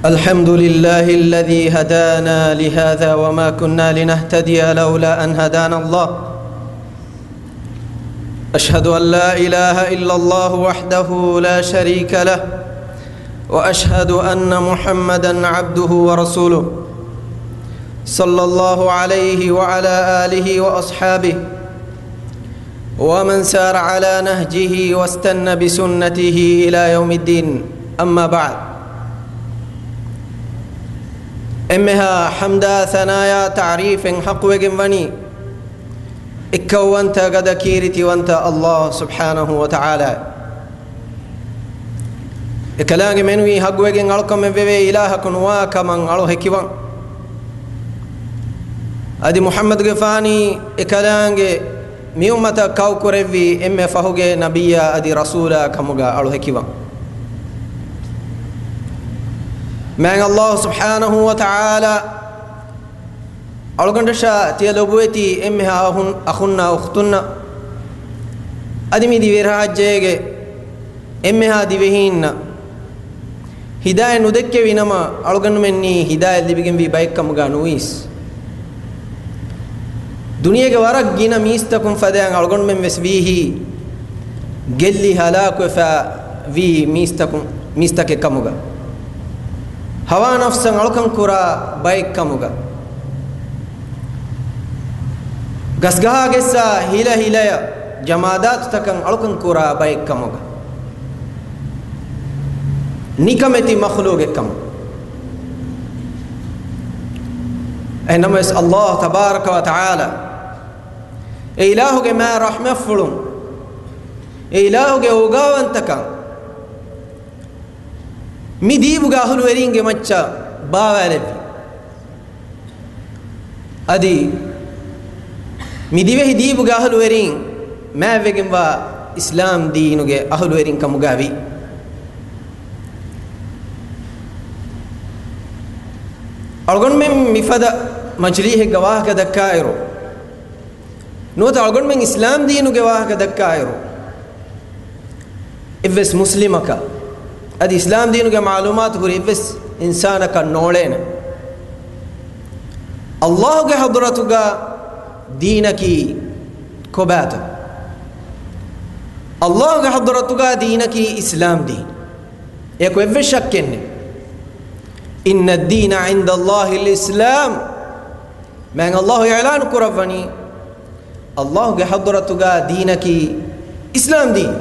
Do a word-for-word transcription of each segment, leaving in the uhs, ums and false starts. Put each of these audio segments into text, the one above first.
الحمد لله الذي هدانا لهذا وما كنا لنهتدي لولا أن هدانا الله. أشهد أن لا إله إلا الله وحده لا شريك له، وأشهد أن محمدا عبده ورسوله، صلى الله عليه وعلى آله وأصحابه ومن سار على نهجه واستن بسنته إلى يوم الدين. أما بعد. އެންމެހާ ޙަމްދާ ސަނާޔާ ތަޢުރީފެއް ޙައްޤުވެގެން ވަނީ އެއްކައުވަންތަ ގަދަ ކީރިތިވަންތަ ﷲ ސުބްޙާނަހޫ ވަތަޢާލާ. އެކަލާނގެ މެނުވީ ޙައްޤުވެގެން އަޅުކަމެއް ވެވޭ އިލާހަކު ނުވާ ކަމަށް އަޅު ހެކިވަން. އަދި މުޙައްމަދުގެފާނީ އެކަލާނގެ މިއުއްމަތަށް ކައުކުރެއްވި އެންމެ ފަހުގެ ނަބިއްޔާ އަދި ރަސޫލާ ކަމުގަ އަޅު ހެކިވަން. މާތް ﷲ ސުބްޙާނަހޫ ވަތަޢާލާ އަޅުގަނޑަށާ ތިޔަ ލޮބުވެތި އެންމެހާ އަޚުން-، އަޚުންނާ އުޚްތުންނަށް އަދި މި ދިވެހިރާއްޖޭގެ އެންމެހާ ދިވެހީންނަށް ހިދާޔަތް ނުދެއްކެވި ނަމަ، އަޅުގަނޑުމެންނީ ހިދާޔަތް ލިބިގެންވީ ބައެއްކަމުގަ ނުވީސް، ދުނިޔޭގެ ވަރަށް ގިނަ މީސްތަކުން ފަދައިން އަޅުގަނޑުމެން ވެސް ވީހީ ގެއްލި ހަލާކުވެފަ ވީ މީސްތަކުން، މީސްތަކެއް ކަމުގަ. ހަވާ ނަފްސަށް އަޅުކަން ކުރާ ބައެއް ކަމުގަ. ގަސްގަހާގެއްސާ ހިލަ ހިލަޔަށް ޖަމާދާތުތަކަށް އަޅުކަން ކުރާ ބައެއް ކަމުގަ. ނިކަމެތި މަޚްލޫގެއް ކަމު. އެހެންނަމަވެސް ﷲ ތަބާރަކަ ވަ ތަޢާލާ އެ އިލާހުގެ މާ ރަޙްމަތްފުޅުން، އެ އިލާހުގެ އޯގާވަންތަކަން މި ދީބުގެ އަހުލުވެރީންގެ މައްޗަށް ބާވާލެއްވި. އަދި މި ދިވެހި ދީބުގެ އަހުލުވެރީން މާތްވެގެންވާ އިސްލާމް ދީނުގެ އަހުލުވެރިން ކަމުގަ ވި. އަޅުގަނޑުމެން މިފަދަ މަޖިލީހެއްގަ ވާހަކަ ދައްކާއިރު، ނުވަތަ އަޅުގަނޑުމެން އިސްލާމް ދީނުގެ ވާހަކަ ދައްކާއިރު، އެއްވެސް މުސްލިމަކަށް އަދި އިސްލާމް ދީނުގެ މަޢުލޫމާތު ހުރި އެއްވެސް އިންސާނަކަށް ނޯޅޭނެ، ﷲގެ ޙަޟްރަތުގަ ދީނަކީ ކޮބާތޯ؟ ﷲގެ ޙަޟްރަތުގަ ދީނަކީ އިސްލާމް ދީން. އެކު އެއްވެސް ޝައްކެއް ނެތް. إن الدين عند الله الإسلام. މާތް ﷲ އިޢުލާނު ކުރައްވަނީ، ﷲގެ ޙަޟްރަތުގަ ދީނަކީ އިސްލާމް ދީން.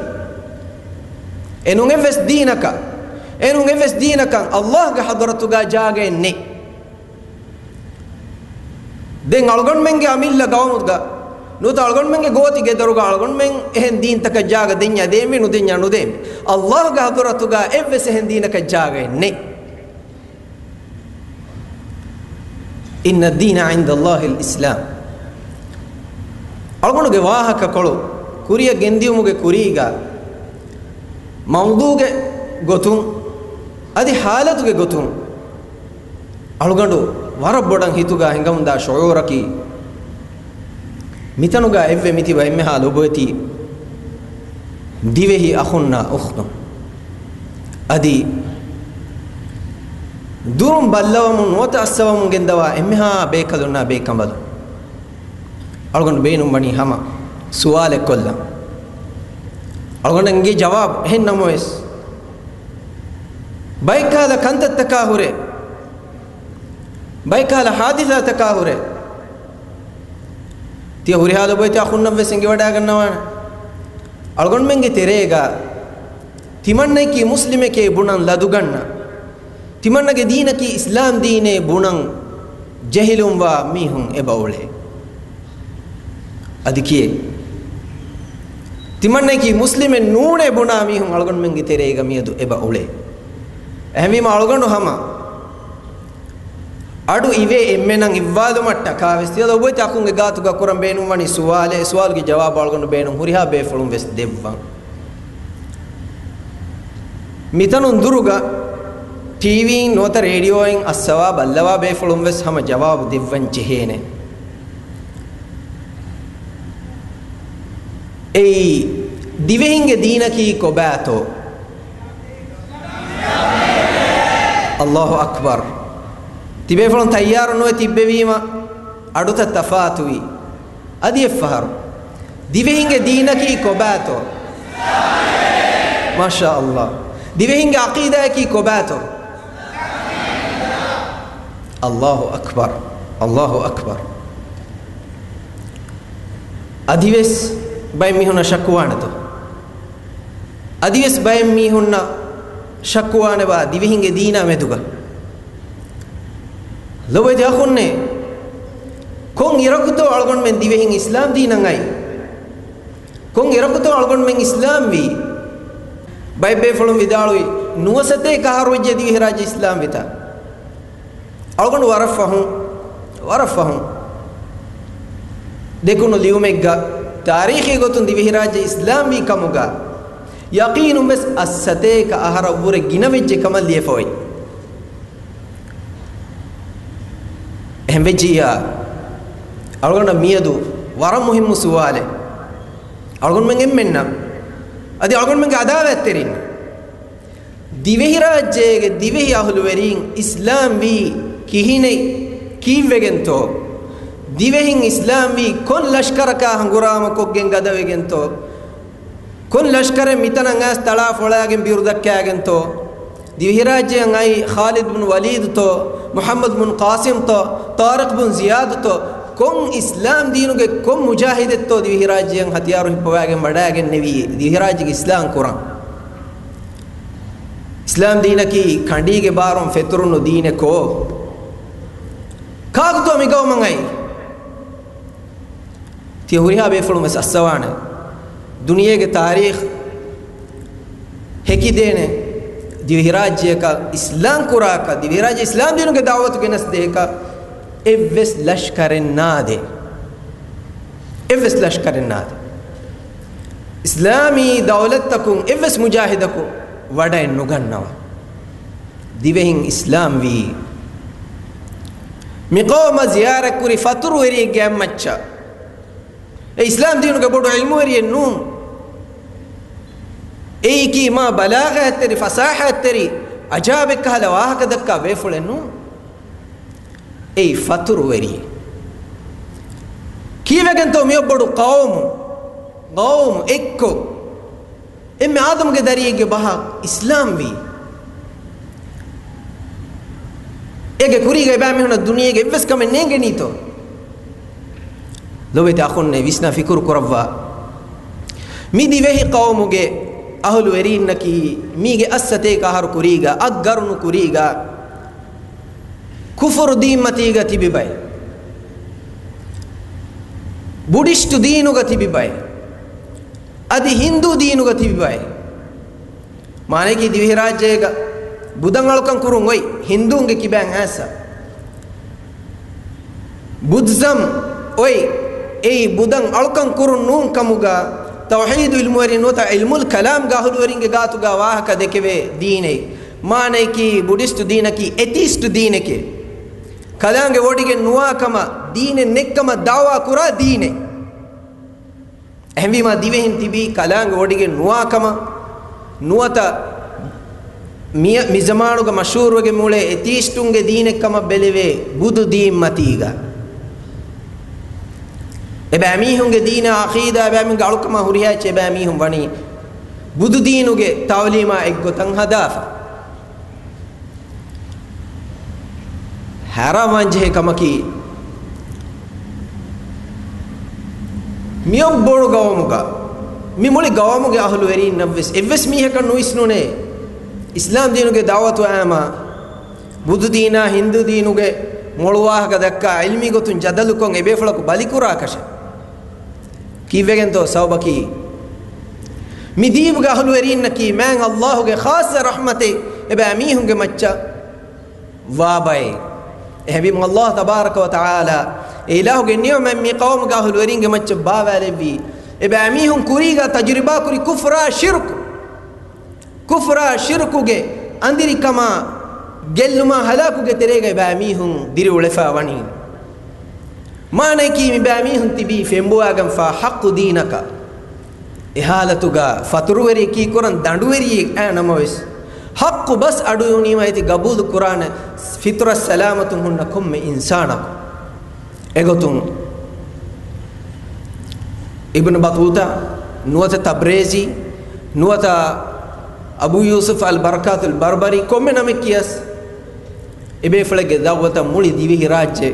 އެނޫން އެއްވެސް ދީނަކަށް، އެނޫން އެއްވެސް ދީނަކަށް ﷲގެ ޙަޟްރަތުގަ ޖާގައެއް ނެތް. ދެން އަޅުގަނޑުމެންގެ އަމިއްލަ ގައުމުގަ ނުވަތަ އަޅުގަނޑުމެންގެ ގޯތި ގެދޮރުގަ އަޅުގަނޑުމެން އެހެން ދީންތަކަށް ޖާގަ ދެންޏާ ދޭންވީ، ނުދެންޏާ ނުދޭންވީ. ﷲގެ ޙަޟްރަތުގަ އެއްވެސް އެހެން ދީނަކަށް ޖާގައެއް ނެތް. إن الدين عند الله الإسلام. އަޅުގަނޑުގެ ވާހަކަކޮޅު ކުރިއަށް ގެންދިއުމުގެ ކުރީގަ މައުޟޫގެ ގޮތުން އަދި ޙާލަތުގެ ގޮތުން އަޅުގަނޑު ވަރަށް ބޮޑަށް ހިތުގަ ހިނގަމުންދާ ޝުޢޫރަކީ، މިތަނުގަ އެއްވެ މިތިބަ އެންމެހާ ލޮބުވެތި ދިވެހި އަޚުންނާ އުޚްތުން، އަދި ދުރުން ބައްލަވަމުން ނުވަތަ އައްސަވަމުން ގެންދަވާ އެންމެހާ ބޭކަލުންނާ ބޭކަނބަލުން، އަޅުގަނޑު ބޭނުން ވަނީ ހަމަ ސުވާލެއް ކޮށްލަން. އަޅުގަނޑަށް އެނގޭ ޖަވާބު. އެހެން ނަމަވެސް، ބައެއްކަހަލަ ކަންތައްތަކާ ހުރެ، ބައެއްކަހަލަ ޙާދިސާތަކާ ހުރެ، ތިޔަ ހުރިހާ ލޮބުވެތި އަޚުންނަށްވެސް އެނގިވަޑައިގަންނަވާނެ. އަޅުގަނޑުމެންގެ ތެރޭގަ ތިމަންނައަކީ މުސްލިމެކޭ ބުނަން ލަދުގަންނަ، ތިމަންނަގެ ދީނަކީ އިސްލާމް ދީނޭ ބުނަން ޖެހިލުންވާ މީހުން އެބަ އުޅޭ. އަދި ކިއެއް؟ ތިމަންނައަކީ މުސްލިމެއް ނޫނޭ ބުނާ މީހުން އަޅުގަނޑުމެންގެ ތެރޭގަ މިއަދު އެބަ އުޅޭ. އެހެންވީމަ އަޅުގަނޑު ހަމަ އަޑު އިވޭ އެންމެނަށް އިއްވާލުމަށްޓަކާ ވެސް ތިޔަ ލޮބުވެތި އަޚުންގެ ގާތުގަ ކުރަން ބޭނުންވަނީ ސުވާލެއް. އެ ސުވާލުގެ ޖަވާބު އަޅުގަނޑު ބޭނުން ހުރިހާ ބޭފުޅުން ވެސް ދެއްވަން. މިތަނުން ދުރުގަ ޓީވީއިން ނުވަތަ ރޭޑިއޯއިން އައްސަވާ ބައްލަވާ ބޭފުޅުން ވެސް ހަމަ ޖަވާބު ދެއްވަން ޖެހޭނެ. އެއީ، ދިވެހިންގެ ދީނަކީ ކޮބާތޯ؟ އައްލާހު އަކްބަރު. ތިބޭފުޅުން ތައްޔާރު ނުވެ ތިއްބެވީމަ، އަޑުތައް ތަފާތުވީ. އަދި އެއްފަހަރު، ދިވެހިންގެ ދީނަކީ ކޮބާތޯ؟ މާޝާ އައްލާ. ދިވެހިންގެ ޢަޤީދާއަކީ ކޮބާތޯ؟ އައްލާހު އަކްބަރު. އައްލާހު އަކްބަރު. އަދިވެސް ބައެއް މީހުންނަށް ޝައްކުވާނެތޯ؟ އަދިވެސް ބައެއް މީހުންނަށް ޝައްކުވާނެބާ ދިވެހިންގެ ދީނާ މެދުގަ؟ ލޮބުވެތި އަޚުންނޭ، ކޮން އިރަކުތޯ އަޅުގަނޑުމެން ދިވެހިން އިސްލާމް ދީނަށް އައީ؟ ކޮން އިރަކުތޯ އަޅުގަނޑުމެން އިސްލާމް ވީ؟ ބައެއް ބޭފުޅުން ވިދާޅުވި، ނުވަސަތޭކަ އަހަރު ވެއްޖެ ދިވެހިރާއްޖެ އިސްލާމް ވިތާ. އަޅުގަނޑު ވަރަށް ފަހުން، ވަރަށް ފަހުން ދެކުނު ލިޔުމެއްގަ ތާރީޚީ ގޮތުން ދިވެހިރާއްޖެ އިސްލާމް ވީ ކަމުގަ ޔަޤީނުން ވެސް އަށް ސަތޭކަ އަހަރަށްވުރެ ގިނަ ވެއްޖެ ކަމަށް ލިޔެފަ އޮތް. އެހެން ވެއްޖިއްޔާ، އަޅުގަނޑަށް މިއަދު ވަރަށް މުހިއްމު ސުވާލެއް. އަޅުގަނޑުމެން އެންމެންނަށް، އަދި އަޅުގަނޑުމެންގެ އަދާވަތްތެރިން، ދިވެހިރާއްޖޭގެ ދިވެހި އަހުލުވެރީން އިސްލާމް ވީ ކިހިނެއް ކީއްވެގެންތޯ؟ ދިވެހިން އިސްލާމް ވީ ކޮން ލަޝްކަރަކާ ހަނގުރާމަކޮށްގެން ގަދަވެގެންތޯ؟ ކޮން ލަޝްކަރެއް މިތަނަށް އައިސް ތަޅާ ފޮޅާގެން ބިރު ދައްކާގެންތޯ؟ ދިވެހިރާއްޖެއަށް އައީ ޚާލިދު ބުން ވަލީދުތޯ، މުޙައްމަދު ބުން ޤާސިމްތޯ، ޠާރިޤު ބުން ޒިޔާދުތޯ، ކޮން އިސްލާމް ދީނުގެ ކޮން މުޖާހިދެއްތޯ ދިވެހިރާއްޖެއަށް ހަތިޔާރު ހިއްޕަވާގެން ވަޑައިގެންނެވީ ދިވެހިރާއްޖޭގެ އިސްލާމް ކުރަން؟ އިސްލާމް ދީނަކީ ކަނޑީގެ ބާރުން ފެތުރުނު ދީނެއް ކޯ؟ ކާކުތޯ މި ގައުމަށް އައީ؟ ތިޔަ ހުރިހާ ބޭފުޅުން ވެސް އައްސަވާނެ. ދުނިޔޭގެ ތާރީޚް ހެކިދޭނެ ދިވެހިރާއްޖެއަކަށް އިސްލާމް ކުރާކަށް، ދިވެހިރާއްޖެ އިސްލާމް ދީނުގެ ދަޢުވަތު ގެނެސްދޭކަށް އެއްވެސް ލަޝްކަރެއް ނާދޭ. އެއްވެސް ލަޝްކަރެއް ނާދޭ. އިސްލާމީ ދައުލަތްތަކުން އެއްވެސް މުޖާހިދަކު ވަޑައެއް ނުގަންނަވާ. ދިވެހިން އިސްލާމް ވީ. މި ޤައުމަށް ޒިޔާރަތްކުރި ފަތުރުވެރިއެއްގެ އަތްމައްޗަށް. އެ އިސްލާމް ދީނުގެ ބޮޑު ޢިލްމުވެރިއެއް ނޫން. އެއީކީ މާ ބަލާޣަތްތެރި، ފަސާޙަތްތެރި، އަޖާބެއްކަހަލަ ވާހަކަ ދައްކާ ބޭފުޅެއް ނޫން. އެއީ ފަތުރުވެރިއެއް. ކީއްވެގެންތޯ މިއޮއްބޮޑު ޤައުމު، ޤައުމު އެއްކޮށް، އެންމެ އާދަމުގެ ދަރިއެއްގެ ބަހަށް އިސްލާމް ވީ. އޭގެ ކުރީގަ އެބައިމީހުނަށް ދުނިޔޭގެ އެއްވެސް ކަމެއް ނޭނގެނީތޯ؟ ލޮބެތި އަޚުންނޭ، ވިސްނާ ފިކުރު ކުރައްވާ. މި ދިވެހި ޤައުމުގެ އަހުލުވެރީންނަކީ މީގެ އަށްސަތޭކަ އަހަރު ކުރީގަ، އަށް ގަރުނު ކުރީގަ، ކުފުރު ދީންމަތީގަ ތިބި ބައެއް، ބުޑިސްޓު ދީނުގަ ތިބި ބައެއް، އަދި ހިންދޫ ދީނުގަ ތިބި ބައެއް. މާނައަކީ ދިވެހިރާއްޖޭގަ ބުދަން އަޅުކަން ކުރުން އޮތް ހިންދޫންގެ ކިބައިން އައިސް. ބުދްޒަމް އޮތް، އެއީ ބުދަން އަޅުކަން ކުރުން ނޫން ކަމުގަ، ތައުޙީދު ޢިލްމުވެރިން ނުވަތަ ޢިލްމުލް ކަލާމްގެ އަހުލުވެރިންގެ ގާތުގަ ވާހަކަ ދެކެވޭ ދީނެއް. މާނައަކީ ބުޑިސްޓު ދީނަކީ އެތީސްޓު ދީނެކޭ. ކަލާނގެ ވޮޑިގެން ނުވާ ކަމަށް، ދީނެއް ނެތްކަމަށް ދަޢުވާ ކުރާ ދީނެއް. އެހެންވީމާ ދިވެހިން ތިބީ ކަލާނގެ ވޮޑިގެން ނުވާ ކަމަށް ނުވަތަ މި، މިޒަމާނުގަ މަޝްހޫރުވެގެން މިއުޅޭ އެތީސްޓުންގެ ދީނެއް ކަމަށް ބެލެވޭ ބުދު ދީން މަތީގަ. އެބައިމީހުންގެ ދީނާ ޢަޤީދާ އެބައިމީހުންގެ އަޅުކަމާ ހުރިހާ އެއްޗެއް އެބައިމީހުން ވަނީ ބުދު ދީނުގެ ތަޢުލީމާ އެއްގޮތަށް ހަދާފަ. ހައިރާންވާންޖެހޭ ކަމަކީ، މިއޮއް ބޮޑު ގައުމުގަ، މި މުޅި ގައުމުގެ އަހުލުވެރީންނަށްވެސް އެއްވެސް މީހަކަށް ނުވިސްނުނޭ، އިސްލާމް ދީނުގެ ދަޢުވަތު އައީމާ، ބުދު ދީނާ ހިންދޫ ދީނުގެ މޮޅު ވާހަކަ ދައްކާ ޢިލްމީ ގޮތުން ޖަދަލުކޮށް އެބޭފުޅަކު ބަލިކުރާކަށެއް. ކީއްވެގެންތޯ ސަބަބަކީ، މި ދީބުގެ އަހުލުވެރީންނަކީ މާތް ﷲ ގެ ޚާއްޞަ ރަޙްމަތެއް އެބައިމީހުންގެ މައްޗަށް ވާ ބައެއް. އެހެންވީމަ ﷲ ތަބާރަކަ ވަ ތަޢާލާ އެ އިލާހުގެ ނިޢުމަތް މި ޤައުމުގެ އަހުލުވެރީންގެ މައްޗަށް ބާވާލެއްވީ، އެބައިމީހުން ކުރީގަ ތަޖުރިބާކުރި ކުފްރާ ޝިރުކު. ކުފްރާ ޝިރުކުގެ އަނދިރިކަމާ ގެއްލުމާ ހަލާކުގެ ތެރޭގައި ބައިމީހުން ދިރިއުޅެފަ ވަނީ. މާނައަކީ މި ބައިމީހުން ތިބީ ފެންބޮވާގެންފާ ޙައްޤު ދީނަކަށް. އެ ޙާލަތުގަ ފަތުރުވެރިޔަކީ ކުރަން ދަނޑުވެރިއެއް އައި ނަމަވެސް، ޙައްޤު ބަސް އަޑުއިވުނީމަ އޭތި ގަބޫލު ކުރާނެ ފިޠުރަތް ސަލާމަތުން ހުންނަ ކޮންމެ އިންސާނަކު. އެގޮތުން އިބްނު ބަޠޫޠާ، ނުވަތަ ތަބްރޭޒީ، ނުވަތަ އަބޫ ޔޫސުފް އަލް ބަރަކާތުލް ބަރްބަރީ، ކޮންމެ ނަމެއް ކިޔަސް، އެބޭފުޅެއްގެ ދަޢުވަތަށް މުޅި ދިވެހި ރާއްޖެ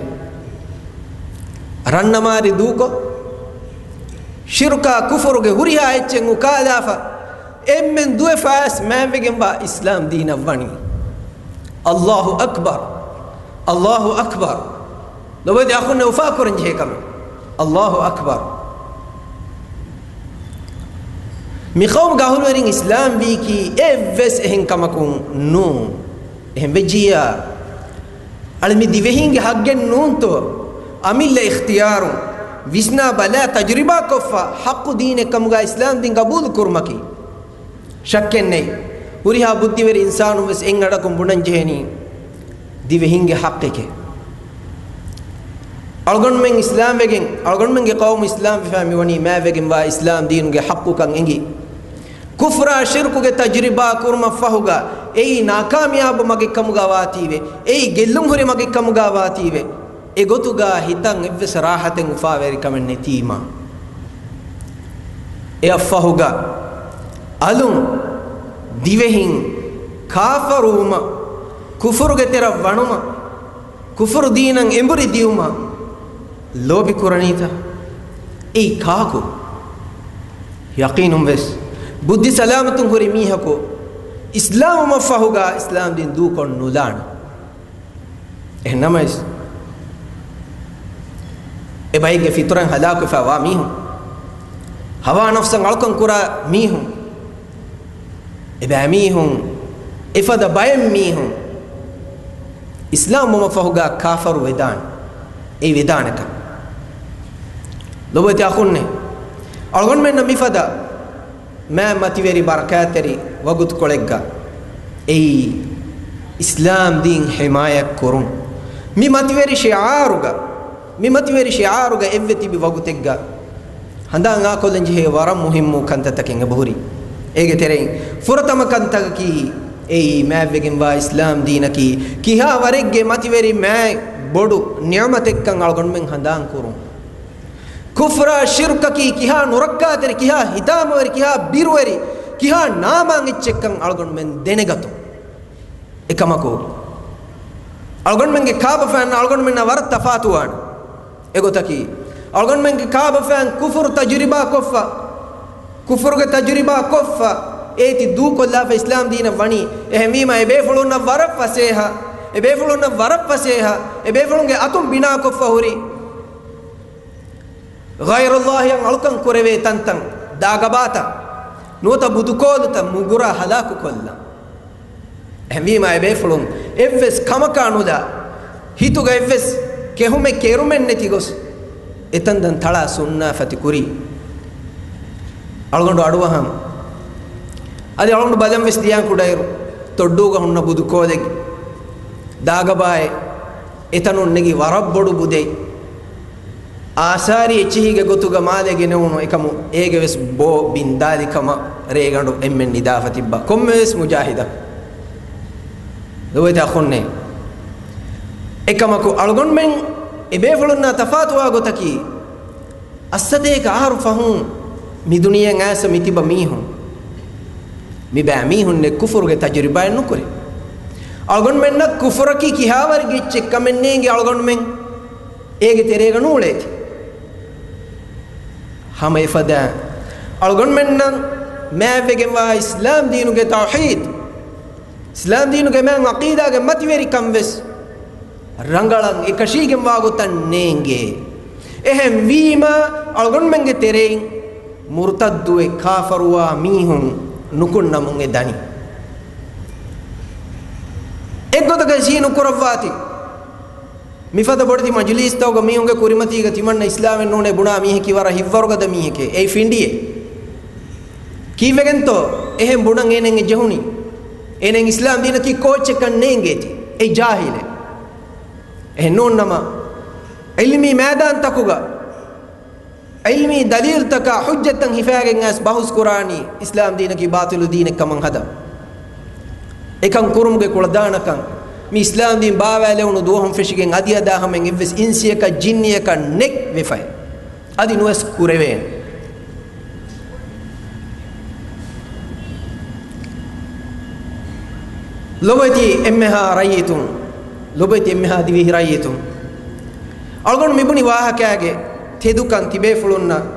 ރަންނަމާރި ދޫކޮށް، ޝިރުކާ ކުފުރުގެ ހުރިހާ އެއްޗެއް އުކާލާފަ، އެންމެން ދުވެފައިސް މާތްވެގެންވާ އިސްލާމް ދީނަށް ވަނީ. އައްލާހު އަކްބަރު. އައްލާހު އަކްބަރު. ލޮބުވެތި އަޚުންނޭ، އުފާކުރަން ޖެހޭ ކަމެއް. އައްލާހު އަކްބަރު. މި ޤައުމުގެ އަހުލުވެރިން އިސްލާމް ވީކީ އެއްވެސް އެހެން ކަމަކުން ނޫން. އެހެން ވެއްޖިއްޔާ، އަޅެ މި ދިވެހީންގެ ޙައްޤެއް ނޫންތޯ؟ އަމިއްލަ އިޚްތިޔާރުން ވިސްނާ ބަލާ ތަޖުރިބާ ކޮށްފަ ޙައްޤު ދީނެއް ކަމުގަ އިސްލާމް ދީން ގަބޫލު ކުރުމަކީ. ޝައްކެއް ނެތް. ހުރިހާ ބުއްދިވެރި އިންސާނުން ވެސް އެއް އަޑަކުން ބުނަން ޖެހެނީ ދިވެހިންގެ ޙައްޤެކޭ. އަޅުގަނޑުމެން އިސްލާމް ވެގެން، އަޅުގަނޑުމެންގެ ޤައުމު އިސްލާމް ވެފަ މިވަނީ މާތްވެގެންވާ އިސްލާމް ދީނުގެ ޙައްޤުކަން އެނގި. ކުފްރާ ޝިރްކުގެ ތަޖުރިބާ ކުރުމަށް ފަހުގަ އެއީ ނާކާމިޔާބު މަގެއް ކަމުގަ ވާތީވެ، އެއީ ގެއްލުން ހުރި މަގެއް ކަމުގަ ވާތީވެ، އެގޮތުގަ ހިތަށް އެއްވެސް ރާޙަތެއް އުފާވެރިކަމެއް ނެތީމަ، އެއަށްފަހުގަ އަލުން ދިވެހިން ކާފަރުވުމަށް، ކުފުރުގެ ތެރަށް ވަނުމަށް، ކުފުރު ދީނަށް އެނބުރި ދިއުމަށް ލޯބި ކުރަނީތަ؟ އެއީ ކާކު؟ ޔަޤީނުން ވެސް ބުއްދި ސަލާމަތުން ހުރި މީހަކު އިސްލާމްވުމަށް ފަހުގަ އިސްލާމް ދީން ދޫކޮށް ނުލާނެ. އެހެން ނަމަވެސް، އެ ބައެއްގެ ފިޠުރަތް ހަލާކުވެފަ ވާ މީހުން، ހަވާ ނަފްސަށް އަޅުކަން ކުރާ މީހުން، އެބައިމީހުން އެފަދަ ބައެއް މީހުން އިސްލާމް ވުމަށް ފަހުގަ ކާފަރު ވެދާނެ. އެއީ ވެދާނެކަން. ލޮބުވެތި އަޚުންނޭ، އަޅުގަނޑުމެންނަށް މިފަދަ މާތް މަތިވެރި ބަރަކާތްތެރި ވަގުތުކޮޅެއްގަ އެއީ އިސްލާމް ދީން ޙިމާޔަތް ކުރުން. މި މަތިވެރި ޝިޢާރުގަ، މި މަތިވެރި ޝިޢާރުގަ އެއްވެ ތިބި ވަގުތެއްގަ ހަނދާން އާކޮށްލަން ޖެހޭ ވަރަށް މުހިއްމު ކަންތައްތަކެއް އެބަހުރި. އޭގެ ތެރެއިން ފުރަތަމަ ކަންތަކަކީ އެއީ މާތްވެގެންވާ އިސްލާމް ދީނަކީ ކިހާ ވަރެއްގެ މަތިވެރި މާތް ބޮޑު ނިޢުމަތެއްކަން އަޅުގަނޑުމެން ހަނދާން ކުރުން. ކުފްރާ ޝިރްކަކީ ކިހާ ނުރައްކާތެރި، ކިހާ ހިތާމަވެރި، ކިހާ ބިރުވެރި، ކިހާ ނާމާން އެއްޗެއްކަން އަޅުގަނޑުމެން ދެނެގަތުން. އެކަމަކު، އަޅުގަނޑުމެންގެ ކާބަފައިންނަށް އަޅުގަނޑުމެންނާ ވަރަށް ތަފާތުވާނެ. އެގޮތަކީ، އަޅުގަނޑުމެންގެ ކާބަފައިން ކުފުރު ތަޖުރިބާ ކޮށްފަ، ކުފުރުގެ ތަޖުރިބާ ކޮށްފަ، އޭތި ދޫކޮށްލާފަ އިސްލާމް ދީނަށް ވަނީ. އެހެންވީމަ، އެބޭފުޅުންނަށް ވަރަށް ފަސޭހަ، އެބޭފުޅުންނަށް ވަރަށް ފަސޭހަ، އެބޭފުޅުންގެ އަތުން ބިނާކޮށްފަ ހުރި ޣައިރުﷲއަށް އަޅުކަން ކުރެވޭ ތަންތަން، ދާގަބާތައް، ނުވަތަ ބުދުކޯލުތައް މުގުރާ ހަލާކުކޮށްލަން. އެހެންވީމާ، އެބޭފުޅުން އެއްވެސް ކަމަކާ ނުލާ، ހިތުގަ އެއްވެސް ކެހުމެއް ކެރުމެއް ނެތި ގޮސް، އެތަންތަން ތަޅާ ސުންނާފަތި ކުރީ. އަޅުގަނޑު އަޑުއަހަން. އަދި އަޅުގަނޑު ބަލަން ވެސް ދިޔާން ކުޑައިރު، ތޮއްޑޫގަ ހުންނަ ބުދުކޯލެއް، ދާގަބާއެއް، އެތަނުން ނެގި ވަރަށް ބޮޑު ބުދެއް، އާސާރީ އެއްޗިހީގެ ގޮތުގަ މާލެ ގެނެވުނު އެކަމު އޭގެ ވެސް ބޯ ބިންދާލި ކަމަށް ރޭގަނޑު އެންމެން ނިދާފަ ތިއްބާ ކޮންމެވެސް މުޖާހިދަކު. ލޮބުވެތި އަޚުންނޭ. އެކަމަކު އަޅުގަނޑުމެން އެބޭފުޅުންނާ ތަފާތުވާ ގޮތަކީ، އައްސަތޭކަ އަހަރު ފަހުން މި ދުނިޔެއަށް އައިސް މި ތިބަ މީހުން، މި ބައިމީހުންނެއް ކުފުރުގެ ތަޖުރިބާއެއް ނުކުރޭ. އަޅުގަނޑުމެންނަށް ކުފުރަކީ ކިހާވަރެއްގެ އެއްޗެއް ކަމެއް ނޭނގެ އަޅުގަނޑުމެން އޭގެ ތެރޭގަ ނޫޅޭތި. ހަމަ އެފަދަ އަޅުގަނޑުމެންނަށް މާތްވެގެންވާ އިސްލާމް ދީނުގެ ތައުޙީދު، އިސްލާމް ދީނުގެ މާތް ޢަޤީދާގެ މަތިވެރިކަން ވެސް ރަނގަޅަށް އެކަށީގެންވާ ގޮތަށް ނޭނގޭ. އެހެން ވީމާ، އަޅުގަނޑުމެންގެ ތެރެއިން މުރުތައްދުވެ ކާފަރުވާ މީހުން ނުކުންނަމުން އެ ދަނީ. އެއްގޮތަކަށް ސީ ނުކުރައްވާތި. މިފަދަ ބޮޑެތި މަޖިލީސްތަކުގަ މީހުންގެ ކުރިމަތީގަ ތިމަންނަ އިސްލާމެއް ނޫނޭ ބުނާ މީހަކީ ވަރަށް ހިތްވަރުގަދަ މީހެކޭ. އެއީ ފިނޑިއެއް. ކީއްވެގެންތޯ އެހެން ބުނަން އޭނައަށް ޖެހުނީ؟ އޭނައަށް އިސްލާމް ދީނަކީ ކޯއްޗެއްކަން ނޭނގޭތި. އެއީ ޖާހިލެއް. އެހެން ނޫންނަމަ، ޢިލްމީ މައިދާންތަކުގަ ޢިލްމީ ދަލީލްތަކާ ޙުއްޖަތްތައް ހިފައިގެން އައިސް ބަހުސް ކުރާނީ އިސްލާމް ދީނަކީ ބާޠިލު ދީނެއް ކަމަށް ހަދަން. އެކަން ކުރުމުގެ ކުޅަދާނަކަން މި އިސްލާމް ދީން ބާވާލެވުނު ދުވަހުން ފެށިގެން އަދިއަދާ ހަމައިން އެއްވެސް އިންސިއަކަށް ޖިންނިއަކަށް ނެތް ވެފައެއް. އަދި ނުވެސް ކުރެވޭނެ. ލޮބުވެތި އެންމެހާ ރައްޔިތުން، ލޮބުވެތި އެންމެހާ ދިވެހި ރައްޔިތުން، އަޅުގަނޑު މިބުނި ވާހަކައިގެ ތެދުކަން ތިބޭފުޅުންނަށް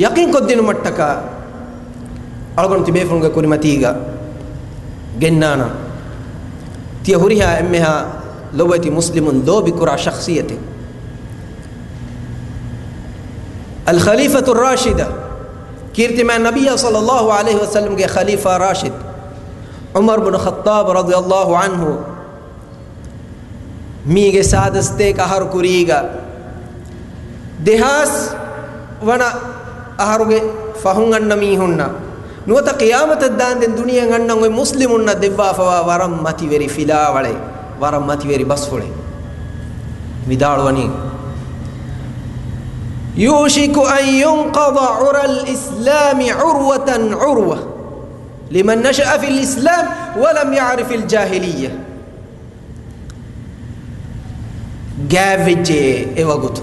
ޔަޤީންކޮށްދިނުމަށްޓަކާ، އަޅުގަނޑު ތިބޭފުޅުންގެ ކުރިމަތީގަ ގެންނާނަން. ތިޔަ ހުރިހާ އެންމެހާ ލޮބުވެތި މުސްލިމުން ލޯބިކުރާ ޝަޚްޞިއްޔަތެއް، އަލް ޚަލީފަތު ރާޝިދަ، ކީރިތިމާ ނަބިއްޔާ ޞައްލައްލާހު ޢަލައިހި ވަސައްލަމްގެ ޚަލީފާ ރާޝިދު ޢުމަރު ބުނު ޚައްޠާބު ރަޟިޔައްލާހު ޢަންހު، މީގެ ސާދަސްތޭކަ އަހަރު ކުރީގަ، ދެހާސް ވަނަ އަހަރުގެ ފަހުން އަންނަ މީހުންނަށް، ނުވަތަ ޤިޔާމަތަށް ދާންދެން ދުނިޔެއަށް އަންނަން އޮތް މުސްލިމުންނަށް ދެއްވާފަވާ ވަރަށް މަތިވެރި ފިލާވަޅެއް، ވަރަށް މަތިވެރި ބަސްފުޅެއް. ވިދާޅުވަނީ، يوشك أن ينقض عرى الإسلام عروة عروة لمن نشأ في الإسلام ولم يعرف الجاهلية. ގާތްވެއްޖެ އެ ވަގުތު.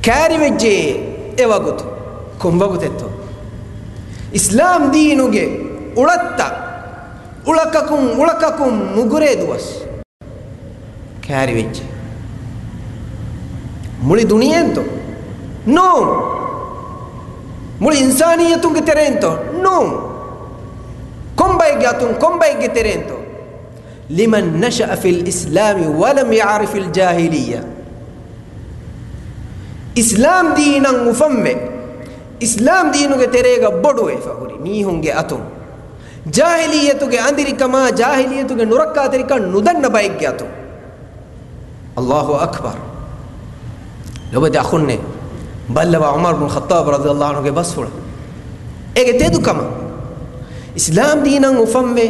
ކާރިވެއްޖެ އެ ވަގުތު. ކޮން ވަގުތެއްތޯ؟ އިސްލާމް ދީނުގެ އުޅަތައް އުޅަކަކުން އުޅަކަކުން މުގުރޭ ދުވަސް. ކާރިވެއްޖެ. މުޅި ދުނިޔެއެއްތޯ؟ ނޫން. މުޅި އިންސާނިއްޔަތުންގެ ތެރެއިންތޯ؟ ނޫން. ކޮންބައެއްގެ އަތުން، ކޮންބައެއްގެ ތެރެއިންތޯ؟ لمن نشأ في الإسلام ولم يعرف الجاهلية. އިސްލާމް ދީނަށް އުފަންވެ، އިސްލާމް ދީނުގެ ތެރޭގަ ބޮޑުވެފަ ހުރި މީހުންގެ އަތުން، ޖާހިލިއްޔަތުގެ އަނދިރިކަމާ، ޖާހިލިއްޔަތުގެ ނުރައްކާތެރިކަން ނުދަންނަ ބައެއްގެ އަތުން. އައްލާހު އަކްބަރު. ލޮބުވެތި އަޚުންނޭ، ބައްލަވާ ޢުމަރު ބުން ޚައްޠާބު ރަޟިޔައްލާހު ޢަންހުގެ ބަސްފުޅަށް. އޭގެ ތެދުކަމަށް، އިސްލާމް ދީނަށް އުފަންވެ،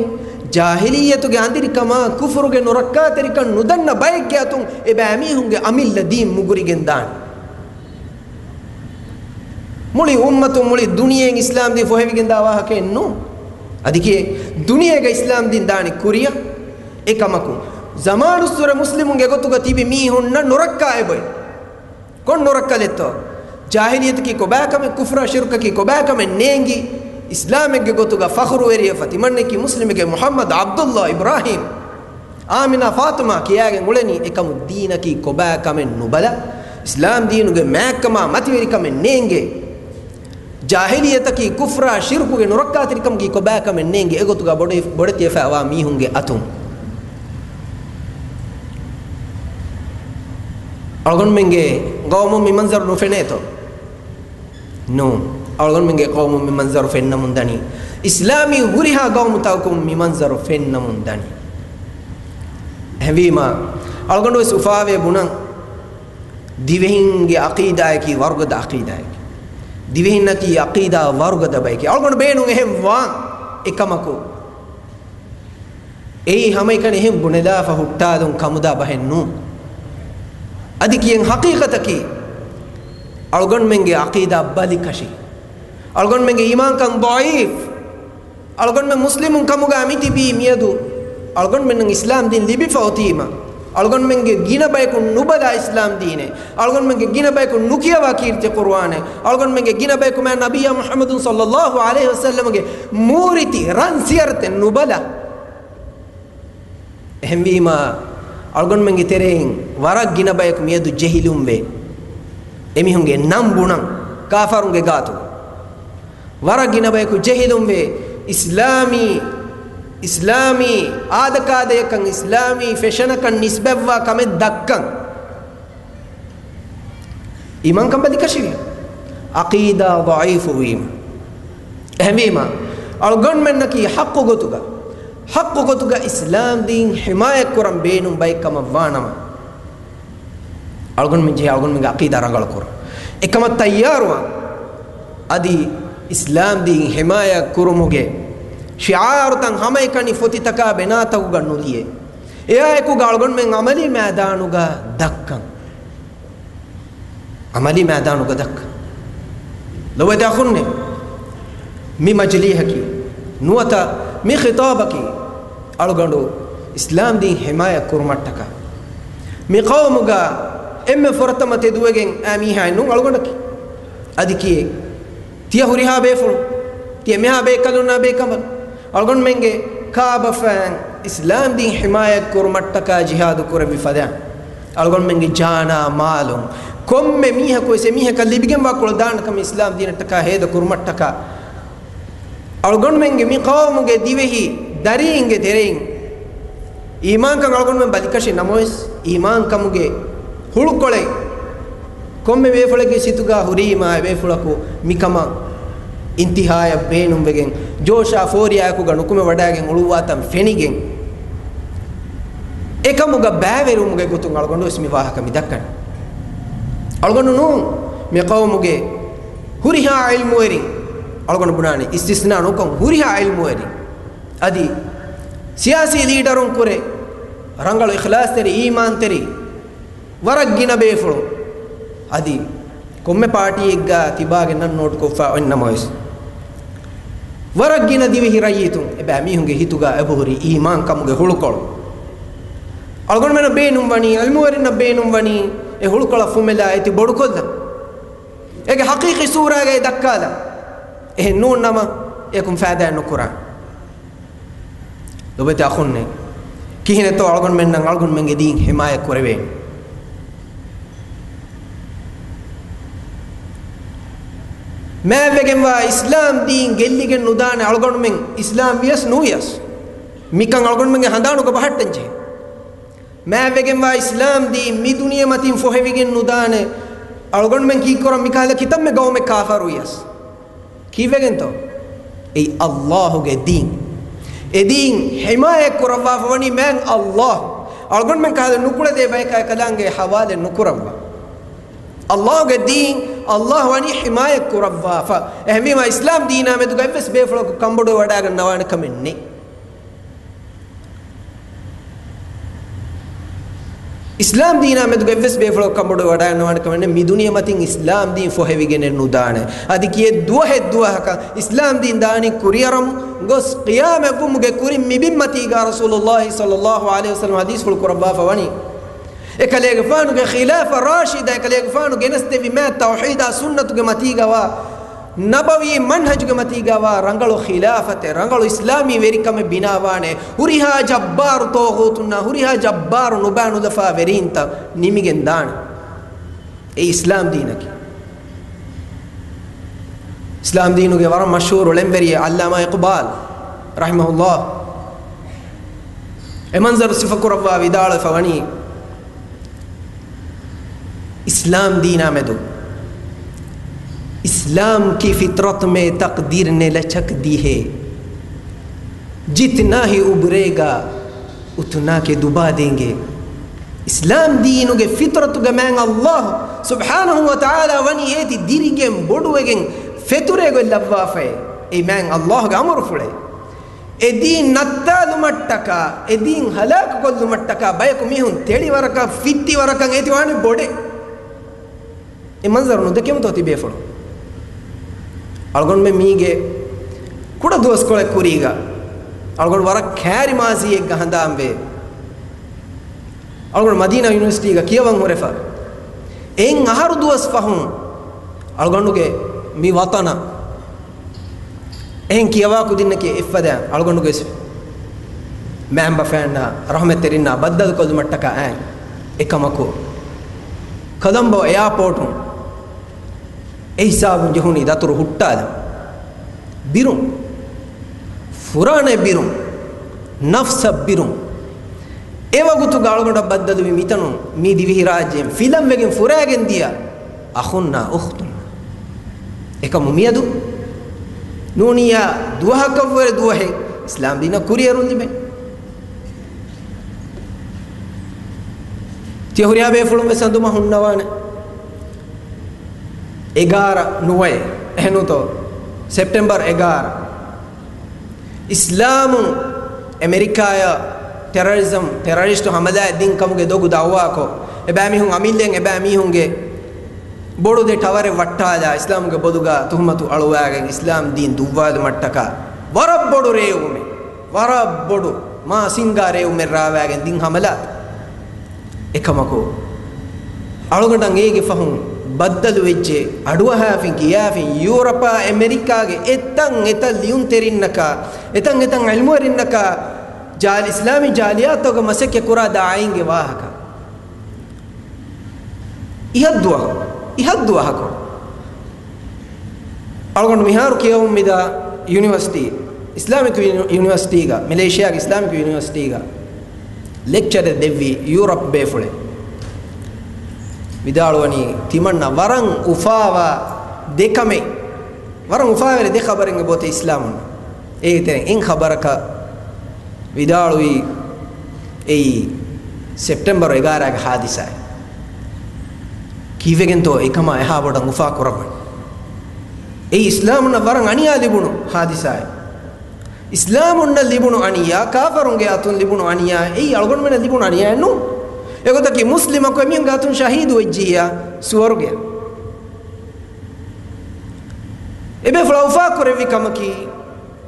ޖާހިލިއްޔަތުގެ އަނދިރިކަމާ، ކުފުރުގެ ނުރައްކާތެރިކަން ނުދަންނަ ބައެއްގެ އަތުން އެބައިމީހުންގެ އަމިއްލަ ދީން މުގުރިގެން ދާނެ. މުޅި އުއްމަތުން، މުޅި ދުނިޔެއިން އިސްލާމް ދީން ފޮހެވިގެން ދާ ވާހަކައެއް ނޫން. އަދި ކިޔޭ، ދުނިޔޭގަ އިސްލާމް ދީން ދާނެ ކުރިއަށް. އެކަމަކު، ޒަމާނުއްސުރެ މުސްލިމުންގެ ގޮތުގަ ތިބި މީހުންނަށް ނުރައްކާ އެބޮތް. ކޮން ނުރައްކަލެއްތޯ؟ ޖާހިލިއްޔަތަކީ ކޮބާކަމެއް، ކުފްރާ ޝިރުކަކީ ކޮބާކަމެއް ނޭނގި، އިސްލާމެއްގެ ގޮތުގަ ފަޚުރުވެރިވެފަ ތިމަންނައަކީ މުސްލިމެއްގެ މުޙައްމަދު، ޢަބްދުﷲ، އިބްރާހީމް، އާމިނާ، ފާޠިމާ ކިޔާގެން އުޅެނީ. އެކަމު ދީނަކީ ކޮބާކަމެއް ނުބަލާ، އިސްލާމް ދީނުގެ މާތްކަމާ މަތިވެރިކަމެއް ނޭނގޭ. ޖާހިލިއްޔަތަކީ ކުފްރާ ޝިރުކުގެ ނުރައްކާތެރިކަމަކީ ކޮބާކަމެއް ނޭނގެ. އެގޮތުގަ ބޮޑެ-، ބޮޑެތިވެފައިވާ މީހުންގެ އަތުން. އަޅުގަނޑުމެންގެ ގައުމުން މި މަންޒަރު ނުފެނޭތޯ؟ ނޫން. އަޅުގަނޑުމެންގެ ގައުމުން މި މަންޒަރު ފެންނަމުން ދަނީ. އިސްލާމީ ހުރިހާ ގައުމުތަކުން މި މަންޒަރު ފެންނަމުން ދަނީ. އެހެންވީމާ، އަޅުގަނޑު ވެސް އުފާވޭ ބުނަން، ދިވެހިންގެ ޢަޤީދާއަކީ ވަރުގަދަ ޢަޤީދާއެކޭ. ދިވެހިންނަކީ ޢަޤީދާ ވަރުގަދަ ބައެކޭ. އަޅުގަނޑު ބޭނުން އެހެން ވާން. އެކަމަކު، އެއީ ހަމައެކަނި އެހެން ބުނެލާފަ ހުއްޓާލުން ކަމުދާ ބަހެއް ނޫން. އަދި ކިޔެން ޙަޤީޤަތަކީ، އަޅުގަނޑުމެންގެ ޢަޤީދާ ބަލިކަށި. އަޅުގަނޑުމެންގެ އީމާންކަން ޟަޢީފް. އަޅުގަނޑުމެން މުސްލިމުން ކަމުގަ މިތިބީ މިއަދު އަޅުގަނޑުމެންނަށް އިސްލާމް ދީން ލިބިފަ އޮތީމަ، އަޅުގަނޑުމެންގެ ގިނަ ބަޔަކު ނުބަލާ އިސްލާމް ދީނެއް، އަޅުގަނޑުމެންގެ ގިނަ ބަޔަކު ނުކިޔަވާ ކީރިތި ޤުރުއާނެއް، އަޅުގަނޑުމެންގެ ގިނަ ބަޔަކު މާތް ނަބިއްޔާ މުޙައްމަދު ޞައްލައްލާހު ޢަލައިހި ވަސައްލަމަގެ މޫރިތި ރަން ސިޔަރަތެއް ނުބަލާ. އެހެންވީމާ، އަޅުގަނޑުމެންގެ ތެރެއިން ވަރަށް ގިނަ ބަޔަކު މިއަދު ޖެހިލުންވޭ. އެމީހުންގެ ނަން ބުނަން ކާފަރުންގެ ގާތު. ވަރަށް ގިނަ ބަޔަކު ޖެހިލުންވޭ. އިސްލާމީ، އިސްލާމީ އާދަކާދަޔަކަށް، އިސްލާމީ ފެޝަނަކަށް ނިސްބަތްވާ ކަމެއް ދައްކަން. އީމާންކަން ބަލިކަށިވީމަ، ޢަޤީދާ ޟަޢީފުވީމަ. އެހެންވީމަ، އަޅުގަނޑުމެންނަކީ ޙައްޤު ގޮތުގަ، ޙައްޤު ގޮތުގަ އިސްލާމް ދީން ޙިމާޔަތްކުރަން ބޭނުން ބައެއް ކަމަށް ވާނަމަ، އަޅުގަނޑުމެން ޖެހޭ އަޅުގަނޑުމެންގެ ޢަޤީދާ ރަނގަޅުކުރަން. އެކަމަށް ތައްޔާރުވާން. އަދި އިސްލާމް ދީން ޙިމާޔަތް ކުރުމުގެ ޝިޢާރުތައް ހަމައެކަނި ފޮތިތަކާ ބެނާތަކުގަ ނުލިޔޭ. އެއާއެކުގަ އަޅުގަނޑުމެން ޢަމަލީ މައިދާނުގަ ދައްކަން. ޢަމަލީ މައިދާނުގަ ދައްކަން. ލޮބުވެތި އަޚުންނޭ، މި މަޖިލީހަކީ ނުވަތަ މި ޚިޠާބަކީ އަޅުގަނޑު އިސްލާމް ދީން ހިމާޔަތް ކުރުމަށްޓަކާ، މި ޤައުމުގަ އެންމެ ފުރަތަމަ ތެދުވެގެން އައި މީހާއެއް ނޫން އަޅުގަނޑަކީ. އަދި ކިއެއް ތިޔަ ހުރިހާ ބޭފުޅުން، ތިޔަ މިހާ ބޭކަލުންނާ ބޭކަނބަލުން، އަޅުގަނޑުމެންގެ ކާބަފައިން އިސްލާމް ދީން ހިމާޔަތް ކުރުމަށްޓަކާ ޖިހާދު ކުރެއްވި ފަދައިން، އަޅުގަނޑުމެންގެ ޖާނާ މާލުން، ކޮންމެ މީހަކުވެސް އެމީހަކަށް ލިބިގެންވާ ކުޅަ ދާނެ ކަމަށް އިސްލާމް ދީނަށްޓަކާ ހޭދަ ކުރުމަށްޓަކާ، އަޅުގަނޑުމެންގެ މި ޤައުމުގެ ދިވެހި ދަރީންގެ ތެރެއިން އީމާންކަން އަޅުގަނޑުމެން ބަލިކަށި ނަމަވެސް، އީމާންކަމުގެ ހުޅުކޮޅެއް ކޮންމެ ބޭފުޅެއްގެ ސިތުގަ ހުރީމާ، އެބޭފުޅަކު މިކަމަށް އިންތިހާޔަށް ބޭނުންވެގެން، ޖޯޝާ ފޯރިޔާއަކުގަ ނުކުމެވަޑައިގެން އުޅުއްވާތަން ފެނިގެން، އެކަމުގަ ބައިވެރިވުމުގެ ގޮތުން އަޅުގަނޑުވެސް މި ވާހަކަ މި ދައްކަނީ. އަޅުގަނޑު ނޫން މި ޤައުމުގެ ހުރިހާ ޢިލްމުވެރިން، އަޅުގަނޑު ބުނާނެ އިސްތިސްނާ ނުކޮށް ހުރިހާ ޢިލްމުވެރިން، އަދި ސިޔާސީ ލީޑަރުން ކުރެ، ރަނގަޅު އިޚްލާޞްތެރި އީމާންތެރި ވަރަށް ގިނަ ބޭފުޅުން، އަދި ކޮންމެ ޕާޓީއެއްގަ ތިބާގެ ނަން ނޯޓުކޮށްފަ އޮތްނަމަވެސް، ވަރަށް ގިނަ ދިވެހި ރައްޔިތުން އެބައިމީހުންގެ ހިތުގަ އެބަހުރި އީމާންކަމުގެ ހުޅުކޮޅު. އަޅުގަނޑުމެންނަށް ބޭނުންވަނީ، ޢިލްމުވެރިންނަށް ބޭނުންވަނީ، އެ ހުޅުކޮޅަށް ފުމެލާ އޭތި ބޮޑުކޮށްލަން. އޭގެ ޙަޤީޤީ ސޫރާގައި ދައްކާލަން. އެހެން ނޫން ނަމަ، އެކުން ފައިދާއެއް ނުކުރާނެ. ލޮބުވެތި އަޚުންނޭ، ކިހިނެއްތޯ އަޅުގަނޑުމެންނަށް އަޅުގަނޑުމެންގެ ދީން ހިމާޔަތް ކުރެވޭނީ؟ މާތްވެގެންވާ އިސްލާމް ދީން ގެއްލިގެން ނުދާނެ އަޅުގަނޑުމެން އިސްލާމް ވިޔަސް ނުވިޔަސް. މިކަން އަޅުގަނޑުމެންގެ ހަނދާނުގަ ބަހައްޓަން ޖެހޭ. މާތްވެގެންވާ އިސްލާމް ދީން މި ދުނިޔެ މަތިން ފޮހެވިގެން ނުދާނެ އަޅުގަނޑުމެން ކީއްކުރަން މިކަހަލަ ކިތަންމެ ގައުމެއް ކާފަރުވިޔަސް. ކީއްވެގެންތޯ؟ އެއީ ﷲ ގެ ދީން. އެ ދީން ޙިމާޔަތް ކުރައްވާފަ ވަނީ މާތް ﷲ. އަޅުގަނޑުމެން ކަހަލަ ނުކުޅެދޭ ބަޔަކާ އެކަލާނގެ ޙަވާލެއް ނުކުރައްވާ. ﷲ ގެ ދީން ﷲ ވަނީ ޙިމާޔަތް ކުރައްވާފަ. އެހެންވީމާ އިސްލާމް ދީނާ މެދުގަ އެއްވެސް ބޭފުޅަކު ކަނބޮޑުވެވަޑައިގަންނަވާނެ ކަމެއް ނެތް. އިސްލާމް ދީނާ މެދުގަ އެއްވެސް ބޭފުޅަކު ކަނބޮޑުވެވަޑައިގަންނަވާނެ ކަމެއް ނެތް. މި ދުނިޔެ މަތިން އިސްލާމް ދީން ފޮހެވިގެނެއް ނުދާނެ. އަދި ކިއެއް ދުވަހެއް ދުވަހަކަށް އިސްލާމް ދީން ދާނީ ކުރިއަރަމުން ގޮސް ޤިޔާމަތްވުމުގެ ކުރިން މި ބިން މަތީގާ ރަސޫލުﷲ ޞައްލަﷲ ޢަލައިހި ވަސައްލަމަ ޙަދީޘްފުޅު ކުރައްވާފަ ވަނީ. އެކަލޭގެފާނުގެ ޚިލާފަ ރާޝިދާ، އެކަލޭގެފާނު ގެނެސްދެއްވި މާތް ތައުޙީދާ ސުންނަތުގެ މަތީގަވާ، ނަބަވީ މަންހަޖުގެ މަތީގަވާ ރަނގަޅު ޚިލާފަތެއް، ރަނގަޅު އިސްލާމީ ވެރިކަމެއް ބިނާވާނެ، ހުރިހާ ޖައްބާރު ޠާޣޫތުންނާ، ހުރިހާ ޖައްބާރު ނުބާ ނުލަފާ ވެރީންތައް ނިމިގެން ދާނެ. އެ އިސްލާމް ދީނަކީ. އިސްލާމް ދީނުގެ ވަރަށް މަޝްހޫރު ޅެންވެރިޔާ ޢައްލާމާ އިޤްބާލް ރަޙިމަހުﷲ އެ މަންޒަރު ސިފަކުރައްވާ ވިދާޅުވެފަ ވަނީ، އިސްލާމް ދީނާ މެދު، اسلام کی فطرت میں تقدیر نے لچک دی ہے، جتنا ہی ابھرے گا، اتنا کے دبا دیں گے. އިސްލާމް ދީނުގެ ފިޠުރަތުގެ މާތް ﷲ ސުބްޙާނަހޫ ވަތަޢާލާ ވަނީ އޭތި ދިރިގެން ބޮޑުވެގެން ފެތުރޭގޮތް ލައްވާފައޭ. އެ މާތް ﷲ ގެ އަމުރުފުޅޭ. އެ ދީން ނައްތާލުމަށްޓަކާ، އެ ދީން ހަލާކުކޮށްލުމަށްޓަކާ ބަޔަކު މީހުން ތެޅިވަރަކަށް، ފިއްތިވަރަކަށް އޭތި ވާނީ ބޮޑެއް. އެ މަންޒަރު ނުދެކެމުތޯ ތިބޭފުޅުން؟ އަޅުގަނޑުމެން މީގެ ކުޑަ ދުވަސްކޮޅެއް ކުރީގަ، އަޅުގަނޑު ވަރަށް ކާރިމާޒީއެއްގަ ހަނދާންވޭ. އަޅުގަނޑު މަދީނާ ޔުނިވަރސިޓީގަ ކިޔަވަން ހުރެފަ. އެއިން އަހަރު ދުވަސް ފަހުން އަޅުގަނޑުގެ މި ވަޠަނަށް އެހެން ކިޔަވާ ކުދިންނަކީ އެއްފަދައިން އަޅުގަނޑުގެ މައިންބަފައިންނާ ރަޙުމަތްތެރިންނާ ބައްދަލުކޮށްލުމަށްޓަކާ އައި. އެކަމަކު، ކޮލަމްބޯ އެއާޕޯޓުން އެ ހިސާބުން ޖެހުނީ ދަތުރު ހުއްޓާލަން. ބިރުން. ފުރާނައަށް ބިރުން. ނަފްސަށް ބިރުން. އެ ވަގުތުގަ އަޅުގަނޑަށް ބައްދަލުވި މިތަނުން މި ދިވެހިރާއްޖެއިން ފިލަން ވެގެން ފުރާގެން ދިޔަ އަޚުންނާ އުޚްތުން. އެކަމު މިއަދު ނޫނިއްޔާ ދުވަހަކަށްވުރެ ދުވަހެއް އިސްލާމް ދީނަށް ކުރިއެރުން ލިބޭ. ތިޔަ ހުރިހާ ބޭފުޅުން ވެސް އަނދުމަށް ހުންނަވާނެ. އެގާރަ ނުވައެއް. އެހެންނޫތޯ؟ ސެޕްޓެމްބަރު އެގާރަ. އިސްލާމުން އެމެރިކާއަށް ޓެރަރިޒަމް، ޓެރަރިސްޓު ހަމަލާއެއް ދިން ކަމުގެ ދޮގު ދައުވާކޮށް، އެބައިމީހުން އަމިއްލައިން އެބައިމީހުންގެ ބޮޑު ދެ ޓަވަރެއް ވައްޓާލާ، އިސްލާމުގެ ބޮލުގަ ތުހުމަތު އަޅުވާގެން އިސްލާމް ދީން ދުއްވާލުމަށްޓަކާ ވަރަށް ބޮޑު ރޭވުމެއް، ވަރަށް ބޮޑު. މާ ސިންގާރެއް އުމެއް ރާވާގެން ދިން ހަމަލާ. އެކަމަކު، އަޅުގަނޑަށް އޭގެ ފަހުން ބައްދަލު ވެއްޖެ، އަޑުއަހާފިން ކިޔާފިން، ޔޫރަޕާ އެމެރިކާގެ އެތަން އެތަން ލިޔުންތެރިންނަކާ، އެތަން އެތަން ޢިލްމުވެރިންނަކާ، ޖާލި-، އިސްލާމީ ޖާލިޔާތުގަ މަސައްކަތް ކުރާ ދާއިންގެ ވާހަކަ. އިހަށްދުވަހު، އިހަށްދުވަހަކު އަޅުގަނޑު މިހާރު ކިޔަވަމުން މިދާ ޔުނިވަރސިޓީ، އިސްލާމިކް ޔުނި-، ޔުނިވަރސިޓީގަ، މެލޭޝިޔާގެ އިސްލާމިކް ޔުނިވަރސިޓީގަ ލެކްޗަރެއް ދެއްވި ޔޫރަޕް ބޭފުޅެއް ވިދާޅުވަނީ، ތިމަންނަ ވަރަށް އުފާވާ ދެ ކަމެއް، ވަރަށް އުފާވެރި ދެ ޚަބަރެއް އެބައޮތޭ އިސްލާމުން. އޭގެ ތެރެއިން އެއް ޚަބަރަކަށް ވިދާޅުވީ އެއީ ސެޕްޓެމްބަރު އެގާރައިގެ ހާދިސާއެއް. ކީއްވެގެންތޯ އެކަމާ އެހާ ބޮޑަށް އުފާ ކުރައްވަނީ؟ އެއީ އިސްލާމުންނަށް ވަރަށް އަނިޔާ ލިބުނު ހާދިސާއެއް. އިސްލާމުންނަށް ލިބުނު އަނިޔާ ކާފަރުންގެ އަތުން ލިބުނު އަނިޔާ އެއީ އަޅުގަނޑުމެންނަށް ލިބުނު އަނިޔާއެއް ނޫން. އެގޮތަކީ މުސްލިމަކު އެމީހުންގެ އަތުން ޝަހީދު ވެއްޖިއްޔާ ސުވަރުގެއަށް. އެބޭފުޅާ އުފާކުރެއްވި ކަމަކީ،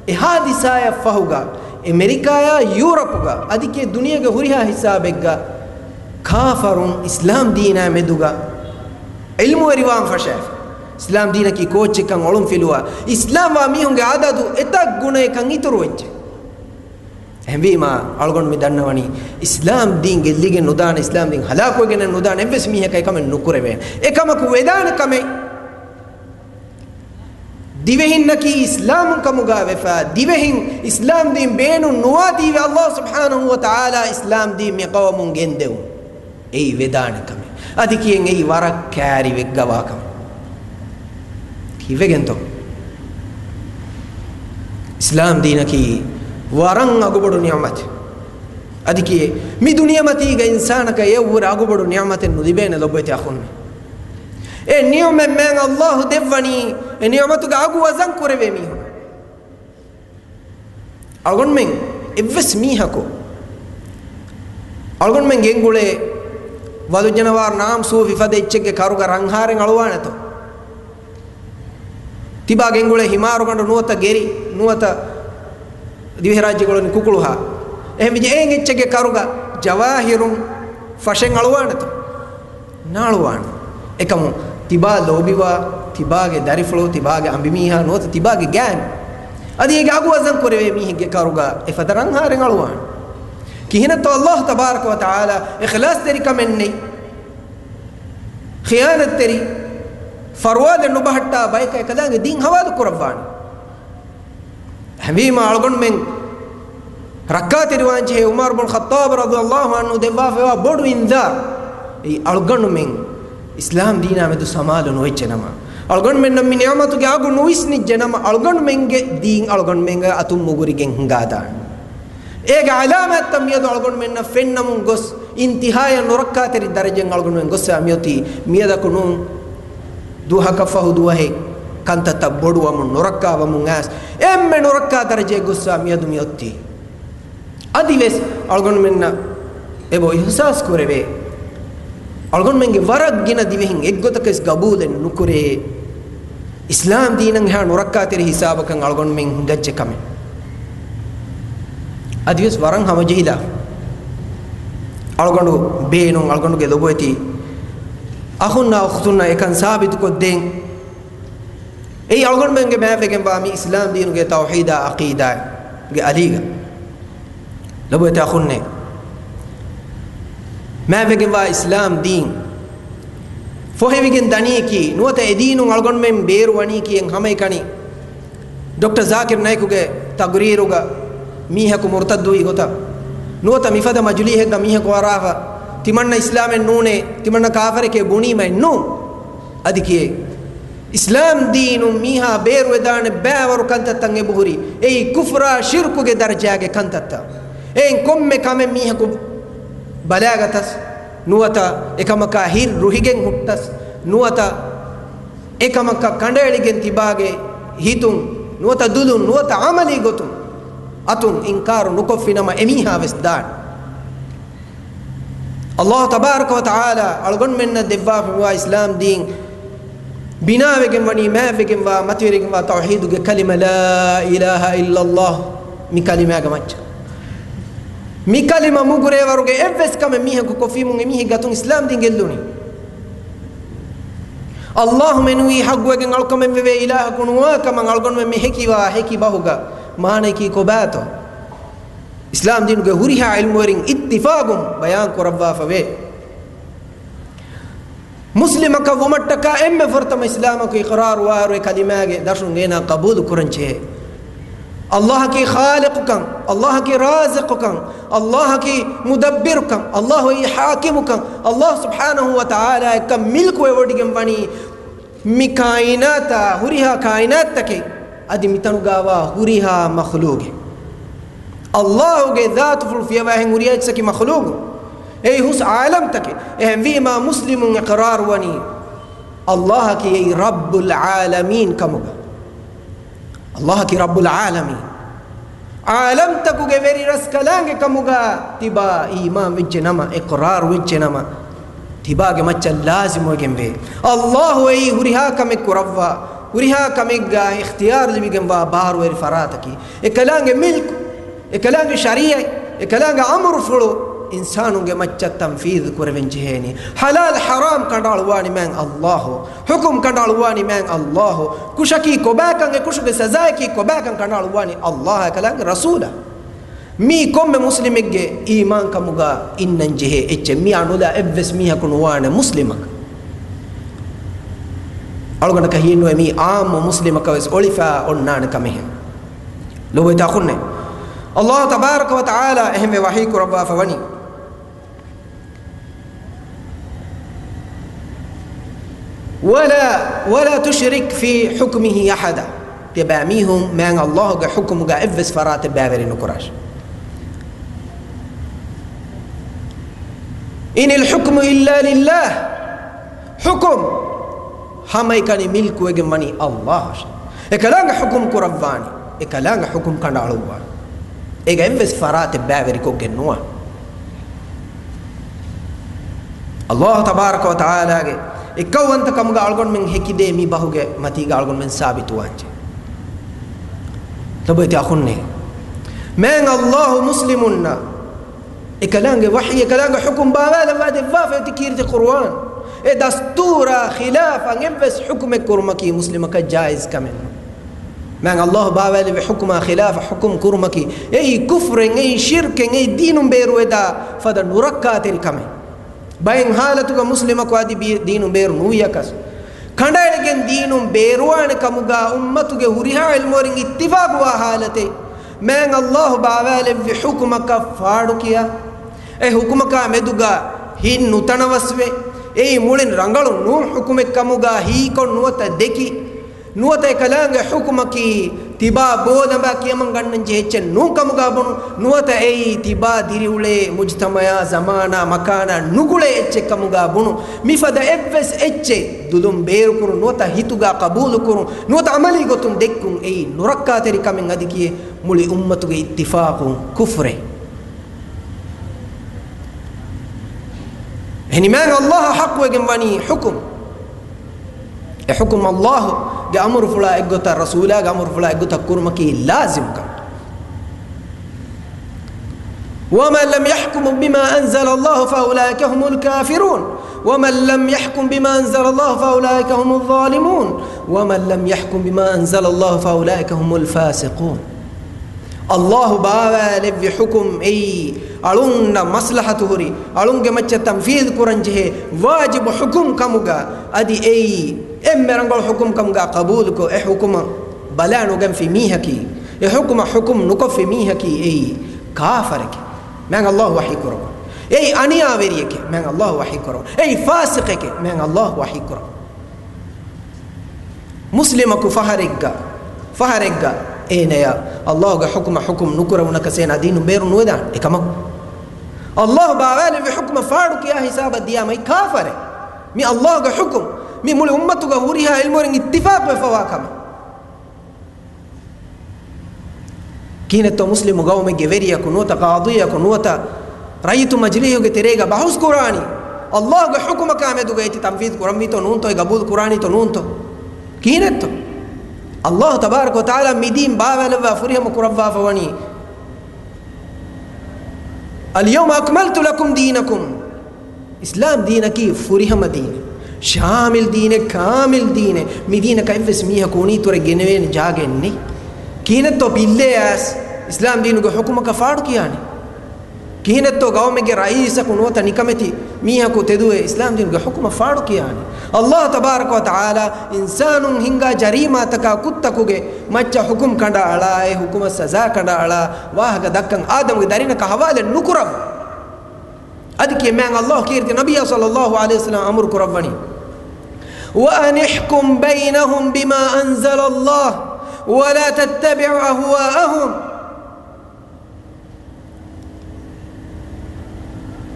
އެ ހާދިސާއަށް ފަހުގަ އެމެރިކާޔާ ޔޫރަޕުގަ އަދި ދުނިޔޭގެ ހުރިހާ ހިސާބެއްގަ ކާފަރުން އިސްލާމް ދީނާ މެދުގަ ޢިލްމުވެރިވާން ފަށާފަ. އިސްލާމް ދީނަކީ ކޯއްޗެއްކަން އޮޅުންފިލުވާ، އިސްލާމްވާ މީހުންގެ އަދަދު އެތައް ގުނައަކަށް އިތުރުވެއްޖެ. އެހެންވީމާ، އަޅުގަނޑު މި ދަންނަވަނީ، އިސްލާމް ދީން ގެއްލިގެން ނުދާނެ، އިސްލާމް ދީން ހަލާކުވެގެން ނުދާނެ އެއްވެސް މީހަކަށް އެކަމެއް ނުކުރެވޭނެ. އެކަމަކު ވެދާނެ ކަމެއް، ދިވެހިންނަކީ އިސްލާމުން ކަމުގަ ވެފަ، ދިވެހިން އިސްލާމް ދީން ބޭނުން ނުވާތީވެ، ﷲ ސުބްޙާނަހޫ ވަތަޢާލާ އިސްލާމް ދީން މި ޤައުމުން ގެންދެވުން. އެއީ ވެދާނެ ކަމެއް. އަދި ކިޔެން އެއީ ވަރަށް ކައިރި ވެއްގަވާ ކަމެއް. ކީއްވެގެންތޯ؟ އިސްލާމް ދީނަކީ ވަރަށް އަގުބޮޑު ނިޢުމަތެއް. އަދި ކިޔޭ، މި ދުނިޔެމަތީގަ އިންސާނަކަށް އެއަށްވުރެ އަގުބޮޑު ނިޢުމަތެއް ނުލިބޭނެ ލޮބުވެތި އަޚުންނޭ. އެ ނިޢުމަތް މާތް ﷲ ދެއްވަނީ، އެ ނިޢުމަތުގެ އަގު ވަޒަން ކުރެވޭ މީހުން. އަޅުގަނޑުމެން އެއްވެސް މީހަކު، އަޅުގަނޑުމެން ގެންގުޅޭ ވަލުއްޖަނަވާރު ނާމް ސޫފި ފަދަ އެއްޗެއްގެ ކަރުގަ ރަންހާރެއް އަޅުވާނެތޯ؟ ތިބާ ގެންގުޅޭ ހިމާރުގަނޑު ނުވަތަ ގެރި، ނުވަތަ ދިވެހިރާއްޖެ ގުޅުނީ ކުކުޅުހާ. އެހެންވެއްޖެ އެހެން އެއްޗެއްގެ ކަރުގަ ޖަވާހިރުން ފަށެއް އަޅުވާނެތޯ؟ ނާޅުވާނެ. އެކަމު ތިބާ ލޯބިވާ، ތިބާގެ ދަރިފުޅު، ތިބާގެ އަނބިމީހާ ނުވަތަ ތިބާގެ ގާތް، އަދި އޭގެ އަގު ވަޒަން ކުރެވޭ މީހެއްގެ ކަރުގަ އެފަދަ ރަންހާރެއް އަޅުވާނެ. ކިހިނެއްތޯ ﷲ ތަބާރަކަ ވަ ތަޢާލާ އިޚްލާޞްތެރިކަމެއް ނެތް، ޚިޔާނަތްތެރި، ފަރުވާލެއް ނުބަހައްޓާ ބަޔަކަށް އެކަލާނގެ ދީން ހަވާލު ކުރައްވާނެ. އެހެންވީމާ އަޅުގަނޑުމެން ރައްކާތެރިވާންޖެހޭ ޢުމަރު ބުން ޚައްޠާބް ރަޟިޔަﷲ ޢަންހު ދެއްވާފައިވާ ބޮޑު އިންޒާރު. އެއީ އަޅުގަނޑުމެން އިސްލާމް ދީނާ މެދު ސަމާލު ނުވެއްޖެ ނަމަ، އަޅުގަނޑުމެންނަށް މި ނިޢުމަތުގެ އަގު ނުވިސްނިއްޖެ ނަމަ، އަޅުގަނޑުމެންގެ ދީން އަޅުގަނޑުމެންގެ އަތުން މުގުރިގެން ހިނގާދާނެ. އޭގެ ޢަލާމާތްތައް މިއަދު އަޅުގަނޑުމެންނަށް ފެންނަމުން ގޮސް، އިންތިހާޔަށް ނުރައްކާތެރި ދަރަޖައިން އަޅުގަނޑުމެން ގޮސްސާ މިއޮތީ. މިއަދަކު ނޫން، ދުވަހަކަށް ފަހު ދުވަހެއް ކަންތައްތައް ބޮޑުވަމުން، ނުރައްކާވަމުން އައިސް، އެންމެ ނުރައްކާ ދަރަޖައަށް ގޮސްސާ މިއަދު މިއޮތީ. އަދިވެސް އަޅުގަނޑުމެންނަށް އެބަ އިޙްސާސް ކުރެވޭ، އަޅުގަނޑުމެންގެ ވަރަށް ގިނަ ދިވެހިން އެއްގޮތަކަށް ގަބޫލެއް ނުކުރޭ، އިސްލާމް ދީނަށް އެހާ ނުރައްކާތެރި ހިސާބަކަށް އަޅުގަނޑުމެން ހިނގައްޖެ ކަމެއް. އަދިވެސް ވަރަށް ހަމަޖެހިލާ، އަޅުގަނޑު ބޭނުން، އަޅުގަނޑުގެ ލޮބުވެތި އަޚުންނާ އުޚްތުންނަށް އެކަން ސާބިތުކޮށްދޭން. އެއީ އަޅުގަނޑުމެންގެ މާތްވެގެންވާ މި އިސްލާމް ދީނުގެ ތައުޙީދާ ޢަޤީދާގެ އަލީގަ. ލޮބުވެތި އަޚުންނޭ، މާތްވެގެންވާ އިސްލާމް ދީން ފޮހެވިގެން ދަނީކީ، ނުވަތަ އެ ދީނުން އަޅުގަނޑުމެން ބޭރު ވަނީކީ، އެން ހަމައެކަނި ޑޮކްޓަރ ޒާކިރް ނައިކުގެ ތަގުރީރުގަ މީހަކު މުރުތައްދުވި ގޮތަށް، ނުވަތަ މިފަދަ މަޖުލީހެއްގަ މީހަކު އަރާފަ، ތިމަންނަ އިސްލާމެއް ނޫނޭ، ތިމަންނަ ކާފަރެކޭ ބުނީމައެއް ނޫން. އަދި ކިޔޭ، އިސްލާމް ދީނުން މީހާ ބޭރުވެދާނެ ބައިވަރު ކަންތައްތައް އެބަހުރި، އެއީ ކުފްރާ ޝިރްކުގެ ދަރަޖާގެ ކަންތައްތައް. އެއިން ކޮންމެ ކަމެއް މީހަކު ބަލާގަތަސް، ނުވަތަ އެކަމަކާ ހިތް ރުހިގެން ހުއްޓަސް، ނުވަތަ އެކަމަކަށް ކަނޑައެޅިގެން ތިބާގެ ހިތުން، ނުވަތަ ދުލުން، ނުވަތަ ޢަމަލީ ގޮތުން އަތުން އިންކާރު ނުކޮށްފިނަމަ، އެމީހާ ވެސް ދާނެ. ﷲ ތަބާރަކަ ވަ ތަޢާލާ އަޅުގަނޑުމެންނަށް ދެއްވާފައިވާ އިސްލާމް ދީން ބިނާވެގެން ވަނީ، މާތްވެގެންވާ، މަތިވެރިގެންވާ ތައުޙީދުގެ ކަލިމަ، ލާ އިލާހަ އިއްލައްލާހު، މި ކަލިމާގެ މައްޗަށް. މި ކަލިމަ މުގުރޭވަރުގެ އެއްވެސް ކަމެއް މީހަކު ކޮށްފީމުން އެމީހެއް ގަތުން އިސްލާމް ދީން ގެއްލުނީ. އައްލާހު މެނުވީ ޙައްޤުވެގެން އަޅުކަމެއް ވެވޭ އިލާހަކު ނުވާ ކަމަށް އަޅުގަނޑުމެން މި ހެކިވާ ހެކި ބަހުގަ މާނަޔަކީ ކޮބާތޯ؟ އިސްލާމް ދީނުގެ ހުރިހާ ޢިލްމުވެރިން އިއްތިފާގުން ބަޔާން ކުރައްވާފަވޭ. މުސްލިމަކަށް ވުމަށްޓަކާ އެންމެ ފުރަތަމަ އިސްލާމަކު އިޤްރާރުވާއިރު އެ ކަލިމާގެ ދަށުން އޭނާ ޤަބޫލު ކުރަންޖެހޭ. އައްލާހަކީ ޚާލިޤުކަން، އައްލާހަކީ ރާޒިޤުކަން، އައްލާހަކީ މުދައްބިރުކަން، އައްލާހު އެއީ ޙާކިމުކަން، އައްލާހު ސުބްޙާނަހު ވަ ތަޢާލާއަށް މިލްކުވެވޮޑިގެން ވަނީ މި ކާއިނާތާ ހުރިހާ ކާއިނާތްތަކެއް، އަދި މިތަނުގާވާ ހުރިހާ މަޚްލޫގެއް. އައްލާހުގެ ޛާތުފުޅު ފިޔަވާހެން ހުރިހާ އެއްޗަކީ މަޚްލޫގު. އެއީ ހުސް ޢާލަމްތަކެއް. އެހެންވީމާ މުސްލިމުން އިޤްރާރުވަނީ އައްލާހަކީ އެއީ ރައްބުލް ޢާލަމީން ކަމުގަ. އައްލާހަކީ ރައްބުލް ޢާލަމީން. ޢާލަމްތަކުގެ ވެރި ރަސްކަލާނގެ ކަމުގަ ތިބާ އީމާން ވެއްޖެ ނަމަ، އިޤްރާރު ވެއްޖެ ނަމަ، ތިބާގެ މައްޗަށް ލާޒިމުވެގެންވޭ. އައްލާހު އެއީ ހުރިހާ ކަމެއް ކުރައްވާ، ހުރިހާ ކަމެއްގަ އިޚްތިޔާރު ލިބިގެންވާ ބާރުވެރި ފަރާތަކީ. އެކަލާނގެ މިލްކު، އެކަލާނގެ ޝަރީޢަތް، އެކަލާނގެ އަމުރުފުޅު އިންސާނުންގެ މައްޗަށް ތަންފީޛު ކުރެވެން ޖެހޭނީ. ޙަލާލް ޙަރާމް ކަނޑައަޅުއްވާނީ މާތް އައްލާހު. ޙުކުމް ކަނޑައަޅުއްވާނީ މާތް އައްލާހު. ކުށަކީ ކޮބާކަން، އެ ކުށުގެ ސަޒާއަކީ ކޮބާކަން ކަނޑައަޅުއްވާނީ އައްލާހާ އެކަލާނގެ ރަސޫލާ. މީ ކޮންމެ މުސްލިމެއްގެ އީމާންކަމުގަ އިންނަން ޖެހޭ އެއްޗެއް. މިއާ ނުލާ އެއްވެސް މީހަކު ނުވާނެ މުސްލިމަކަށް. އަޅުގަނޑަކަށް ހީނުވޭ މީ ޢާއްމު މުސްލިމަކަށް ވެސް އޮޅިފަ އޮންނާނެ ކަމެއް. ލޮބުވެތި އަޚުންނޭ، އައްލާހު ތަބާރަކަ ވަ ތަޢާލާ އެހެންވެ ވަޙީ ކުރައްވާފަ ވަނީ، ولا، ولا تشرك في حكمه أحدا. ތިޔަބައިމީހުން މާތް އައްލާހުގެ ޙުކުމުގަ އެއްވެސް ފަރާތެއް ބައިވެރި ނުކުރާށި. إن الحكم إلا لله. ޙުކުމް ހަމައެކަނި މިލްކުވެގެން ވަނީ އައްލާހަށް. އެކަލާނގެ ޙުކުމް ކުރައްވާނީ، އެކަލާނގެ ޙުކުމް ކަނޑައަޅުއްވާނީ. އޭގަ އެއްވެސް ފަރާތެއް ބައިވެރިކޮށްގެން ނުވާ. އައްލާހު ތަބާރަކަ ވަ ތަޢާލާގެ އެއްކައުވަންތަ ކަމުގަ އަޅުގަނޑުމެން ހެކިދޭ މި ބަހުގެ މަތީގަ އަޅުގަނޑުމެން ސާބިތުވާންޖެ. ލޮބުވެތި އަޚުންނޭ، މާތް އައްލާހު މުސްލިމުންނަށް އެކަލާނގެ ވަޙީ، އެކަލާނގެ ޙުކުމް ބާވާލައްވާ ދެއްވާފަ އޮތީ ކީރިތި ޤުރުއާން. އެ ދަސްތޫރާ ޚިލާފަށް އެއްވެސް ޙުކުމެއް ކުރުމަކީ މުސްލިމަކަށް ޖާއިޒް ކަމެއް ނޫން. މާތް އައްލާހު ބާވާލެއްވި ޙުކުމާ ޚިލާފަށް ޙުކުމް ކުރުމަކީ އެއީ ކުފްރެއް، އެއީ ޝިރްކެއް، އެއީ ދީނުން ބޭރުވެދާ ފަދަ ނުރައްކާތެރި ކަމެއް. ބައެއް ޙާލަތުގަ މުސްލިމަކު އަދި ބީ-، ދީނުން ބޭރު ނުވިޔަކަސް، ކަނޑައެޅިގެން ދީނުން ބޭރުވާނެ ކަމުގަ އުއްމަތުގެ ހުރިހާ ޢިލްމުވެރިން އިއްތިފާޤުވާ ޙާލަތެއް، މާތް އައްލާހު ބާވާލެއްވި ޙުކުމަކަށް ފާޑުކިޔާ، އެ ޙުކުމަކާ މެދުގަ ހިތް ނުތަނަވަސްވެ، އެއީ މުޅިން ރަނގަޅު ނޫން ޙުކުމެއް ކަމުގަ ހީކޮށް ނުވަތަ ދެކި، ނުވަތަ އެކަލާނގެ ޙުކުމަކީ ތިބާ ބޯލަނބާ ކިޔަމަން ގަންނަން ޖެހޭ އެއްޗެއް ނޫން ކަމުގަ ބުނު، ނުވަތަ އެއީ ތިބާ ދިރިއުޅޭ މުޖްތަމަޢާ، ޒަމާނާ، މަކާނާ ނުގުޅޭ އެއްޗެއް ކަމުގަ ބުނު، މިފަދަ އެއްވެސް އެއްޗެއް ދުލުން ބޭރުކުރުން، ނުވަތަ ހިތުގަ ޤަބޫލުކުރުން، ނުވަތަ ޢަމަލީ ގޮތުން ދެއްކުން އެއީ ނުރައްކާތެރި ކަމެއް އަދި ކިޔޭ މުޅި އުއްމަތުގެ އިއްތިފާޤުން ކުފްރެއް. އެހެނީ މާތް އައްލާހަށް ޙައްޤުވެގެން ވަނީ ޙުކުމް. އެ ޙުކުމް އައްލާހުގެ އަމުރުފުޅާ އެއްގޮތަށް، ރަސޫލާގެ އަމުރުފުޅާ އެއްގޮތަށް ކުރުމަކީ ލާޒިމް ކަމެއް. ومن لم يحكم بما أنزل الله فأولئك هم الكافرون. ومن لم يحكم بما أنزل الله فأولئك هم الظالمون. ومن لم يحكم بما أنزل الله فأولئك هم الفاسقون. އައްލާހު ބާވާލެއްވި ޙުކުމް އެއީ، އަޅުންނަށް މަސްލަހަތު ހުރި، އަޅުންގެ މައްޗަށް ތަންފީޛު ކުރަން ޖެހޭ ވާޖިބު ޙުކުމް ކަމުގަ، އަދި އެއީ އެންމެ ރަނގަޅު ޙުކުމް ކަމުގަ ޤަބޫލުކޮށް، އެ ޙުކުމަށް ބަލާ ނުގެންފި މީހަކީ، އެ ޙުކުމަށް ޙުކުމް ނުކޮށްފި މީހަކީ އެއީ ކާފަރެކޭ. މާތް އައްލާހު ވަޙީ ކުރައްވާ. އެއީ އަނިޔާވެރިއެކޭ. މާތް އައްލާހު ވަޙީ ކުރައްވާ. އެއީ ފާސިޤެކޭ. މާތް އައްލާހު ވަޙީ ކުރައްވާ. މުސްލިމަކު ފަހަރެއްގަ، ފަހަރެއްގަ އޭނަޔަށް އައްލާހުގެ ޙުކުމަށް ޙުކުމް ނުކުރެވުނަކަސް އޭނާ ދީނުން ބޭރު ނުވެދާނެ. އެކަމަކު، އައްލާހު ބާވާލެއްވި ޙުކުމަށް ފާޑު ކިޔާ ހިސާބަށް ދިޔާމައި ކާފަރެއް. މި އައްލާހުގެ ޙުކުމް، މި މުޅި އުއްމަތުގަ ހުރިހާ ޢިލްމުވެރިން އިއްތިފާޤުވެފަވާ ކަމެއް. ކިހިނެއްތޯ މުސްލިމު ޤައުމެއްގެ ވެރިޔަކު ނުވަތަ ޤާޟީއަކު ނުވަތަ ރައްޔިތު މަޖިލީހުގެ ތެރޭގަ ބަހުސް ކުރާނީ؟ އައްލާހުގެ ޙުކުމަކާ މެދުގަ އޭތި ތަންފީޛު ކުރަންވީތޯ ނޫންތޯ، އެ ޤަބޫލު ކުރާނީތޯ ނޫންތޯ؟ ކިހިނެއްތޯ؟ އައްލާހު ތަބާރަކަ ވަ ތަޢާލާ މި ދީން ބާވާލައްވާ ފުރިހަމަ ކުރައްވާފަ ވަނީ اليوم أكملت لكم دينكم. އިސްލާމް ދީނަކީ ފުރިހަމަ ދީނެއް، ޝާމިލް ދީނެއް، ކާމިލް ދީނެއް. މި ދީނަކަށް އެއްވެސް މީހަކު އުނިތުރެ ގެނެވޭނެ ޖާގައެއް ނެތް. ކިހިނެއްތޯ ޕިއްލޭ އައިސް އިސްލާމް ދީނުގެ ޙުކުމަކަށް ފާޑު ކިޔާނީ؟ ކިހިނެއްތޯ ގައުމެއްގެ ރައީސަކު ނުވަތަ ނިކަމެތި މީހަކު ތެދުވެ އިސްލާމް ދީނުގެ ޙުކުމަށް ފާޑު ކިޔާނީ؟ ﷲ ތަބާރަކަ ވަ ތަޢާލާ އިންސާނުން ހިންގާ ޖަރީމާތަކާ ކުށްތަކުގެ މައްޗަށް ޙުކުމް ކަނޑައަޅާ، އެ ޙުކުމަށް ސަޒާ ކަނޑައަޅާ ވާހަކަ ދައްކަން އާދަމުގެ ދަރިންނަކަށް ޙަވާލެއް ނުކުރަން. އަދި ކިޔެ މާތް ﷲ ކީރިތި ނަބިއްޔާ ޞައްލައްލާހު ޢަލައިހި ވަސައްލަމަ އަމުރު ކުރައްވަނީ، وأن احكم بينهم بما أنزل الله ولا تتبع أهواءهم.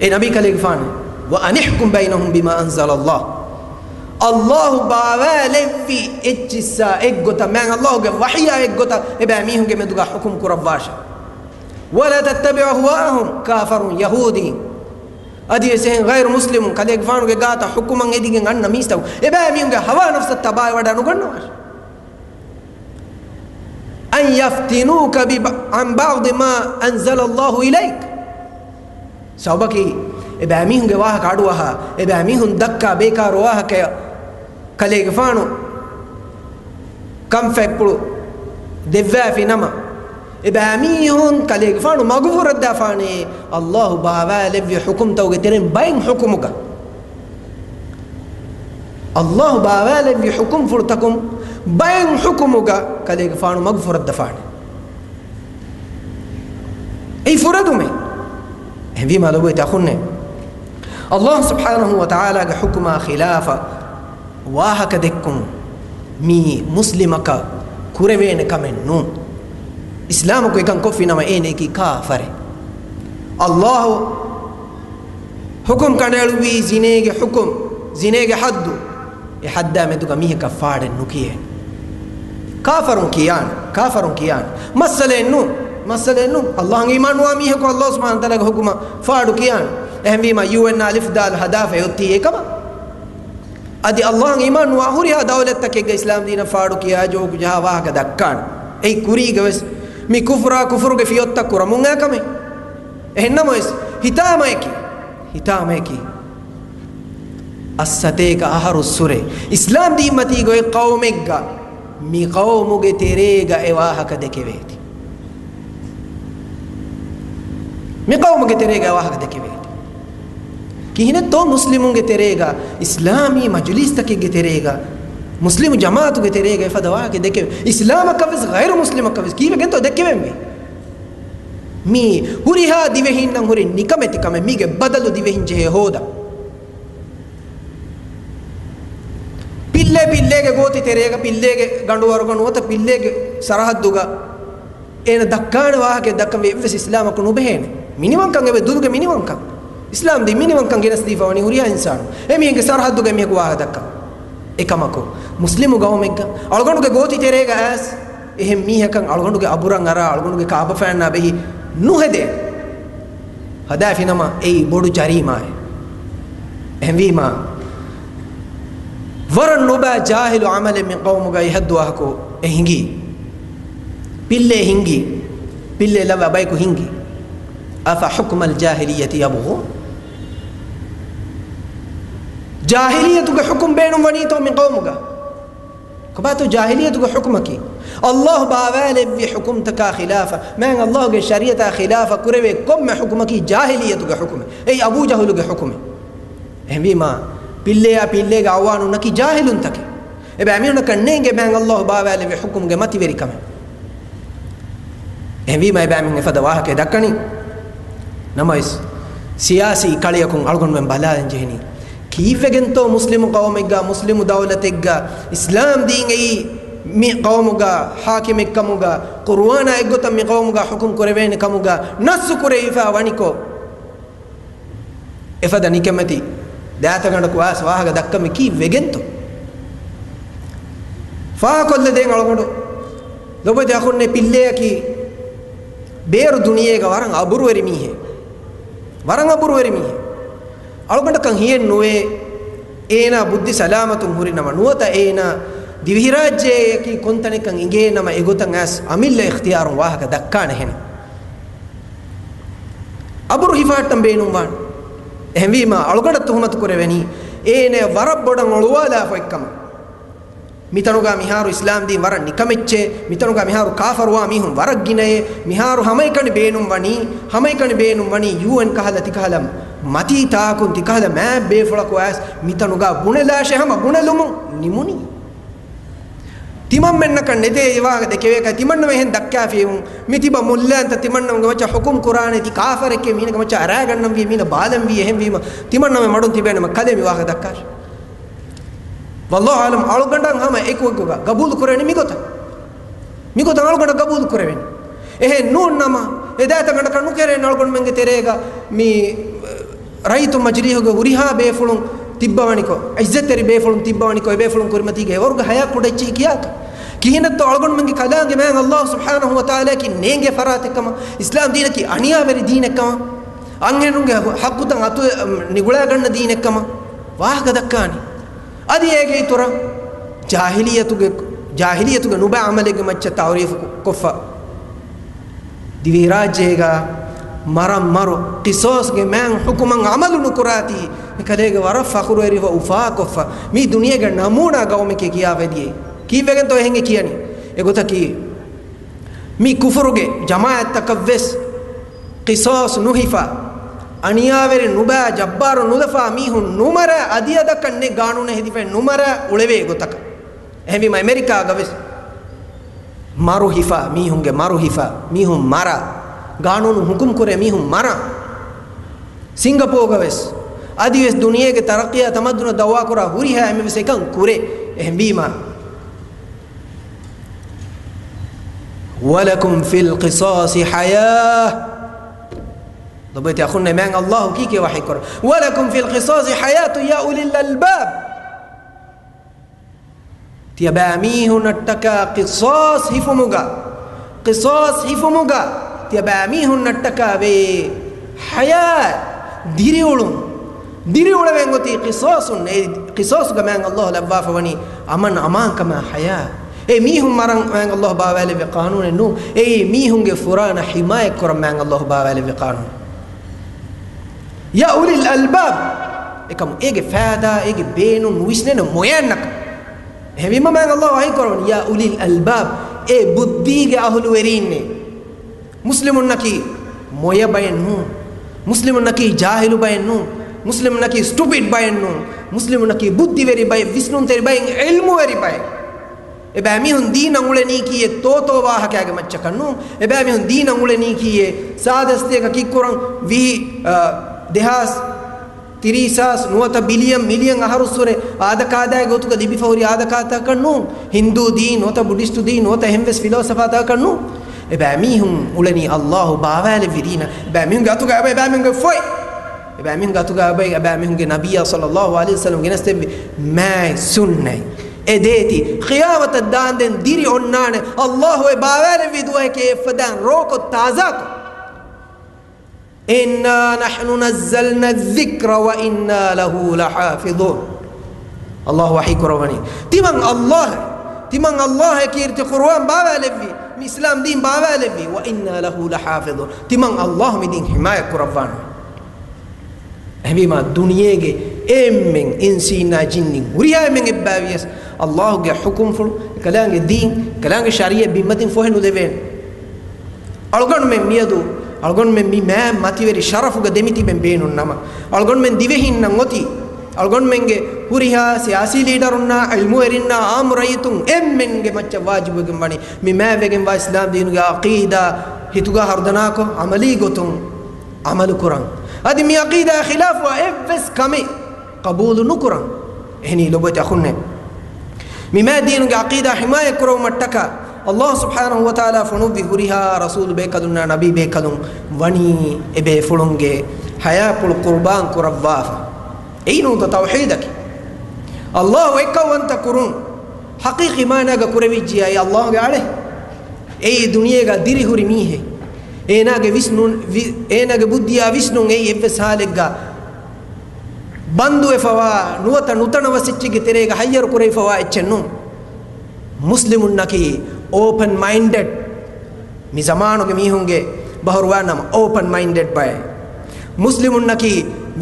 އޭ ނަބީ ކަލޭގެފާނު، وأن احكم بينهم بما أنزل الله. ﷲ ބާވާލެއްވި އެއްޗިއްސާ އެއްގޮތަށް، މާތް ﷲ ގެ ވަޙީއާ އެއްގޮތަށް އެބައިމީހުންގެ މެދުގަ ޙުކުމް ކުރައްވާށޭ. ولا تتبع أهواءهم، ކާފަރުން، ޔަހޫދީން، އަދިވެސް އެހެން ޣައިރު މުސްލިމުން، ކަލޭގެފާނުގެ ގާތަށް ޙުކުމަށް އެދިގެން އަންނަ މީސްތަކުން އެބައިމީހުންގެ ހަވާ ނަފްސަށް ތަބާވެވަޑާ ނުގަންނަވާށޭ. أن يفتنوك بب-، عن بعض ما أنزل الله إليك. ސަބަބަކީ، އެބައިމީހުންގެ ވާހަކަ އަޑުއަހާ، އެބައިމީހުން ދައްކާ ބޭކާރު ވާހަކަޔަށް ކަލޭގެފާނު ކަންފަތްޕުޅު ދެއްވާފި ނަމަ، އެބައިމީހުން ކަލޭގެފާނު މަގުފުރައްދާފާނޭ، ﷲ ބާވާލެއްވި ޙުކުމްތަކުގެ ތެރެއިން ބައެއް ޙުކުމުގަ، ﷲ ބާވާލެއްވި ޙުކުމްފުޅުތަކުން ބައެއް ޙުކުމުގަ ކަލޭގެފާނު މަގުފުރައްދަފާނެ. އެއީ ފުރެދުމެއް. އެހެންވީމާ ލޮބުވެތި އަޚުންނޭ، ﷲ ސުބްޙާނަހޫ ވަތަޢާލާގެ ޙުކުމާ ޚިލާފަށް ވާހަކަ ދެއްކުން މީ މުސްލިމަކަށް ކުރެވޭނެ ކަމެއް ނޫން. އިސްލާމަކު އެކަން ކޮށްފި ނަމަ އޭނައަކީ ކާފަރެއް. ﷲ ޙުކުމް ކަނޑައެޅުއްވީ ޒިނޭގެ ޙުކުމް، ޒިނޭގެ ޙައްދު، އެ ޙައްދާ މެދުގަ މީހަކަށް ފާޑެއް ނުކިޔޭ. ކާފަރުން ކިޔާނެ، ކާފަރުން ކިޔާނެ. މައްސަލައެއް ނޫން، މައްސަލައެއް ނޫން. ﷲ އަށް އީމާންވާ މީހަކު ﷲ ސުބްޙާނަހޫ ވަތަޢާލާގެ ޙުކުމަށް ފާޑު ކިޔާނެ. އެހެންވީމާ، ޔޫއެން އާ އަލިފް ދާލް ހަދާފަ އެ އޮތީ އެކަމަށް. އަދި ﷲ އަށް އީމާންނުވާ ހުރިހާ ދައުލަތްތަކެއްގަ އިސްލާމް ދީނަށް ފާޑު ކިޔާ ޖޯކް ޖަހާ ވާހަކަ ދައްކާނެ. އެއީ ކުރީގަވެސް މި ކުފުރާ ކުފުރުގެ ފިޔޮއްތައް ކުރަމުން އާ ކަމެއް. އެހެންނަމަވެސް، ހިތާމައަކީ، ހިތާމައަކީ، އަށްސަތޭކަ އަހަރުއްސުރެ އިސްލާމް ދީންމަތީގަ އޮތް ޤައުމެއްގަ، މި ޤައުމުގެ ތެރޭގަ އެ ވާހަކަ ދެކެވޭތި. މި ޤައުމުގެ ތެރޭގަ ވާހަކަ ދެކެވޭ. ކިހިނެއްތޯ މުސްލިމުންގެ ތެރޭގަ، އިސްލާމީ މަޖުލީސްތަކެއްގެ ތެރޭގަ، މުސްލިމު ޖަމާޢަތުގެ ތެރޭގަ އެފަދަ ވާހަކަ ދެކެވޭ. އިސްލާމަކަށްވެސް ޣައިރު މުސްލިމަކަށްވެސް ކީއްވެގެންތޯ ދެކެވެންވީ؟ މީ ހުރިހާ ދިވެހިންނަށް ހުރި ނިކަމެތި ކަމެއް. މީގެ ބަދަލު ދިވެހިން ޖެހޭ ހޯދަން. ޕިއްލޭ ޕިއްލޭގެ ގޯތި ތެރޭގަ، ޕިއްލޭގެ ގަނޑުވަރުގަ ނުވަތަ ޕިއްލޭގެ ސަރަހައްދުގަ އޭނަ ދައްކާނެ ވާހަކައެއް ދައްކަންވީ އެއްވެސް އިސްލާމަކު ނުބެހޭނެ. މިނިވަންކަން އެބަ ދުލުގެ މިނިވަންކަން. އިސްލާމް ދީން މިނިވަންކަން ގެނެސްދީފަ ވަނީ ހުރިހާ އިންސާނު. އެ މީހެއްގެ ސަރަހައްދުގަ މީހަކު ވާހަކަ ދައްކަން. އެކަމަކު، މުސްލިމު ގައުމެއްގަ އަޅުގަނޑުގެ ގޯތި ތެރޭގަ އައިސް އެހެން މީހަކަށް އަޅުގަނޑުގެ އަބުރަށް އަރާ އަޅުގަނޑުގެ ކާބަފައިންނާ ބެހި ނުހެދޭ. ހަދާފިނަމަ އެއީ ބޮޑު ޖަރީމާއެއް. އެހެންވީމާ، ވަރަށް ނުބައި ޖާހިލު ޢަމަލެއް މި ޤައުމުގައި ހައްދުވާހަކު އެ ހިނގީ. ޕިއްލޭ ހިނގީ. ޕިއްލޭ ލައްވާ ބަޔަކު ހިނގީ. أفحكم الجاهلية يبغون؟ ޖާހިލިއްޔަތުގެ ޙުކުމް ބޭނުން ވަނީތޯ މި ޤައުމުގަ؟ ކޮބާތޯ ޖާހިލިއްޔަތުގެ ޙުކުމަކީ؟ ﷲ ބާވާލެއްވި ޙުކުމްތަކާ ޚިލާފަށް، މާތް ﷲ ގެ ޝަރީޢަތާ ޚިލާފަށް ކުރެވޭ ކޮންމެ ޙުކުމަކީ ޖާހިލިއްޔަތުގެ ޙުކުމެއް. އެއީ އަބޫ ޖަހުލުގެ ޙުކުމެއް. އެހެންވީމާ، ޕިއްލޭއާ ޕިއްލޭގެ އަޢުވާނުންނަކީ ޖާހިލުންތަކެއް. އެބައިމީހުންނަކަށް ނޭނގޭ މާތް ﷲ ބާވާލެއްވި ޙުކުމުގެ މަތިވެރިކަމެއް. އެހެންވީމާ، އެބައިމީހުން އެފަދަ ވާހަކައެއް ދައްކަނީ. ނަމަވެސް، ސިޔާސީ ކަޅިއަކުން އަޅުގަނޑުމެން ބަލާލަން ޖެހެނީ. ކީއްވެގެންތޯ މުސްލިމު ޤައުމެއްގަ، މުސްލިމު ދައުލަތެއްގަ، އިސްލާމް ދީން އެއީ މި ޤައުމުގަ ޙާކިމެއްކަމުގަ، ޤުރުއާނާ އެއްގޮތަށް މި ޤައުމުގަ ޙުކުމް ކުރެވޭނެ ކަމުގަ ނައްޞު ކުރެވިފަ ވަނިކޮށް، އެފަދަ ނިކަމެތި ދާތަގަނޑަކު އައިސް ވާހަކަ ދައްކަންވީ ކީއްވެގެންތޯ؟ ފާހަގަކޮށްލަދޭން އަޅުގަނޑު. ލޮބުވެތި އަޚުންނޭ، ޕިއްލޭއަކީ ބޭރު ދުނިޔޭގަ ވަރަށް އަބުރުވެރި މީހެއް. ވަރަށް އަބުރުވެރި މީހެއް. އަޅުގަނޑަކަށް ހިޔެއް ނުވޭ، އޭނާ ބުއްދި ސަލާމަތުން ހުރި ނަމަ، ނުވަތަ އޭނާ ދިވެހިރާއްޖެއަކީ ކޮންތަނެއްކަން އިނގޭ ނަމަ، އެގޮތަށް އައިސް އަމިއްލަ އިޚްތިޔާރުން ވާހަކަ ދައްކާނެހެނެއް. އަބުރު ހިފާއްޓަން ބޭނުންވާނެ. އެހެންވީމަ، އަޅުގަނޑަށް ތުހުމަތު ކުރެވެނީ، އޭނަ ވަރަށް ބޮޑަށް އޮޅުވާލާފަ އޮތްކަމަށް. މިތަނުގަ މިހާރު އިސްލާމް ދީން ވަރަށް ނިކަމެއްޗޭ، މިތަނުގަ މިހާރު ކާފަރުވާ މީހުން ވަރަށް ގިނައޭ، މިހާރު ހަމައެކަނި ބޭނުންވަނީ، ހަމައެކަނި ބޭނުންވަނީ ޔޫއެން ކަހަލަ ތިކަހަލަ މަތީ ތާކުން ތިކަހަލަ މާތް ބޭފުޅަކު އައިސް މިތަނުގަ ބުނެލާށޭ ހަމަ ބުނެލުމުން ނިމުނީ. ތިމަންމެންނަކަށް ނެތޭ އެ ވާހަކަ ދެކެވޭކަށް ތިމަންނަމެން އެހެން ދައްކާފިއެވުން. މި ތިބަ މުއްލާންތަ ތިމަންނަމުގެ މައްޗަށް ޙުކުމް ކުރާނެ ތި ކާފަރެކޭ މީނަގެ މައްޗަށް އަރާގަންނަންވީ މީނަ ބާލަންވީ އެހެންވީމަ ތިމަންނަމެ މަޑުން ތިބޭނަމަ ކަލޭ މި ވާހަކަ ދައްކާށޭ. ވައްލާހު އަޢުލަމް އަޅުގަނޑަށް ހަމަ އެކުއެއްގޮގަ ގަބޫލު ކުރޭނެ މިގޮތަށް. މިގޮތަށް އަޅުގަނޑަށް ގަބޫލު ކުރެވެން. އެހެން ނޫން ނަމަ، އެ ދާތަ ގަނޑަކަށް ނުކެރޭނެ އަޅުގަނޑުމެންގެ ތެރޭގަ މި ރައްޔިތު މަޖިލީހުގެ ހުރިހާ ބޭފުޅުން ތިއްބަވަނިކޮށް، ޢިއްޒަތްތެރި ބޭފުޅުން ތިއްބަވަނިކޮށް، އެ ބޭފުޅުން ކުރިމަތީގަ އެވަރުގެ ހަޔާ ކުޑައެއްޗެހި ކިޔާކަށް. ކިހިނެއްތޯ އަޅުގަނޑުމެންގެ ކަލާނގެ މާތް އައްލާހު ސުބްޙާނަހު ވަތަޢާލާއަކީ ނޭނގޭ ފަރާތެއްކަމަށް، އިސްލާމް ދީނަކީ އަނިޔާވެރި ދީނެއްކަމަށް، އަންހެނުންގެ ހައްގުތައް އަތު ނިގުޅާގަންނަ ދީނެއްކަމަށް ވާހަކަ ދައްކާނީ. އަދި އޭގެ އިތުރަށް ޖާހިލިއްޔަތުގެ، ޖާހިލިއްޔަތުގެ ނުބައި ޢަމަލެއްގެ މައްޗަށް ތަޢުރީފު ކޮށްފަ. ދިވެހިރާއްޖޭގަ މަރަށް މަރު ޤިޞާޞްގެ މާތް ޙުކުމަށް ޢަމަލު ނުކުރާތީ، މި ކަލޭގެ ވަރަށް ފަޚުރުވެރިވެ އުފާކޮށްފަ. މީ ދުނިޔޭގެ ނަމޫނާ ގައުމެކޭ ކިޔާފަ ދިޔައީ. ކީއްވެގެންތޯ އެހެން ކިޔަނީ؟ އެގޮތަކީ، މި ކުފުރުގެ ޖަމާޢަތްތަކަށްވެސް ޤިޞާޞް ނުހިފާ، އަނިޔާވެރި ނުބައި ޖައްބާރު ނުލަފާ މީހުން ނުމަރާ، އަދިއަދަކަށް ނެތް ގާނޫނެއް ހެދިފައި ނުމަރާ އުޅެވޭ ގޮތަކަށް. އެހެންވީމަ އެމެރިކާގަވެސް މަރު ހިފާ، މީހުންގެ މަރު ހިފާ، މީހުން މަރާ، ގާނޫނު ހުކުމް ކުރޭ މީހުން މަރާ. ސިންގަޕޯގަވެސް އަދިވެސް ދުނިޔޭގެ ތަރައްޤީއާ ތަމައްދުނަށް ދައުވާކުރާ ހުރިހާ އެންމެވެސް އެކަން ކުރޭ. އެހެންވީމަ، وَلَكُمْ فِي الْقِصَاصِ حَيَاةٌ. ލޮބުވެތި އަޚުންނޭ، މާތް އައްލާހު ކީކޭ ވަޙީކުރަން؟ وَلَكُمْ فِي الْقِصَاصِ حَيَاةٌ يَا أُولِي الْأَلْبَابِ. ތިޔަބައިމީހުންނަށްޓަކާ ޤިޞާޞް ހިފުމުގަ، ޤިޞާޞް ހިފުމުގަ ތިޔަބައިމީހުންނަށްޓަކާ ވޭ ޙަޔާތް، ދިރިއުޅުން، ދިރިއުޅެވެން އޮތީ ޤިޞާޞުން. އެ ޤިޞާޞުގަ މާތް އައްލާހު ލައްވާފަ ވަނީ އަމަން އަމާންކަމާ ޙަޔާތް. އެ މީހުން މަރަން މާތް އައްލާހު ބާވާލެއްވި ޤާނޫނެއް ނޫން. އެއީ މީހުންގެ ފުރާނަ ޙިމާޔަތްކުރަން މާތް އައްލާހު ބާވާލެއްވި ޤާނޫނު. يَا أُولِي الْأَلْبَابِ. އެކަމު އޭގެ ފައިދާ، އޭގެ ބޭނުން ނުވިސްނޭނެ މޮޔަންނަކަށް. އެހެންވީމަ މާތް އައްލާހު ވަޙީކުރައްވަނީ، يَا أُولِي الْأَلْبَابِ، އޭ ބުއްދީގެ އަހުލުވެރީންނޭ. މުސްލިމުންނަކީ މޮޔަ ބައެއް ނޫން. މުސްލިމުންނަކީ ޖާހިލު ބައެއް ނޫން. މުސްލިމުންނަކީ ސްޓުޕިޑް ބައެއް ނޫން. މުސްލިމުންނަކީ ބުއްދިވެރި ބައެއް، ވިސްނުންތެރި ބައެއް، ޢިލްމުވެރި ބައެއް. އެބައިމީހުން ދީނަށް އުޅެނީކީއޭ ތޯތޯ ވާހަކައިގެ މައްޗަކަށް ނޫން. އެބައިމީހުން ދީނަށް އުޅެނީކީއޭ ސާދަ އަސްލިއަކަށް ކިއްކުރަން ވިހި، އަ، ދެހާސް، ތިރީސް ހާސް، ނުވަތަ ބިލިއަން، މިލިއަން އަހަރުއްސުރެ އާދަކާދައިގެ ގޮތުގަ ލިބިފަ ހުރި އާދަކާތަކަށް ނޫން. ހިންދޫ ދީން ނުވަތަ ބުޑިސްޓު ދީން ނުވަތަ އެހެންވެސް ފިލޯސަފާތަކަކަށް ނޫން. އެބައިމީހުން އުޅެނީ އައްލާހު ބާވާލެއްވި ދީނަށް. އެބައިމީހުންގެ އަތުގަ އެބަ، އެބައިމީހުންގެ ފޮތް، އެބައިމީހުންގެ އަތުގަ އެބަ، އެބައިމީހުންގެ ނަބިއްޔާ ޞައްލައްލާހު ޢަލައިހި ވަސައްލަމް ގެނެސްދެއްވި މާތް ސުންނަތް. އެ ދޭތި ޤިޔާމަތަށް ދާންދެން ދިރި އޮންނާނެ އައްލާހު އެ ބާވާލެއްވި ދުވަހެކޭ އެއްފަދައިން ރޯކޮށް ތާޒާކޮށް. إِنَّا نَحْنُ نَزَّلْنَا الذِّكْرَ وَإِنَّا لَهُ لَحَافِظُونَ. އައްލާހު ވަޙީ ކުރައްވަނީ، ތިމަން އައްލާހެ، ތިމަން އައްލާހެ ކީރިތި ޤުރުއާން ބާވާލެއްވި، މި އިސްލާމް ދީން ބާވާލެއްވި، وَإِنَّا لَهُ لَحَافِظُونَ. ތިމަން އައްލާހު މި ދީން ޙިމާޔަތް ކުރައްވާނެ. އެހެންވީމާ، ދުނިޔޭގެ އެންމެން އިންސީންނާ ޖިންނިން ހުރިހާ އެންމެން އެއްބައިވިޔަސް، އައްލާހުގެ ޙުކުމްފުޅު، އެކަލާނގެ ދީން، އެކަލާނގެ ޝަރީޢަތް ބިންމަތިން ފޮހެ ނުލެވޭނެ. އަޅުގަނޑުމެން މިއަދު، އަޅުގަނޑުމެން މި މާތް މަތިވެރި ޝަރަފުގަ ދެމިތިބެން ބޭނުން ނަމަ، އަޅުގަނޑުމެން ދިވެހިންނަށް އޮތީ، އަޅުގަނޑުމެންގެ ހުރިހާ ސިޔާސީ ލީޑަރުންނާ، ޢިލްމުވެރިންނާ، ޢާއްމު ރައްޔިތުން އެންމެންގެ މައްޗަށް ވާޖިބުވެގެން ވަނީ، މި މާތްވެގެންވާ އިސްލާމް ދީނުގެ ޢަޤީދާ ހިތުގަ ހަރުދަނާކޮށް، ޢަމަލީ ގޮތުން ޢަމަލު ކުރަން. އަދި މި ޢަޤީދާ ޚިލާފުވާ އެއްވެސް ކަމެއް ޤަބޫލު ނުކުރަން. އެހެނީ ލޮބުވެތި އަޚުންނޭ، މި މާތް ދީނުގެ ޢަޤީދާ ޙިމާޔަތް ކުރުމަށްޓަކާ، އައްލާހު ސުބްޙާނަހު ވަތަޢާލާ ފޮނުއްވި ހުރިހާ ރަސޫލު ބޭކަލުންނާ ނަބީ ބޭކަލުން ވަނީ އެ ބޭފުޅުންގެ ޙަޔާތްޕުޅު ޤުރުބާން ކުރައްވާފަ. އެއީ ނޫންތަ ތައުޙީދަކީ؟ އައްލާހު އެއްކައުވަންތަ ކުރުން، ޙަޤީޤީ މާނާގަ ކުރެވިއްޖިޔާ އެ އައްލާހުގެ އަޅެ. އެއީ ދުނިޔޭގަ ދިރިހުރި މީހެއް. އޭނާގެ ވިސްނުން، ވި-، އޭނާގެ ބުއްދިއާ ވިސްނުން އެއީ އެއްވެސް ހާލެއްގަ ބަންދުވެފަވާ، ނުވަތަ ނުތަނަވަސް އެއްޗެއްގެ ތެރޭގަ ހައްޔަރު ކުރެވިފަވާ އެއްޗެއް ނޫން. މުސްލިމުންނަކީ އޯޕަން މައިންޑެޑް. މި ޒަމާނުގެ މީހުންގެ ބަހުރުވާ ނަމަ އޯޕަން މައިންޑެޑް ބައެއް. މުސްލިމުންނަކީ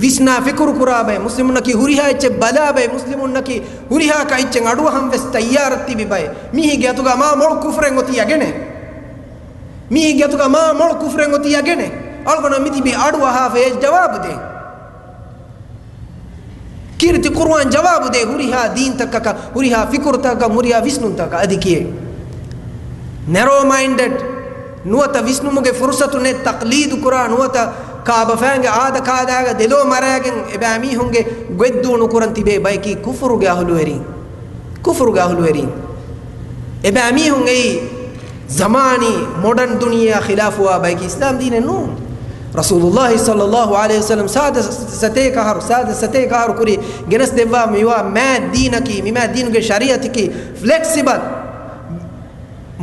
ވިސްނާ ފިކުރު ކުރާ ބައެއް، މުސްލިމުންނަކީ ހުރިހާ އެއްޗެއް ބަލާ ބައެއް، މުސްލިމުންނަކީ ހުރިހާ ކައިޗެއް އަޑުއަހަން ވެސް ތައްޔާރަށް ތިބި ބައެއް. މީހެއްގެ އަތުގަ މާ މޮޅު ކުފުރެއް އޮތީ އަގެނެ. މީހެއްގެ އަތުގަ މާ މޮޅު ކުފުރެއް އޮތީ އަގެނެ. އަޅުގަނޑަށް މިތިބީ އަޑު އަހާފަ އެ ޖަވާބު ދޭ. ކީރިތި ޤުރުއާން ޖަވާބު ދޭ، ހުރިހާ ދީންތަކަކަށް، ހުރިހާ ފިކުރުތަކަކަށް، ހުރިހާ ވިސްނުންތަކަކަށް އަދި ކިޔޭ. ނެރޯ މައިންޑެޑް، ނުވަތަ ވިސްނުމުގެ ފުރުސަތު ނެތް، ތަޤްލީދު ކުރާ، ނުވަތަ ކާބަފައިންގެ އާދަކާދާގަ ދެލޯ މަރާގެން އެބައިމީހުންގެ ގޮތްދޫ ނުކުރަން ތިބޭ ބަޔަކީ ކުފުރުގެ އަހުލުވެރީން. ކުފުރުގެ އަހުލުވެރީން. އެބައިމީހުން އެއީ ޒަމާނީ މޮޑަން ދުނިޔެއާ ޚިލާފުވާ ބަޔަކީ އިސްލާމް ދީނެއް ނޫން. ރަސޫލުﷲ ޞައްލަﷲ ޢަލައިހި ވަސައްލަމް ސާދަ ސަތޭކަ އަހަރު، ސާދަ ސަތޭކަ އަހަރު ކުރި ގެނެސް ދެއްވާ މިވާ މާތް ދީނަކީ، މި މާތް ދީނުގެ ޝަރީޢަތަކީ ފްލެކްސިބަލް،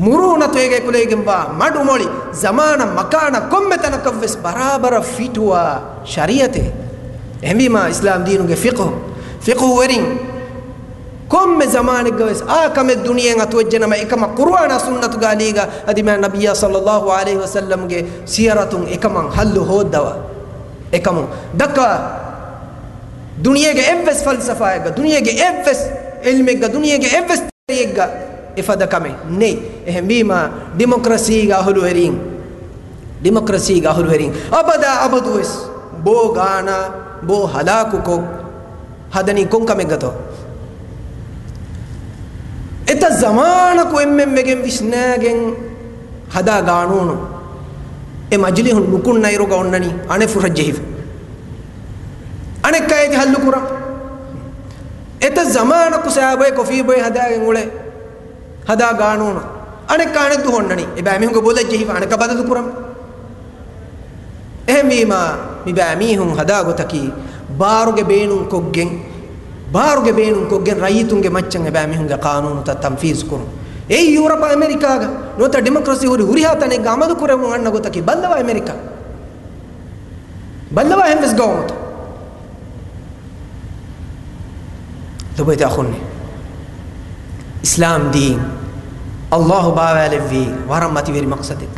މުރޫނަތު އޭގައި ކުލައިގެންވާ، މަޑުމޮޅި، ޒަމާނަށް މަކާނަށް ކޮންމެ ތަނަކަށްވެސް ބަރާބަރަށް ފިޓުވާ ޝަރީޢަތެއް. އެހެންވީމާ އިސްލާމް ދީނުގެ ފިޤުހު، ފިޤުހުވެރިން ކޮންމެ ޒަމާނެއްގަވެސް އާ ކަމެއް ދުނިޔެއިން އަތުވެއްޖެނަމަ، އެކަމަށް ޤުރުއާނާ ސުންނަތުގެ އަލީގަ އަދި މާތް ނަބިއްޔާ ޞައްލަﷲ ޢަލައިހި ވަސައްލަމްގެ ސިޔަރަތުން އެކަމަށް ޙައްލު ހޯއްދަވާ. އެކަމުން ދައްކާ، ދުނިޔޭގެ އެއްވެސް ފަލްސަފާއެއްގަ، ދުނިޔޭގެ އެއްވެސް ޢިލްމެއްގަ، ދުނިޔޭގެ އެއްވެސް ތެރެއެއްގަ އެފަދަ ކަމެއް ނެތް. އެހެންވީމާ، ޑިމޮކްރަސީގެ އަހުލުވެރީން، ޑިމޮކްރަސީގެ އަހުލުވެރީން އަބަދާ އަބަދުވެސް ބޯ ގާނާ، ބޯ ހަލާކުކޮށް، ހަދަނީ ކޮން ކަމެއްގަތޯ؟ އެތައް ޒަމާނަކު އެންމެން ވެގެން ވިސްނާގެން ހަދާ ގާނޫނު އެ މަޖިލީހުން ނުކުންނައިރުގަ އޮންނަނީ އަނެއް ފުށަށް ޖެހިފަ. އަނެއްކާ އޭތި ހައްލު ކުރަން. އެތައް ޒަމާނަކު ސާބޮއެ ކޮފީ ބޮއެ ހަދާގެން އުޅޭ ހަދާ ގާނޫނު އަނެއްކާ އަނެއް ދުވަހު އޮންނަނީ އެބައިމީހުންގެ ބޮލަށް ޖެހިފަ އަނެއްކާ ބަދަލު ކުރަން. އެހެންވީމާ، މިބައިމީހުން ހަދާ ގޮތަކީ ބާރުގެ ބޭނުން ކޮށްގެން، ބާރުގެ ބޭނުން ކޮށްގެން ރައްޔިތުންގެ މައްޗަށް އެބައިމީހުންގެ ޤާނޫނުތައް ތަންފީޒު ކުރުން. އެއީ ޔޫރަޕާ އެމެރިކާގަ ނުވަތަ ޑިމޮކްރަސީ ހުރި ހުރިހާ ތަނެއްގަ އަމަލު ކުރެވުން އަންނަ ގޮތަކީ. ބައްލަވާ އެމެރިކާ. ބައްލަވާ އެހެންވެސް ގައުމުތައް. ލޮބުވެތި އަޚުންނޭ. އިސްލާމް ދީން ﷲ ބާވާލެއްވީ ވަރަށް މަތިވެރި މަޤްޞަދެއް.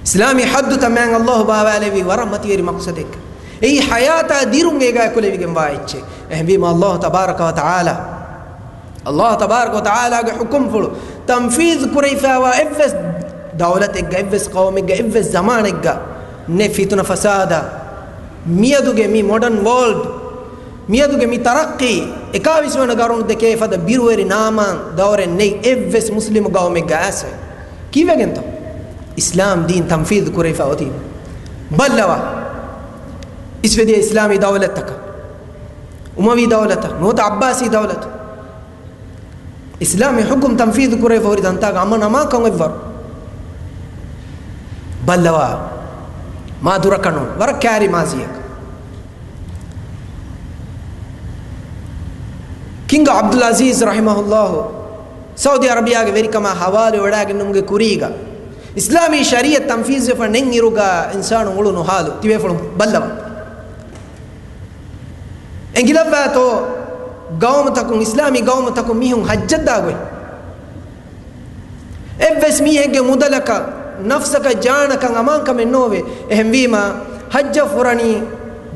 އިސްލާމީ ޙައްދުތައް މާތް ﷲ ބާވާލެއްވީ ވަރަށް މަތިވެރި މަޤްޞަދެއް. އެއީ ޙަޔާތާ ދިރުން އޭގާ ކުލެވިގެންވާ އެއްޗެއް. އެހެންވީމާ ﷲ ތަބާރަކަ ވަ ތަޢާލާ، ﷲ ތަބާރަކަ ވަ ތަޢާލާގެ ޙުކުމްފުޅު ތަންފީޒު ކުރެވިފައިވާ އެއްވެސް ދައުލަތެއްގަ، އެއްވެސް ޤައުމެއްގަ، އެއްވެސް ޒަމާނެއްގަ ނެތް ފިތުނަ ފަސާދާ. މިއަދުގެ މި މޮޑަން ވޯލްޑް، މިއަދުގެ މި ތަރައްޤީ، އެކާވީސް ވަނަ ގަރުނު ދެކޭ ފަދަ ބިރުވެރި ނާމާން ދައުރެއް ނެތް އެއްވެސް މުސްލިމު ގައުމެއްގަ އައިސްފަ. ކީއްވެގެންތޯ؟ އިސްލާމް ދީން ތަންފީޒު ކުރެވިފަ އޮތީ. ބައްލަވާ. އިސްވެދިޔަ އިސްލާމީ ދައުލަތްތަކަށް، އުމަވީ ދައުލަތަށް، ނުވަތަ ޢައްބާސީ ދައުލަތަށް. އިސްލާމީ ޙުކުމް ތަންފީޒު ކުރެވިފަ ހުރި ތަންތާގަ އަމަން އަމާންކަން އެއްވަރު. ބައްލަވާ، މާ ދުރަކަށް ނޫން، ވަރަށް ކައިރި މާޒީއަކަށް. ކިންގް ޢަބްދުލް ޢަޒީޒް ރަޙިމަހުﷲ ސައުދީ ޢަރަބިޔާގެ ވެރިކަމާ ޙަވާލުވެވަޑައިގެންނުމުގެ ކުރީގަ، އިސްލާމީ ޝަރީޢަތް ތަންފީޒުވެފަ ނެތް އިރުގަ އިންސާނުން އުޅުނު ޙާލު ތިބޭފުޅުން ބައްލަވާ. އެނގިލައްވާތޯ ގައުމުތަކުން، އިސްލާމީ ގައުމުތަކުން މީހުން ޙައްޖަށް ދާ ގޮތް؟ އެއްވެސް މީހެއްގެ މުދަލަކަށް، ނަފްސަކަށް، ޖާނަކަށް އަމާންކަމެއް ނޯވޭ. އެހެންވީމާ، ޙައްޖަށް ފުރަނީ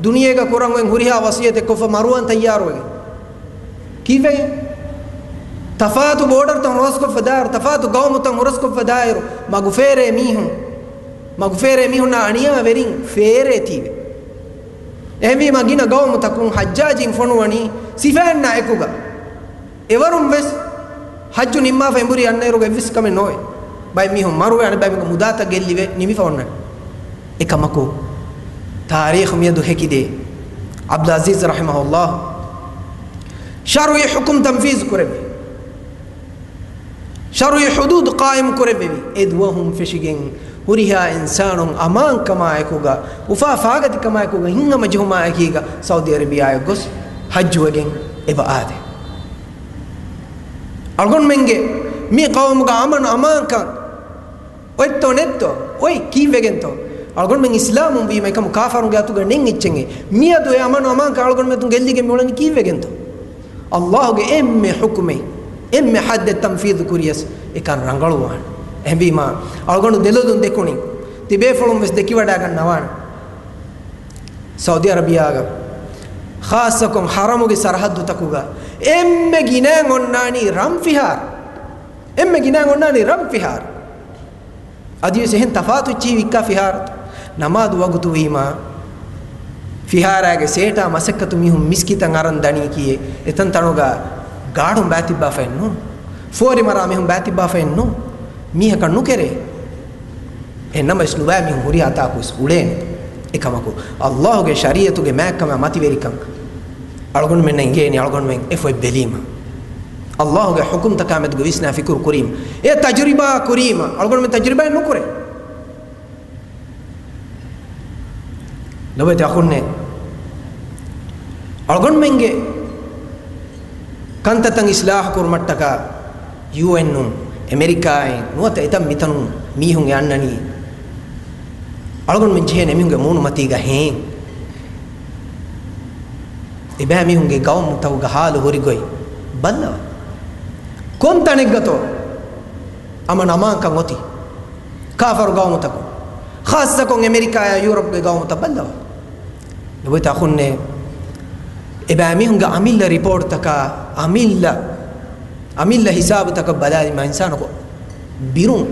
ދުނިޔޭގަ ކުރަން އޮތް ހުރިހާ ވަޞިއްޔަތެއް ކޮށްފަ މަރުވާން ތައްޔާރުވެގެން. ކީއްވެގެން؟ ތަފާތު ބޯޑަރުތައް ހުރަސްކޮށްފަ ދާއިރު، ތަފާތު ގައުމުތައް ހުރަސްކޮށްފަ ދާއިރު، މަގުފޭރޭ މީހުން، މަގުފޭރޭ މީހުންނާ އަނިޔާވެރިން ފޭރޭ ތީވެ. އެހެންވީމާ، ގިނަ ގައުމުތަކުން ޙައްޖާޖީން ފޮނުވަނީ ސިފައިންނާ އެކުގަ. އެވަރުން ވެސް ޙައްޖު ނިންމާފަ އެނބުރި އަންނައިރުގަ އެއްވެސް ކަމެއް ނޯވޭ. ބައެއް މީހުން މަރުވެ، އަނެއް ބައިމީހުން މުދާތައް ގެއްލިވެ ނިމިފަ އޮންނަނީ. އެކަމަކު، ތާރީޚު މިއަދު ހެކިދޭ. ޢަބްދުލް ޢަޒީޒް ރަޙިމަހުﷲ ޝަރުޢީ ޙުކުމް ތަންފީޒު ކުރެއްވި. ޝަރުޢީ ޙުދޫދު ޤާއިމު ކުރެއްވެވި. އެ ދުވަހުން ފެށިގެން ހުރިހާ އިންސާނުން އަމާންކަމާއެކުގަ، އުފާ ފާގަތިކަމާއެކުގަ، ހިތްހަމަޖެހުމާއެކީގަ ސައުދީ އަރަބިޔާއަށް ގޮސް ޙައްޖުވެގެން އެބަ އާދޭ. އަޅުގަނޑުމެންގެ މި ޤައުމުގަ އަމަނު އަމާންކަން އޮތްތޯ ނެތްތޯ؟ އޮތް. ކީއްވެގެންތޯ؟ އަޅުގަނޑުމެން އިސްލާމުން ވީމަ އެކަމު ކާފަރުންގެ އަތުގަ ނެތް އެއްޗެއް. މިއަދު އެ އަމަނު އަމާންކަން އަޅުގަނޑުމެން ގެއްލިގެން މިއުޅެނީ ކީއްވެގެންތޯ؟ ﷲގެ އެންމެ ޙުކުމެއް، އެންމެ ޙައްދެއް ތަންފީޒު ކުރިޔަސް އެކަން ރަނގަޅުވާނެ. އެހެންވީމާ، އަޅުގަނޑު ދެލޮލުން ދެކުނިން ތިބޭފުޅުން ވެސް ދެކިވަޑައިގަންނަވާނެ. ސައުދީ އަރަބިޔާގަ ޚާއްޞަކޮށް ޙަރަމުގެ ސަރަޙައްދުތަކުގަ އެންމެ ގިނައިން އޮންނާނީ ރަން ފިހާރަ. އެންމެ ގިނައިން އޮންނާނީ ރަން ފިހާރަ. އަދިވެސް އެހެން ތަފާތު އެއްޗެހި ވިއްކާ ފިހާރަތައް. ނަމާދު ވަގުތު ވީމާ، ފިހާރާގެ ސޭޓާ މަސައްކަތު މީހުން މިސްކިތަށް އަރަން ދަނީކީއެއް. އެތަން ތަނުގަ ގާޑުން ބައިތިއްބާފައެއް ނޫން. ފޯރި މަރާ މީހުން ބައިތިއްބާފައެއް ނޫން. މީހަކަށް ނުކެރޭ. އެހެންނަމަވެސް ނުބައި މީހުން ހުރިހާ ތާކުވެސް އުޅޭނެ. އެކަމަކު، އައްލާހުގެ ޝަރީއަތުގެ މާތްކަމާ މަތިވެރިކަން އަޅުގަނޑުމެންނަށް އިނގޭނީ އަޅުގަނޑުމެން އެ ފޮތް ބެލީމަ. އައްލާހުގެ ޙުކުމްތަކާމެދުގެ ވިސްނާ ފިކުރު ކުރީމަ. އެ ތަޖުރިބާ ކުރީމަ. އަޅުގަނޑުމެން ތަޖުރިބާއެއް ނުކުރޭ. ލޮބުވެތި އަޚުންނޭ، އަޅުގަނޑުމެންގެ ކަންތައްތައް އިސްލާހު ކުރުމަށްޓަކާ ޔޫއެންއުން، އެމެރިކާއިން ނުވަތަ އެތައް މިތަނުން މީހުން އެ އަންނަނީ. އަޅުގަނޑުމެން ޖެހޭނެ އެމީހުންގެ މޫނުމަތީގަ ހޭން. އެބައިމީހުންގެ ގައުމުތަކުގެ ހާލު ހުރި ގޮތް ބައްލަވާ. ކޮން ތަނެއްގަތޯ އަމަން އަމާންކަން އޮތީ؟ ކާފަރު ގައުމުތަކުން، ޚާއްޞަކޮށް އެމެރިކާއާ ޔޫރަޕްގެ ގައުމުތައް ބައްލަވާ. ލޮބުވެތި އަޚުންނޭ، އެބައިމީހުންގެ އަމިއްލަ ރިޕޯޓްތަކާ، އަމިއްލަ، އަމިއްލަ ހިސާބުތަކަށް ބަލާލީމަ އިންސާނަކު ބިރުން،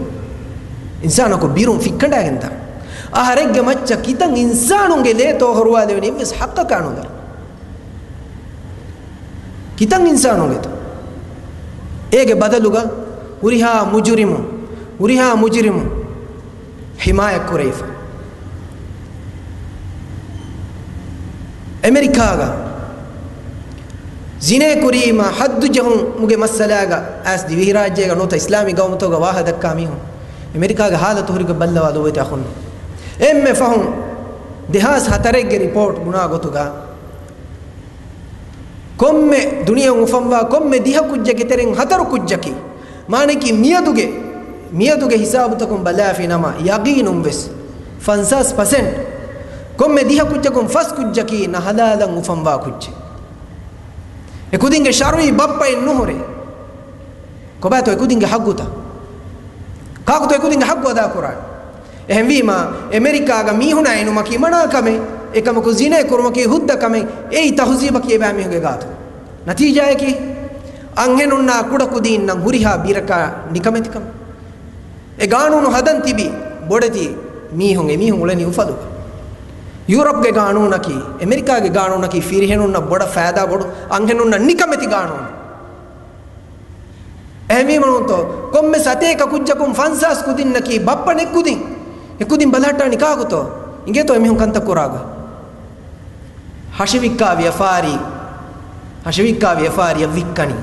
އިންސާނަކު ބިރުން ފިއްކަނޑާގެންދާނެ. އަހަރެއްގެ މައްޗަށް ކިތަން އިންސާނުންގެ ލޭތޯ ހޮރުވާލެވެނީ އެއްވެސް ޙައްޤަކާ ނުދަރާ. ކިތަން އިންސާނުންގެތޯ؟ އޭގެ ބަދަލުގަ ހުރިހާ މުޖުރިމުން، ހުރިހާ މުޖުރިމުން ޙިމާޔަތް ކުރެވިފަ. އެމެރިކާގަ ޒިނޭ ކުރީމަ ޙައްދު ޖެހުމުގެ މައްސަލާގަ އައިސް ދިވެހިރާއްޖޭގަ ނުވަތަ އިސްލާމީ ގައުމުތަކުގަ ވާހަކަ ދައްކާ މީހުން، އެމެރިކާގެ ޙާލަތު ހުރިގޮތް ބައްލަވާ ލޮބުވެތި އަޚުން. އެންމެ ފަހުން ދެހާސް ހަތަރެއްގެ ރިޕޯޓް ބުނާ ގޮތުގަ، ކޮންމެ ދުނިޔެއަށް އުފަންވާ ކޮންމެ ދިހަ ކުއްޖެއްގެ ތެރެއިން ހަތަރު ކުއްޖަކީ، މާނައަކީ މިއަދުގެ، މިއަދުގެ ހިސާބުތަކުން ބަލާފި ނަމަ، ޔަގީނުން ވެސް ފަންސާސް ޕަސެންޓް، ކޮންމެ ދިހަ ކުއްޖަކުން ފަސް ކުއްޖަކީ ނަހަލާލަށް އުފަންވާ ކުއްޖެއް. އެ ކުދިންގެ ޝަރުޢީ ބައްޕައެއް ނުހުރޭ. ކޮބާތޯ އެ ކުދިންގެ ޙައްޤުތައް؟ ކާކުތޯ އެ ކުދިންގެ ޙައްޤު އަދާކުރާނީ؟ އެހެންވީމާ، އެމެރިކާގަ މީހުނާ އިނުމަކީ މަނާ ކަމެއް. އެކަމަކު ޒިނޭ ކުރުމަކީ ހުއްދަ ކަމެއް. އެއީ ތަހުޒީބަކީ އެބައިމީހުންގެ ގާތު. ނަތީޖާއަކީ، އަންހެނުންނާ ކުޑަކުދީންނަށް ހުރިހާ ބިރަކާ ނިކަމެތިކަމެއް. އެ ގާނޫނު ހަދަން ތިބީ ބޮޑެތި މީހުން، އެމީހުން އުޅެނީ އުފަލުގަ. ޔޫރަޕްގެ ގާނޫނަކީ، އެމެރިކާގެ ގާނޫނަކީ ފިރިހެނުންނަށް ބޮޑަށް ފައިދާ ބޮޑު، އަންހެނުންނަށް ނިކަމެތި ގާނޫނެއް. އެހެންވީމަ ނޫންތޯ، ކޮންމެ ސަތޭކަ ކުއްޖަކުން ފަންސާސް ކުދިންނަކީ ބައްޕަ ނެތް ކުދިން. އެ ކުދިން ބަލަހައްޓާނީ ކާކުތޯ؟ އިނގޭތޯ އެމީހުން ކަންތައް ކުރާގޮތް؟ ހަށިވިއްކާ ވިޔަފާރި، ހަށިވިއްކާ ވިޔަފާރިއަށް ވިއްކަނީ.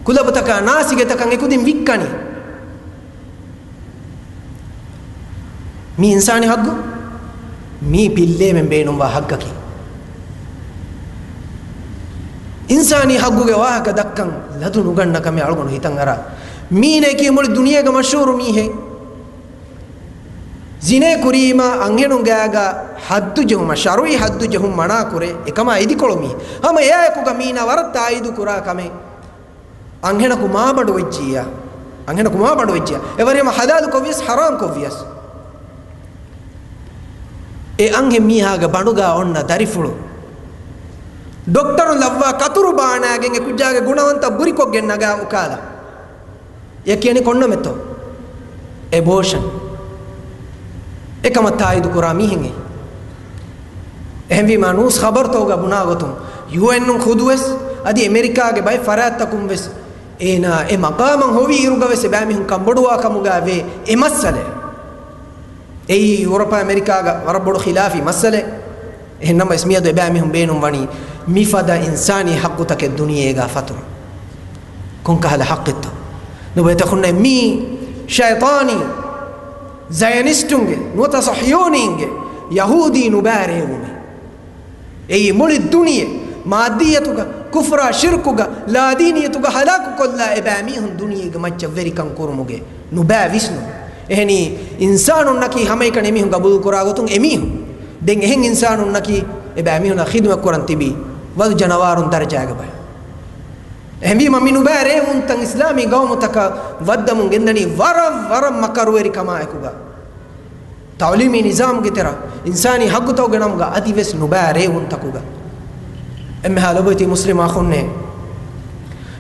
ކުލަބުތަކާ ނާސިގެތަކަށް އެ ކުދިން ވިއްކަނީ. މީ އިންސާނީ ހައްގު؟ މީ ޕިއްލޭމެން ބޭނުންވާ ހައްގަކީ. އިންސާނީ ހައްގުގެ ވާހަކަ ދައްކަން ލަދު ނުގަންނަ ކަމެއް އަޅުގަނޑު ހިތަށް އަރާ. މީނައަކީ މުޅި ދުނިޔޭގަ މަޝްހޫރު މީހެއް. ޒިނޭ ކުރީމާ އަންހެނުން ގާގަ ހައްދު ޖެހުމަށް، ޝަރުޢީ ހައްދު ޖެހުން މަނާ ކުރޭ، އެކަމާ އިދިކޮޅު މީހެއް. ހަމަ އެއާއެކުގަ މީނާ ވަރަށް ތާއީދު ކުރާ ކަމެއް. އަންހެނަކު މާބަނޑު ވެއްޖިއްޔާ، އަންހެނަކު މާބަނޑު ވެއްޖިއްޔާ، އެވަރިހަމަ ޙަލާލު ކޮށްވިޔަސް، ޙަރާމް ކޮށްވިޔަސް، އެ އަންހެން މީހާގެ ބަނޑުގާ އޮންނަ ދަރިފުޅު ޑޮކްޓަރުން ލައްވާ ކަތުރު ބާނާގެން އެ ކުއްޖާގެ ގުނަވަންތައް ބުރިކޮށްގެން ނަގާ އުކާލާ. އެ ކިޔަނީ ކޮންނަމެއްތޯ؟ އެބޯޝަން. އެކަމަށް ތާއީދު ކުރާ މީހެއް އެއީ. އެހެންވީމާ ނޫސް ޚަބަރުތަކުގަ ބުނާ ގޮތުން، ޔޫއެންއުން ޚުދުވެސް އަދި އެމެރިކާގެ ބައެއް ފަރާތްތަކުން ވެސް އޭނާ އެ މަޤާމަށް ހޮވި އިރުގަ ވެސް އެބައިމީހުން ކަންބޮޑުވާ ކަމުގަ ވޭ އެ މައްސަލައެއް. އެއީ ޔޫރަޕާ އެމެރިކާގަ ވަރަށް ބޮޑު ޚިލާފީ މައްސަލައެއް. އެހެންނަމަވެސް މިއަދު އެބައިމީހުން ބޭނުންވަނީ މިފަދަ އިންސާނީ ޙައްޤުތަކެއް ދުނިޔޭގަ ފަތުރު. ކޮންކަހަލަ ޙައްޤެއްތޯ؟ ނުބައިތަކުންނެ މީ ޝައިޠާނީ ޒަޔަނިސްޓުންގެ ނުވަތަ ޞަހްޔޫނީންގެ ޔަހޫދީ ނުބައި ރޭވުމެއް. އެއީ މުޅި ދުނިޔެ މާއްދިއްޔަތުގަ، ކުފްރާ ޝިރްކުގަ، ލާދީނިއްޔަތުގަ ހަލާކުކޮށްލާ އެބައިމީހުން ދުނިޔޭގެ މައްޗަށް ވެރިކަން ކުރުމުގެ ނުބައި ވިސްނުން. އެހެނީ، އިންސާނުންނަކީ ހަމައެކަނި އެމީހުން ގަބޫލުކުރާ ގޮތުން އެމީހުން. ދެން އެހެން އިންސާނުންނަކީ އެބައިމީހުންނަށް ޚިދުމަތް ކުރަން ތިބީ ވަލު ޖަނަވާރުން ދަރަޖާގެ ބައެއް. އެހެންވީމަ މި ނުބައި ރޭވުންތައް އިސްލާމީ ގައުމުތަކަށް ވައްދަމުން ގެންދަނީ ވަރަށް، ވަރަށް މަކަރުވެރިކަމާއެކުގަ. ތަޢުލީމީ ނިޒާމުގެ ތެރެ އިންސާނީ ހައްގުތަކުގެ ނަމުގަ އަދިވެސް ނުބައި ރޭވުންތަކުގަ އެންމެހާ ލޮބުވެތި މުސްލިމް އަޚުންނޭ،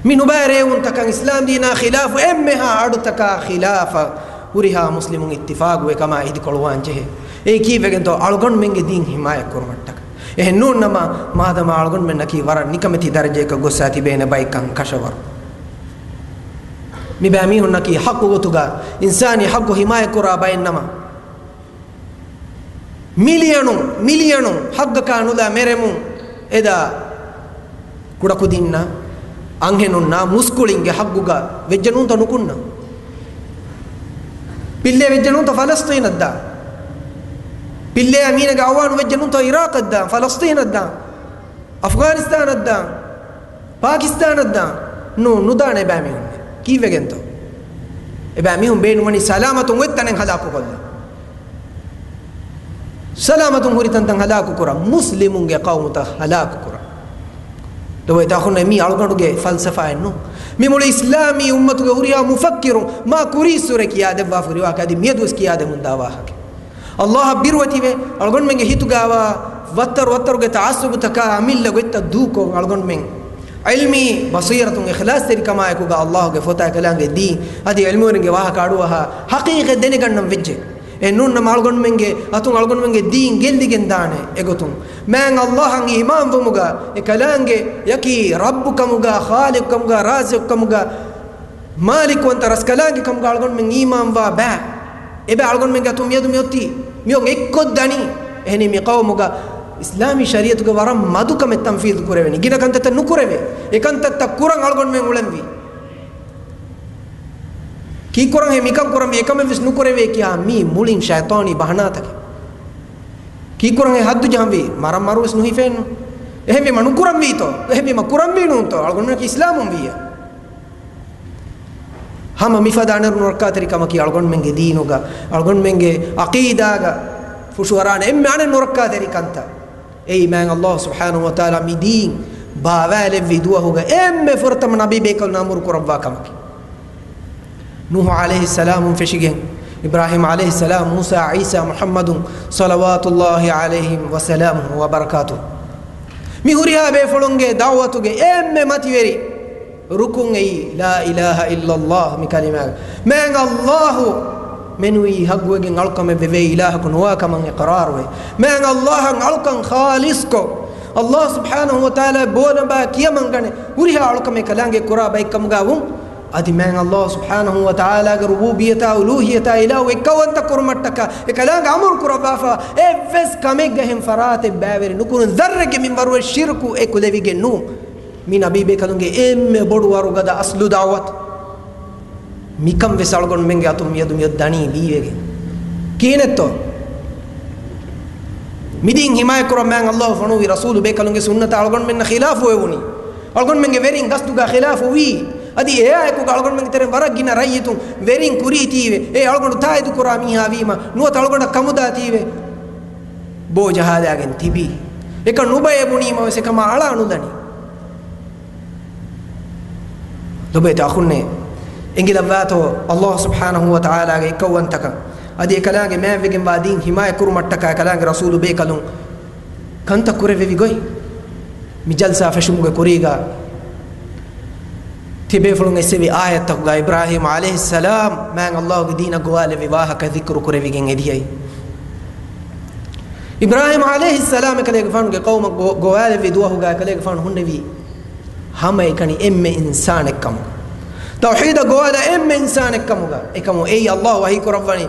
މި ނުބައި ރޭވުންތަކަށް އިސްލާމް ދީނާ ޚިލާފު އެންމެހާ އަޑުތަކާ ޚިލާފަށް ހުރިހާ މުސްލިމުން އިއްތިފާގުވެ ކަމާ އިދިކޮޅުވާން ޖެހޭ. އެއީ ކީއްވެގެންތޯ؟ އަޅުގަނޑުމެންގެ ދީން ހިމާޔަތް ކުރުމަށްޓަކަ. އެހެން ނޫން ނަމަ، މާދަމާ އަޅުގަނޑުމެންނަކީ ވަރަށް ނިކަމެތި ދަރަޖައަކަށް ގޮސްސާ ތިބޭނެ ބައެއްކަން ކަށަވަރު. މިބައިމީހުންނަކީ ޙައްޤު ގޮތުގަ އިންސާނީ ޙައްޤު ހިމާޔަތްކުރާ ބައެއްނަމަ، މިލިޔަނުން މިލިޔަނުން ޙައްޤަކާ ނުލާ މެރެމުން އެދާ ކުޑަކުދިންނަށް، އަންހެނުންނާ މުސްކުޅިންގެ ޙައްޤުގަ ވެއްޖެ ނޫންތޯ ނުކުންނަ؟ ޕިއްލޭ ވެއްޖެ ނޫންތޯ ފަލަސްޠީނަށްދާ؟ ޕިއްލޭއާ މީނަގެ އަވާނު ވެއްޖެ ނޫންތޯ އިރާޤަށްދާ، ފަލަސްޠީނަށްދާ، އަފްޣާނިސްތާނަށްދާ، ޕާކިސްތާނަށްދާ؟ ނޫ، ނުދާނެ އެބައިމީހުން. ކީއްވެގެންތޯ؟ އެބައިމީހުން ބޭނުންވަނީ ސަލާމަތުން އޮތް ތަނެއް ހަލާކުކޮށްލަން. ސަލާމަތުން ހުރި ތަންތަން ހަލާކުކުރަން، މުސްލިމުންގެ ޤައުމުތައް ހަލާކުކުރަން. ދޮވެތާ އަޚުންނޭ، މީ އަޅުގަނޑުގެ ފަލްސަފާއެއް ނޫން. މި މުޅި އިސްލާމީ އުއްމަތުގެ ހުރިހާ މުފައްކިރުން މާ ކުރީއްސުރެ ކިޔާދެއްވާފަ ހުރިވާކަށް އަދި މިއަދުވެސް ކިޔާދެމުންދާ ވާހަކަ. އައްލާހަށް ބިރުވެތިވެ، އަޅުގަނޑުމެންގެ ހިތުގައިވާ ވައްތަރު ވައްތަރުގެ ތަޢައްސުބުތަކާ އަމިއްލަ ގޮތްތައް ދޫކޮށް، އަޅުގަނޑުމެން ޢިލްމީ ބަޞީރަތުން އިޚްލާޞްތެރިކަމާއެކުގަ އައްލާހުގެ ފޮތާ އެކަލާނގެ ދީން އަދި ޢިލްމުވެރިންގެ ވާހަކަ އަޑުއަހާ ޙަޤީޤަތް ދެނެގަންނަން ވެއްޖެ. އެ ނޫން ނަމަ އަޅުގަނޑުމެންގެ އަތުން އަޅުގަނޑުމެންގެ ދީން ގެއްލިގެން ދާނެ އެގޮތުން. މާތް އައްލާހަށް އީމާންވުމުގަ އެކަލާނގެ ޔަކީ ރައްބުކަމުގަ، ޚާލިޤުކަމުގަ، ރާޒިޤުކަމުގަ، މާލިކުވަންތަ ރަސްކަލާނގެ ކަމުގަ އަޅުގަނޑުމެން އީމާންވާ ބައި. އެބަ އަޅުގަނޑުމެންގެ އަތުން މިއަދު މިއޮތީ މިއޮން އެއްކޮށްދަނީ. އެހެނީ މި ޤައުމުގަ އިސްލާމީ ޝަރީޢަތުގެ ވަރަށް މަދު ކަމެއް ތަންފީޛު ކުރެވެނީ. ގިނަ ކަންތައްތައް ނުކުރެވޭ. އެ ކަންތައްތައް ކުރަން އަޅުގަނޑުމެން އުޅެންވީ. ކީއްކުރަންހޭ މިކަން ކުރަންވީ؟ އެކަމެއްވެސް ނުކުރެވޭ ކިޔާ މީ މުޅިން ޝައިޠާނީ ބަހަނާތަކެއް. ކީއްކުރަންހޭ ޙައްދު ޖަހަންވީ؟ މަރަން މަރުވެސް ނުހިފޭނު. އެހެންވީމަ ނުކުރަންވީތޯ؟ އެހެންވީމަ ކުރަންވީ ނޫންތޯ؟ އަޅުގަނޑުމެންނަކީ އިސްލާމުން ވިއްޔަ. ހަމަ މިފަދަ އަނެއް ނުރައްކާތެރި ކަމަކީ އަޅުގަނޑުމެންގެ ދީނުގަ، އަޅުގަނޑުމެންގެ ޢަޤީދާގަ ފުށުއަރާނެ އެންމެ އަނެއް ނުރައްކާތެރި ކަންތައް. އެއީ މާތް އައްލާހު ސުބްޙާނަހު ވަތަޢާލާ މި ދީން ބާވާލެއްވި ދުވަހުގަ އެންމެ ފުރަތަމަ ނަބީ ބޭކަލުންނަށް އަމުރު ކުރައްވާ ކަމަކީ. ނޫޙު ޢަލައިހިއްސަލާމުން ފެށިގެން، އިބްރާހީމް ޢަލައިހިއްސަލާމް، މޫސާ، ޢީސާ، މުޙައްމަދު، ޞަލަވާތުﷲ ޢަލައިހިމް ވަސަލާމުހު ވަބަރަކާތުހު. މި ހުރިހާ ބޭފުޅުންގެ ދަޢުވަތުގެ އެންމެ މަތިވެރި ރުކުން އެއީ، لا إله إلا الله މި ކަލިމާގެ. މާތް އައްލާހު މެނުވީ ޙައްޤުވެގެން އަޅުކަމެއް ވެވޭ އިލާހަކު ނުވާ ކަމަށް އިޤްރާރުވެ، މާތް އައްލާހަށް އަޅުކަން ޚާލިޞްކޮށް، އައްލާހު ސުބްޙާނަހު ވަތަޢާލާ ބޯނަބާ ކިޔަމަންގަނެ ހުރިހާ އަޅުކަމެއް ކަލާނގެ ކުރާ ބައެއްކަމުގަ ވުން. އަދި މާތް އައްލާހު ސުބްޙާނަހު ވަތަޢާލާގެ ރުބޫބިއްޔަތާ އުލޫހިއްޔަތާ އިލާހު އެއްކައުވަންތަ ކުރުމަށްޓަކާ އެކަލާނގެ އަމުރު ކުރައްވާފަ އެއްވެސް ކަމެއްގަ އެހެން ފަރާތެއް ބައިވެރި ނުކުރުން. ޒައްރެއްގެ މިންވަރުވެސް ޝިރުކު އެކުލެވިގެން ނޫން. މި ނަބީ ބޭކަލުންގެ އެންމެ ބޮޑު ވަރުގަދަ އަސްލު ދަޢުވަތު. މިކަން ވެސް އަޅުގަނޑުމެންގެ އަތުން މިއަދު މިއޮތް ދަނީ ބީވެގެން. ކިހިނެއްތޯ؟ މިދީން ހިމާޔަތްކުރަން މާތް އައްލާހު ފޮނުވި ރަސޫލު ބޭކަލުންގެ ސުންނަތަށް އަޅުގަނޑުމެންނަށް ޚިލާފުވެވުނީ. އަޅުގަނޑުމެންގެ ވެރިން ގަސްދުގަ ޚިލާފުވީ. އަދި އެއާއެކުގަ އަޅުގަނޑުމެންގެ ތެރެއިން ވަރަށް ގިނަ ރައްޔިތުން ވެރިން ކުރީތީވެ. އޭ އަޅުގަނޑު ތާއީދުކުރާ މީހާ ވީމަ ނުވަތަ އަޅުގަނޑަށް ކަމުދާތީވެ. ބޯ ޖަހާލާގެން ތިބީ. އެކަން ނުބައޭ ބުނީމަވެސް އެކަމާ އަޅާ ނުލަނީ. ލޮބުވެތި އަޚުންނޭ، އެނގިލައްވާތޯ އައްލާހު ސުބްޙާނަހު ވަތަޢާލާގެ އެއްކައުވަންތަކަން އަދި އެކަލާނގެ މާތްވެގެންވާ ދީން ހިމާޔަތްކުރުމަށްޓަކާ އެކަލާނގެ ރަސޫލު ބޭކަލުން ކަންތައް ކުރެވެވި ގޮތް؟ މި ޖަލްސާ ފެށުމުގެ ކުރީގަ ތިބޭފުޅުން އެއްސެވި އާޔަތްތަކުގަ އިބްރާހީމް ޢަލައިހިއްސަލާމް މާތް އައްލާހުގެ ދީނަށް ގޮވާލެއްވި ވާހަކަ ޛިކްރު ކުރެވިގެން އެދިޔައީ. އިބްރާހީމް ޢަލައިހިއްސަލާމް އެކަލޭގެފާނުގެ ޤައުމަށް ގޮ-، ގޮވާލެއްވި ދުވަހުގަ އެކަލޭގެފާނު ހުންނެވީ ހަމައެކަނި އެންމެ އިންސާނެއްކަމުގަ، ތައުޙީދަށް ގޮވާލާ އެންމެ އިންސާނެއްކަމުގަ. އެކަމު އެއީ އައްލާހު ވަޙީ ކުރައްވަނީ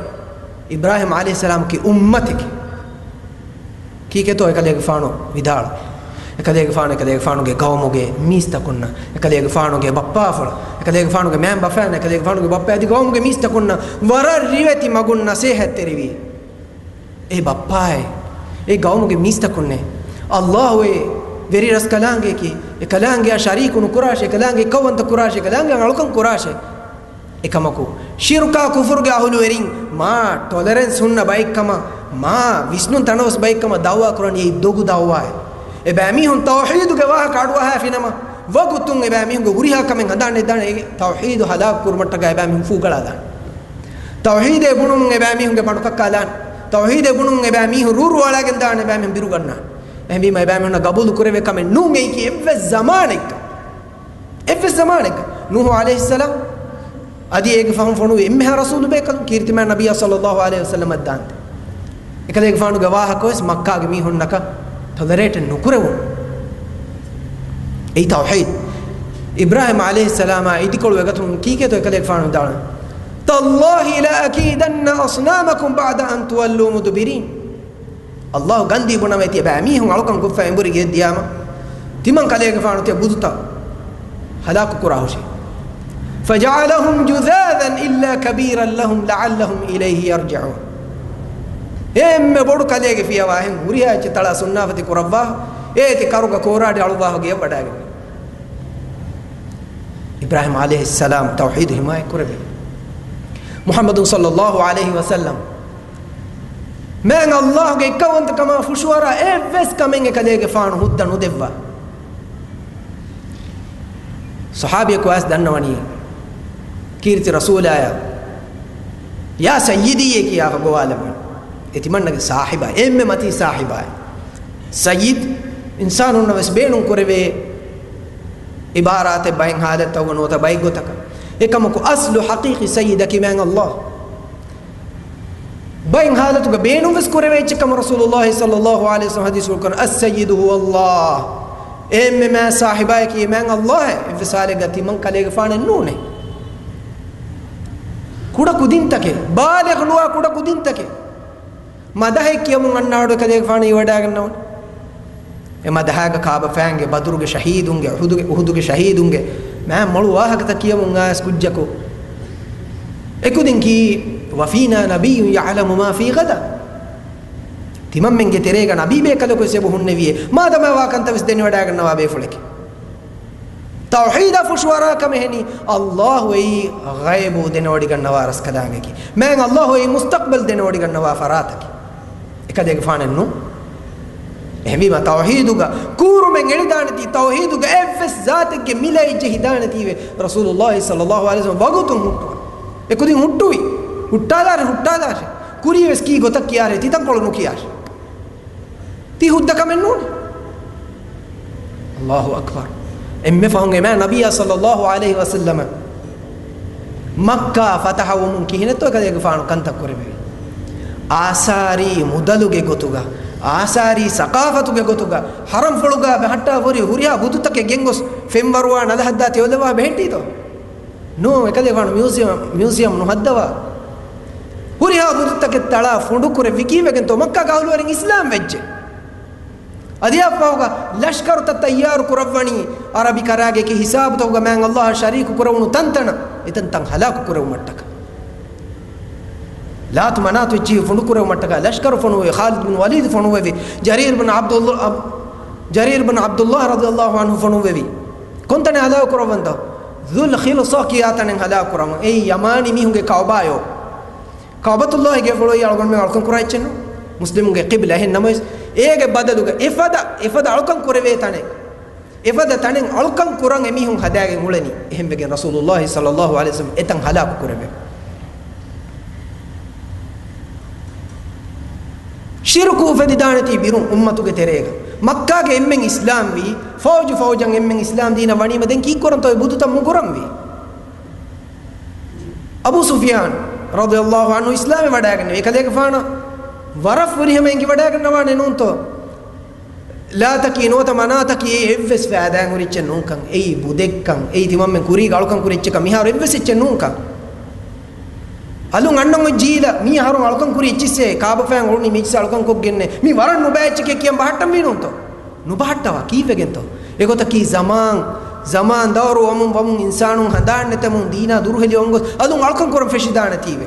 އިބްރާހީމް ޢަލައިހިއްސަލާމަކީ އުއްމަތެކޭ. ކީކޭތޯ އެކަލޭގެފާނު ވިދާޅު؟ އެކަލޭގެފާނު އެކަލޭގެފާނުގެ ގައުމުގެ މީސްތަކުންނަށް، އެކަލޭގެފާނުގެ ބައްޕާފުޅަށް، އެކަލޭގެފާނުގެ މައިންބަފައިންނަށް، އެކަލޭގެފާނުގެ ބައްޕަ އަދި ގައުމުގެ މީސްތަކުންނަށް ވަރަށް ރިވެތި މަގުން ނަސޭހަތްތެރިވީ. އޭ ބައްޕާއޭ، އޭ ގައުމުގެ މީސްތަކުންނޭ، އައްލާހުއޭ ވެރި ރަސްކަލާނގެއަކީ، އެކަލާނގެއާ ޝަރީކު ނުކުރާށޭ، އެކަލާނގެ އެއްކައުވަންތަ ކުރާށޭ، އެކަލާނގެ އަޅުކަން ކުރާށޭ. އެކަމަކު، ޝިރުކާ ކުފުރުގެ އަހުލުވެރިން މާ ޓޮލަރެންސް ހުންނަ ބައެއްކަމަށް، މާ ވިސްނުން ތަނަވަސް ބައެއްކަމަށް ދައުވާ ކުރަނީ އެއީ ދޮގު ދައުވާއެއް. އެބައިމީހުން ތައުޙީދުގެ ވާހަކަ އަޑުއަހާފިނަމަ، ވަގުތުން އެބައިމީހުންގެ ހުރިހާ ކަމެއް ހަނދާން ނެތްދާނެ، އެ ތައުޙީދު ހަލާކު ކުރުމަށްޓަކާ އެބައިމީހުން ފޫގަޅާލާނެ. ތައުޙީދޭ ބުނުމުން އެބައިމީހުންގެ ބަނޑު ކައްކާލާނެ. ތައުޙީދެއް ބުނުން އެބައިމީހުން ރޫރު އަޅާގެން ދާނެ، އެބައިމީހުން ބިރުގަންނާނެ. އެހެންވީމަ އެބައިމީހުންނަށް ގަބޫލު ކުރެވޭ ކަމެއް ނޫން އެއީކީ އެއްވެސް ޒަމާނެއްގަ. އެއްވެސް ޒަމާނެއްގަ. ނޫޙު ޢަލައިހިއްސަލާމް އަދި އޭގެ ފަހުން ފޮނުވި އެންމެހާ ރަސޫލު ބޭކަލުން ކީރިތިމާ ނަބިއްޔާ ޞައްލައްލާހު ޢަލައިހި ވަސައްލަމަށް ދާންދެން. އެކަލޭގެފާނުގެ ވާހަކަވެސް މައްކާގެ މީހުންނަކަށް ޓޮލަރޭޓެއް ނުކުރެވުނު. އެއީ ތައުޙީދު. އިބްރާހީމް ޢަލައިހިއްސަލާމާ އިދިކޮޅު ވެގަތުން ކީކޭތޯ އެކަލޭގެފާނު ވިދާޅުވީ؟ تَاللَّهِ لَأَكِيدَنَّ أَصْنَامَكُمْ بَعْدَ أَنْ تُوَلُّوا مُدْبِرِينَ. ﷲ ގަންދީ ބުނަމޭ ތިޔަބައިމީހުން އަޅުކަން ކޮށްފަ އެނބުރި ގެއަށް ދިޔާމަ، ތިމަން ކަލޭގެފާނު ތިޔަ ބުދުތައް ހަލާކު ކުރާހުށީ. فَجَعَلَهُمْ جُذَاذًا إِلَّا كَبِيرًا لَهُمْ لَعَلَّهُمْ إِلَيْهِ يَرْجِعُونَ. އެންމެ ބޮޑު ކަލޭގެ ފިޔަވާހެން ހުރިހާ އެއްޗެއް ތަޅާ ސުންނާފަތި ކުރައްވާ، އޭތި ކަރުގަ ކޯރާޑި އަޅުއްވާ ގެއަށް ވަޑާގެން. އިބްރާހީމް ޢަލައިހިއްސަލާމް ތައުޙީދު ޙިމާޔަތް ކުރެވެ. މުޙައްމަދު ޞައްލައްލާހު ޢަލައިހި ވަސައްލަމް މާތް ﷲ ގެ އެއްކައުވަންތަކަމާ ފުށުއަރާ އެއްވެސް ކަމެއް އެކަލޭގެފާނު ހުއްދަ ނުދެއްވާ. ޞަޙާބީއަކު ވެސް ދަންނަވަނީ ކީރިތި ރަސޫލާޔަށް، "ޔާ ސައްޔިދީ" އޭ ކިޔާފަ ގޮވާލައްވަން. އެ ތިމަންނަގެ ސާހިބާ، އެންމެ މަތީ ސާހިބާ. ސައްޔިދު އިންސާނުންނަށް ވެސް ބޭނުން ކުރެވޭ ޢިބާރާތެއް ބައެއް ޙާލަތްތަކުގަ ނުވަތަ ބައެއް ގޮތަކަށް. އެކަމަކު އަސްލު ޙަޤީޤީ ސައްޔިދަކީ މާތް ﷲ. ބައެއް ޙާލަތުގަ ބޭނުން ވެސް ކުރެވޭ އެއްޗެއް ކަމަށް ރަސޫލުﷲ ޞައްލައްލާހު ޢަލައިހި ވަސައްލަމް ޙަދީޘްފުޅު ކުރަން، "السيد هو الله." އެންމެ މާތް ސާހިބާޔަކީ މާތް ﷲ. އެއްވެސް ޙާލެއްގަ ތިމަން ކަލޭގެފާނެއް ނޫނޭ. ކުޑަ ކުދިންތަކެއް، ބާލިޣް ނުވާ ކުޑަ ކުދިންތަކެއް. މަދަޙައެއް ކިޔަމުން އަންނަ އަޑު އެކަލޭގެފާނު އިވަޑާގަންނަވަން. އެ މަދަޙާގަ ކާބަފައިންގެ، ބަދުރުގެ ޝަހީދުންގެ، އުޙުދުގެ، އުޙުދުގެ ޝަހީދުންގެ މާތް މޮޅު ވާހަކަތައް ކިޔަމުން އައިސް ކުއްޖަކު އެކުދިން ކީ، "وفينا نبي يعلم ما في غد." ތިމަންމެންގެ ތެރޭގަ ނަބީ ބޭކަލަކު ވެސް އެބަ ހުންނެވިއޭ، މާދަމާ ވާ ކަންތައް ވެސް ދެނެވަޑާގަންނަވާ ބޭފުޅެކޭ. ތައުޙީދާ ފުށުއަރާ ކަމެއް ހެނީ، ﷲ އެއީ ޣައިބު ދެނެވޮޑިގަންނަވާ ރަސްކަލާނގެކީ. މާތް ﷲ އެއީ މުސްތަޤްބަލް ދެނެވޮޑިގަންނަވާ ފަރާތަކީ. އެކަލޭގެފާނެއް ނޫން. އެހެންވީމަ، ތައުޙީދުގަ ކޫރުމެއް އެޅިދާނެތީ، ތައުޙީދުގަ އެއްވެސް ޒާތެއްގެ މިލައެއް ޖެހިދާނެތީވެ، ރަސޫލުﷲ ޞައްލައްލާހު ޢަލައިހި ވަސައްލަމް ވަގުތުން ހުއްޓުވާ. އެކުދިން ހުއްޓުވި. ހުއްޓާލާށޭ، ހުއްޓާލާށޭ. ކުރީވެސް ކީ ގޮތަށް ކިޔާށޭ، ތިތަންކޮޅު ނުކިޔާށޭ. ތީ ހުއްދަ ކަމެއް ނޫނޭ. ﷲ އަކްބަރު. އެންމެ ފަހުން އެ މާތް ނަބިއްޔާ ޞައްލައްލާހު ޢަލައިހި ވަސައްލަމަ މައްކާ ފަތަޙަވުމުން ކިހިނެއްތޯ އެކަލޭގެފާނު ކަންތައް ކުރެއްވެވީ؟ އާސާރީ މުދަލުގެ ގޮތުގަ، އާސާރީ ސަޤާފަތުގެ ގޮތުގަ، ޙަރަމްފުޅުގަ ބަހައްޓާ ހުރި ހުރިހާ ބުދުތަކެއް ގެންގޮސް ފެންވަރުވާ ނަލަހައްދާ ތެޔޮލަވާ ބެހެއްޓީތޯ؟ ނޫން، އެކަލޭގެފާނު މިއުޒިއަމް، މިއުޒިއަމް ނުހައްދަވާ. ހުރިހާ ބުދުތަކެއް ތަޅާ ފުނޑުކުރެއްވި ކީއްވެގެންތޯ؟ މައްކާގަ އަހުލުވެރިން އިސްލާމް ވެއްޖެ. އަދި އައްފަހުގަ ލަޝްކަރުތައް ތައްޔާރު ކުރައްވަނީ، ޢަރަބި ކަރާގެކި ހިސާބުތަކުގަ މާތް ﷲއަށް ޝަރީކު ކުރެވުނު ތަންތަނަށް، އެތަންތަން ހަލާކު ކުރެވުމަށްޓަކާ. ލާތު މަނާތު އެއްޗިހި ފުނޑު ކުރެވުމަށްޓަކާ ލަޝްކަރު ފޮނުވެ، ޚާލިދު ބިން ވަލީދު ފޮނުވެވި، ޖަރީރު ބިން ޢަބްދުﷲ، ޖަރީރު ބިން ޢަބްދުﷲ ރަޟިޔަﷲ ޢަންހު ފޮނުވެވި. ކޮންތަނެއް ހަލާކު ކުރައްވަންތޯ؟ ޛުލް ޚިލްޞާ ކިޔާ ތަނެއް ހަލާކު ކުރަމުން. އެއީ ޔަމާނީ މީހުންގެ ކަޢުބާޔޯ. ކަޢުބަތުﷲގެ ފޮޅުވައި އަޅުގަނޑުމެން އަޅުކަން ކުރާ އެއްޗެއްނު. މުސްލިމުންގެ ޤިބްލަ އެހެން ނަމަވެސް، އޭގެ ބަދަލުގަ އެފަދަ، އެފަދަ އަޅުކަން ކުރެވޭ ތަނެއް، އެފަދަ ތަނެއް އަޅުކަން ކުރަން އެމީހުން ހަދާގެން އުޅެނީ. އެހެންވެގެން ރަސޫލުﷲ ޞައްލައްލާހު ޢަލައިހި ވަސައްލަމް އެތަން ހަލާކު ކުރެވެ. ޝިރުކު އުފެދިދާނެތީ ބިރުން އުއްމަތުގެ ތެރޭގަ. މައްކާގެ އެންމެން އިސްލާމްވީ، ފައުޖު ފައުޖަށް އެންމެން އިސްލާމް ދީނަށް ވަނީމަ ދެން ކީއްކުރަންތޯ އެ ބުދުތައް މުގުރަންވީ؟ އަބޫ ސުފްޔާން ރަޟިޔަﷲ ޢަންހު އިސްލާމެއް ވަޑައިގެންނެވި. އެކަލޭގެފާނަށް ވަރަށް ފުރިހަމަ އެނގިވަޑައިގަންނަވާނެ ނޫންތޯ؟ ލާތަކީ ނުވަތަ މަނާތަކީ އެއީ އެއްވެސް ފައިދާއެއް ހުރި އެއްޗެއް ނޫންކަން، އެއީ ބުދެއްކަން، އެއީ ތިމަންމެން ކުރީގަ އަޅުކަން ކުރި އެއްޗަކަށް މިހާރު އެއްވެސް އެއްޗެއް ނޫންކަން. އަލުން އަންނަން އޮތް ޖީލަށް މީ އަހަރުން އަޅުކަން ކުރި އެއްޗިއްސޭ، ކާބަފައިން އުޅުނީ މިއްޗިސް އަޅުކަން ކޮށްގެންނޭ، މީ ވަރަށް ނުބައި އެއްޗެކޭ ކިޔަން ބަހައްޓަންވީ ނޫންތޯ؟ ނުބަހައްޓަވާ، ކީއްވެގެންތޯ؟ އެގޮތަކީ ޒަމާން، ޒަމާން ދައުރު ވަމުން ވަމުން އިންސާނުން ހަނދާން ނެތެމުން ދީނާ ދުރުހެލި އޮންގޮސް އަލުން އަޅުކަން ކުރަން ފެށިދާނެތީވެ.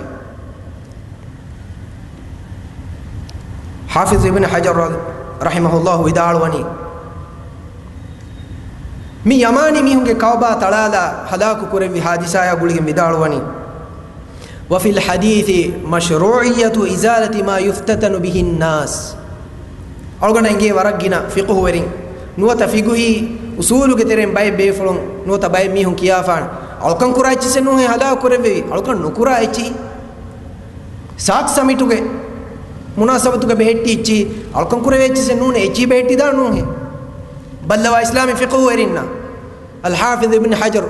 ޙާފިޒު އިބްނު ޙަޖަރު ރަޙިމަހުﷲ ވިދާޅުވަނީ، މި ޔަމާނީ މީހުންގެ ކަޢުބާ ތަޅާލާ ހަލާކު ކުރެއްވި ޙާދިސާޔާ ގުޅިގެން ވިދާޅުވަނީ، وفي الحديث مشروعية إزالة ما يفتتن به الناس. އަޅުގަނޑަށް އެނގޭ ވަރަށް ގިނަ ފިޤުހުވެރިން ނުވަތަ ފިޤުހީ އުޞޫލުގެ ތެރެއިން ބައެއް ބޭފުޅުން ނުވަތަ ބައެއް މީހުން ކިޔާފާނެ، އަޅުކަން ކުރާ އެއްޗިސް ނޫންހޭ ހަލާކު ކުރެއްވެވި، އަޅުކަން ނުކުރާ އެއްޗިހި. ސާކް ސަމިޓުގެ މުނާސަބަތުގަ ބެހެއްޓިއްޗި، އަޅުކަން ކުރެވޭ އެއްޗިސެއް ނޫނޭ، އެއްޗި ބެހެއްޓިދާން ނޫންހޭ. ބައްލަވާ އިސްލާމީ ފިޤުހުވެރިންނަށް. އަލްޙާފިޡް އިބްނު ޙަޖަރު،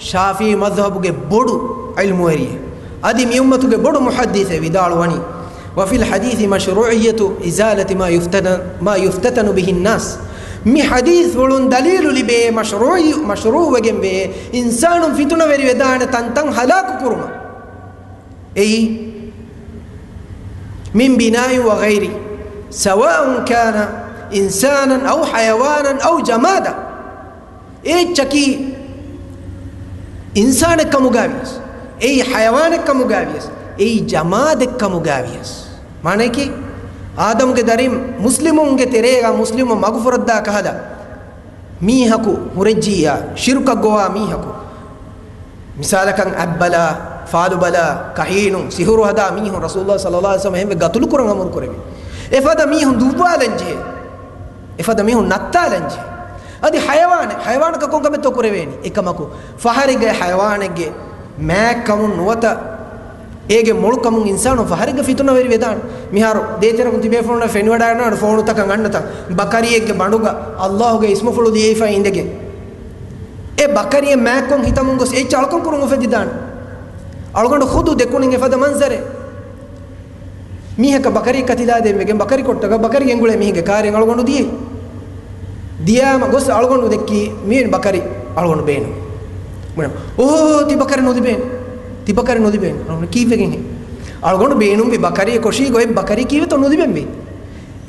ޝާފިޢީ މަޛްހަބުގެ ބޮޑު ޢިލްމުވެރިއެއް، އަދި މި އުއްމަތުގެ ބޮޑު މުޙައްދިޘެއް ވިދާޅުވަނީ، وفي الحديث مشروعية إزالة ما يفتتن، ما يفتتن به الناس. މި ޙަދީޘްފުޅުން ދަލީލު ލިބޭ މަޝްރޫޢީ، މަޝްރޫޢުވެގެންވޭ އިންސާނުން ފިތުނަވެރިވެދާނެ ތަންތަން ހަލާކު ކުރުމަށް. އެއީ، من بناء وغيره، سواء كان إنسانا أو حيوانا أو جمادا. އެއްޗަކީ އިންސާނެއް ކަމުގައިވިޔަސް، އެއީ ޙަޔަވާނެއް ކަމުގައިވިޔަސް، އެއީ ޖަމާދެއް ކަމުގައިވިޔަސް. މާނައަކީ، އާދަމުގެ ދަރިން މުސްލިމުންގެ ތެރޭގަ މުސްލިމުން މަގުފުރައްދާ ކަހަލަ މީހަކު ހުރެއްޖިއްޔާ، ޝިރުކަށް ގޮވާ މީހަކު، މިސާލަކަށް އަތްބަލާ، ފާލުބަލާ، ކަހީނު، ސިހުރު ހަދާ މީހުން ރަސޫލުﷲ ޞައްލަﷲ ޢަލައިހި ވަސައްލަމަ އެހެންވެ ގަތުލު ކުރަން އަމުރު ކުރެވި. އެފަދަ މީހުން ދުއްވާލަން ޖެހޭ. އެފަދަ މީހުން ނައްތާލަން ޖެހޭ. އަދި ޙަޔަވާނެއް، ޙަޔަވާނަކަށް ކޮންކަމެއްތޯ ކުރެވޭނީ؟ އެކަމަކު، ފަހަރެއްގައި ޙަޔަވާނެއްގެ މާތްކަމުން ނުވަތަ އޭގެ މޮޅުކަމުން އިންސާނު ފަހަރެއްގަ ފިތުނަވެރި ވެދާނެ. މިހާރު ދޭތެރެކުން ތިބޭފުޅުންނަށް ފެނިވަޑައިގަންނަވާނެ ފޯނުތަކަށް އަންނަތަން، ބަކަރިއެއްގެ ބަނޑުގަ ﷲގެ އިސްމުފުޅު ލިޔެފަ އިނދެގެން، އެ ބަކަރިއެއް މާތްކޮށް ހިތަމުން ގޮސް އެއްޗެއް އަޅުކަން ކުރުން އުފެދިދާނެ. އަޅުގަނޑު ޚުދު ދެކުނިން އެފަދަ މަންޒަރެއް. މީހަކަށް ބަކަރި ކަތިލާދޭން ވެގެން ބަކަރި ކޮށްޓަކަށް ބަކަރި ގެންގުޅޭ މީހެއްގެ ކާރެއް އަޅުގަނޑު ދިޔައީ. ދިޔާމަ ގޮސް އަޅުގަނޑު ދެއްކީ މިވެނި ބަކަރި އަޅުގަނޑު ބޭނުން. ބުނެ، އޯ، ތި ބަކަރި ނުލިބޭނެ. ތި ބަކަރި ނުލިބޭނެ. އަޅުގަނޑު ކީއްވެގެން ހޭ؟ އަޅުގަނޑު ބޭނުންވި ބަކަރިއެއް ކޮށީގޮތް ބަކަރި ކީއްވެތޯ ނުލިބެންވީ؟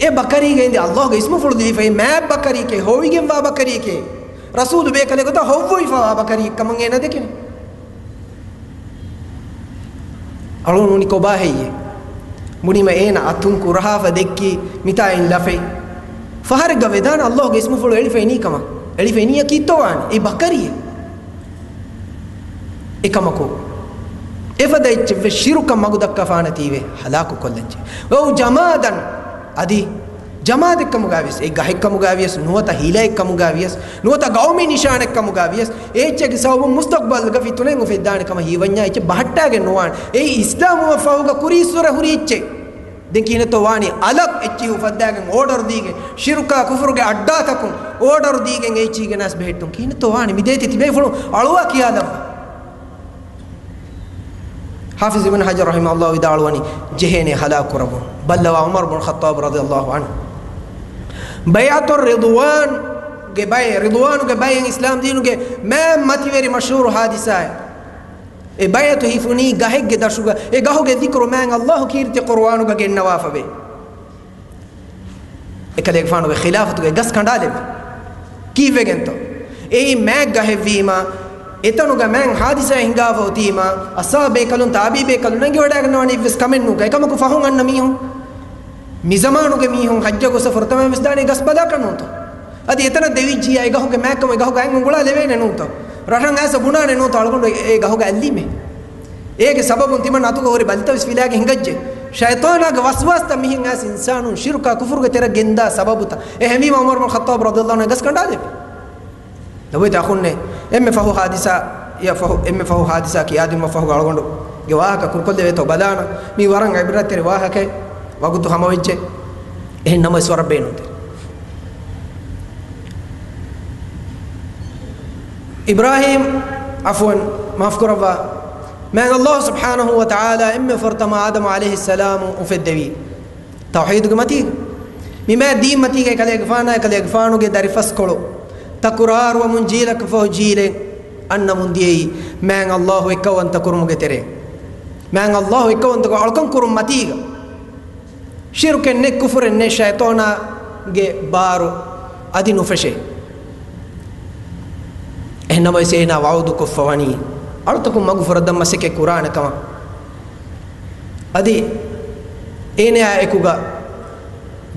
އެ ބަކަރީގަ އިނދެ ﷲގެ އިސްމުފުޅު ލިޔެފައި މާތް ބަކަރީކޭ، ހޮވިގެންވާ ބަކަރީކޭ، ރަސޫލު ބޭކަލެއް ގޮތަށް ހޮއްވޮވިފަވާ ބަކަރީ ކަމަށް އޭނަ ދެކެނެ. އަޅުގަނޑު ނުނި ކޮބާ ހެއްޔޭ؟ ބުނީމަ އޭނަ އަތުން ކުރަހާފަ ދެއްކީ މިތާ އިން ލަފެއް. ފަހަރެއްގަ ވެދާނެ ﷲގެ އިސްމުފުޅު އެޅިފަ އިނީ ކަމަށް. އެޅިފަ އިނީއަކީ އެއްތޯ ވާނެ؟ އެ ބަކަރިއެއް. އެކަމަކު، އެފަދަ އެއްޗެއްވެސް ޝިރުކަށް މަގު ދައްކާފާނެތީވެ ހަލާކު ކޮށްލަންޖެ. އައު ޖަމާދަން، އަދި ޖަމާދެއްކަމުގައިވިޔަސް، އެ ގަހެއްކަމުގައިވިޔަސް ނުވަތަ ހިލައެއްކަމުގައިވިޔަސް ނުވަތަ ގައުމީ ނިޝާނެއްކަމުގައިވިޔަސް، އެ އެއްޗެއްގެ ސަބަބުން މުސްތަޤްބަލްގަ ފިތުނައެއް އުފެއްދާނެ ކަމަށް ހީވަންޏާ އެއްޗެއް ބަހައްޓާގެން ނުވާނެ. އެއީ އިސްލާމްވުމަށް ފަހުގަ ކުރީއްސުރެ ހުރި އެއްޗެއް. ދެން ކިހިނެއްތޯ ވާނީ؟ އަލަށް އެއްޗިހި އުފައްދާގެން އޯޑަރު ދީގެން، ޝިރުކާ ކުފުރުގެ އައްޑާތަކުން އޯޑަރު ދީގެން އެ އެއްޗިހި ގެނަސް ބެހެއްޓުން. ކިހިނެއްތޯ ވާނީ؟ މި ދޭތި ތިބޭފުޅުން އަޅުވާ ކިޔާލައްވާ. ޙާފިޡް އިބްނު ޙަޖަރު ރަޙިމަހުﷲ ވިދާޅުވަނީ، ޖެހޭނެ ހަލާކު ކުރައްވުން. ބައްލަވާ ޢުމަރު ބުނު ޚައްޠާބު ރަޟިޔަﷲ ޢަންހު. ބައިޢަތު ރިޟްވާންގެ ބައެއް، ރިޟްވާނުގެ ބައެއް އިސްލާމް ދީނުގެ މާތް މަތިވެރި މަޝްހޫރު ޙާދިސާއެއް. އެ ބައިޢަތު ހިފުނީ ގަހެއްގެ ދަށުގަ، އެ ގަހުގެ ޛިކުރު މާތް ﷲ ކީރިތި ޤުރުއާނުގަ ގެންނަވާފަވޭ. އެކަލޭގެފާނުގެ ޚިލާފަތުގައި ގަސް ކަނޑާލެއްވި. ކީއްވެގެންތޯ؟ އެއީ މާތް ގަހެއްވީމާ، އެތަނުގަ މާތް ޙާދިސާ ހިނގާފަ އޮތީމާ، އަޞްޙާބު ބޭކަލުން، ތާބިޢީ ބޭކަލުން ނަނގިވަޑައިގަންނަވާނެ އެއްވެސް ކަމެއް ނޫން. އެކަމަކު ފަހުން އަންނަ މީހުން، މިޒަމާނުގެ މީހުން ޙައްޖަށް ގޮސް ފުރަތަމަ ވެސް ދާނީ ގަސް ބަލާކަށް ނޫންތޯ؟ އަދި އެތަނަށް ދެވިއްޖިއްޔާ އެ ގަހުގެ މާތްކަމު އެ ގަހުގަ އަތް އުނގުޅާ ލެވޭނެ ނޫންތޯ؟ ރަށަށް އައިސް ބުނާނެ ނޫންތޯ އަޅުގަނޑު އެ، އެ ގަހުގަ އަތްލީމޭ؟ އޭގެ ސަބަބުން ތިމަން އަތުގަ ހުރި ބަލިތައް ވެސް ފިލާގެން ހިނގައްޖެ. ޝައިޠާނާގެ ވަސްވާސްތައް މިހެން އައިސް އިންސާނުން ޝިރުކާ ކުފުރުގެ ތެރަށް ގެންދާ ސަބަބުތައް. އެހެންވީމަ ޢުމަރު ބުނު ޚައްޠާބު ރަޟިޔަﷲ ޢަންހު ގަސް ކަނޑާލެއްވި. ލޮބުވެތި އަޚުންނޭ، އެންމެ ފަހު ޙާދިސާ، އެ ފަހު، އެންމެ ފަހު ޙާދިސާ ކިޔާދިނުމަށް ފަހުގަ އަޅުގަނޑުގެ ވާހަކަ ކުރުކޮށްލެވޭތޯ ބަލާނަން. މީ ވަރަށް ޢިބްރަތްތެރި ވާހަކައެއް. ވަގުތު ހަމަވެއްޖެ. އެހެން ނަމަވެސް ވަރަށް ބޭނުންތެރި. އިބްރާހީމް، ޢަފުވަން، މާފުކުރައްވާ، މާތް ﷲ ސުބްޙާނަހޫ ވަތަޢާލާ އެންމެ ފުރަތަމަ އާދަމު ޢަލައިހިއްސަލާމު އުފެއްދެވީ ތައުޙީދުގެ މަތީގަ. މި މާތް ދީން މަތީގައި ކަލޭގެފާނާއި ކަލޭގެފާނުގެ ދަރިފަސްކޮޅު ތަކުރާރުވަމުން ޖީލަކަށް ފަހު ޖީލެއް އަންނަމުން ދިޔައީ މާތް ﷲ އެއްކައުވަންތަ ކުރުމުގެ ތެރޭ. މާތް ﷲ އެއްކައުވަންތަކޮށް އަޅުކަން ކުރުން މަތީގަ. ޝިރުކެއް ނެތް، ކުފުރެއް ނެތް، ޝައިޠާނާގެ ބާރު އަދި ނުފެށޭ. އެހެންނަމަވެސް އޭނާ ވަޢުދުކޮށްފަ ވަނީ އަޅުތަކުން މަގުފުރައްދަން މަސައްކަތް ކުރާނެ ކަމަށް. އަދި އޭނަޔާ އެކުގަ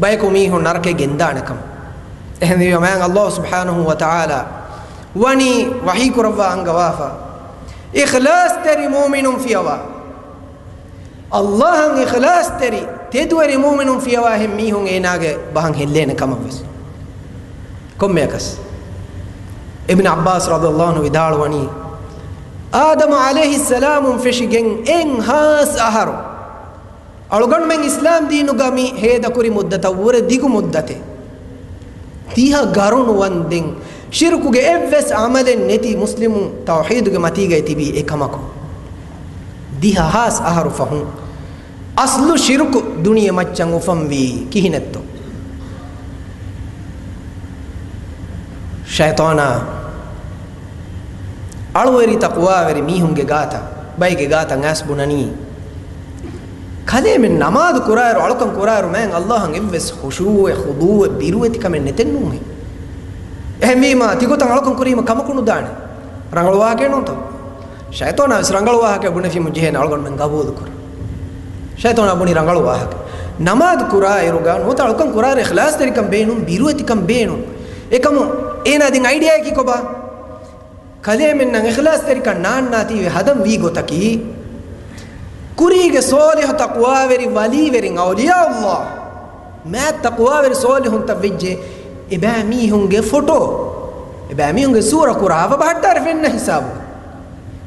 ބަޔަކު މީހުން ނަރަކައަށް ގެންދާނެ ކަމަށް. އެހެންވީމަ މާތް ﷲ ސުބްޙާނަހޫ ވަތަޢާލާ ވަނީ ވަޙީ ކުރައްވާ އަންގަވާފަ، އިޚްލާޞްތެރި މުއުމިނުން ފިޔަވާ. ﷲ އަށް އިޚްލާޞްތެރި، ތެދުވެރި މުއުމިނުން ފިޔަވާހެން މީހުން އޭނާގެ ބަހަށް ހެއްލޭނެ ކަމަށްވެސް. ކޮންމެއަކަސް އިބްނު ޢައްބާސް ރަޟިޔަﷲ ޢަންހު ވިދާޅުވަނީ، އާދަމު ޢަލައިހިއްސަލާމުން ފެށިގެން އެއްހާސް އަހަރު އަޅުގަނޑުމެން އިސްލާމް ދީނުގަ މި ހޭދަކުރި މުއްދަތަށްވުރެ ދިގު މުއްދަތެއް. ދިހަ ގަރުނު ވަންދެން ޝިރުކުގެ އެއްވެސް އަމަލެއް ނެތި މުސްލިމު ތައުޙީދުގެ މަތީގައި ތިބީ އެކަމަކު. ދިހަ ހާސް އަހަރު ފަހުން އަސްލު ޝިރުކު ދުނިޔެ މައްޗަށް އުފަންވީ ކިހިނެއްތޯ؟ ޝައިޠާނާ އަޅުވެރި ތަޤްވާވެރި މީހުންގެ ގާތަށް، ބައެއްގެ ގާތަށް އައިސް ބުނަނީ، ކަލޭމެން ނަމާދު ކުރާއިރު، އަޅުކަން ކުރާއިރު މާތް ﷲ އަށް އެއްވެސް ޚުޝޫޢެއް، ޚުޟޫޢެއް، ބިރުވެތިކަމެއް ނެތެއްނޫނޭ. އެހެންވީމާ، ތިގޮތަށް އަޅުކަން ކުރީމަ ކަމަކު ނުދާނެ. ރަނގަޅު ވާހަކައެއް ނޫންތޯ؟ ޝައިޠާނާ ވެސް ރަނގަޅު ވާހަކައެއް ބުނެފީމު ޖެހޭނެ އަޅުގަނޑުމެން ގަބޫލުކުރަން. ޝައިޠާނާ ބުނި ރަނގަޅު ވާހަކަ. ނަމާދު ކުރާއިރުގަ ނުވަތަ އަޅުކަން ކުރާއިރު އިޚްލާޞްތެރިކަން ބޭނުން، ބިރުވެތިކަން ބޭނުން. އެކަމު އޭނާ ދިން އައިޑިއާއަކީ ކޮބާ؟ ކަލޭމެންނަށް އިޚްލާޞްތެރިކަން ނާންނާތީވެ ހަދަން ވީ ގޮތަކީ، ކުރީގެ ޞޯލިޙު ތަޤްވާވެރި ވަލީވެރިން އައުލިޔާ ﷲ، މާތް ތަޤްވާވެރި ޞޯލިޙުންތައް ވެއްޖެ، އެބައިމީހުންގެ ފޮޓޯ، އެބައިމީހުންގެ ސޫރަ ކުރާފަ ބަހައްޓާރެ ފެންނަ ހިސާބުގަ.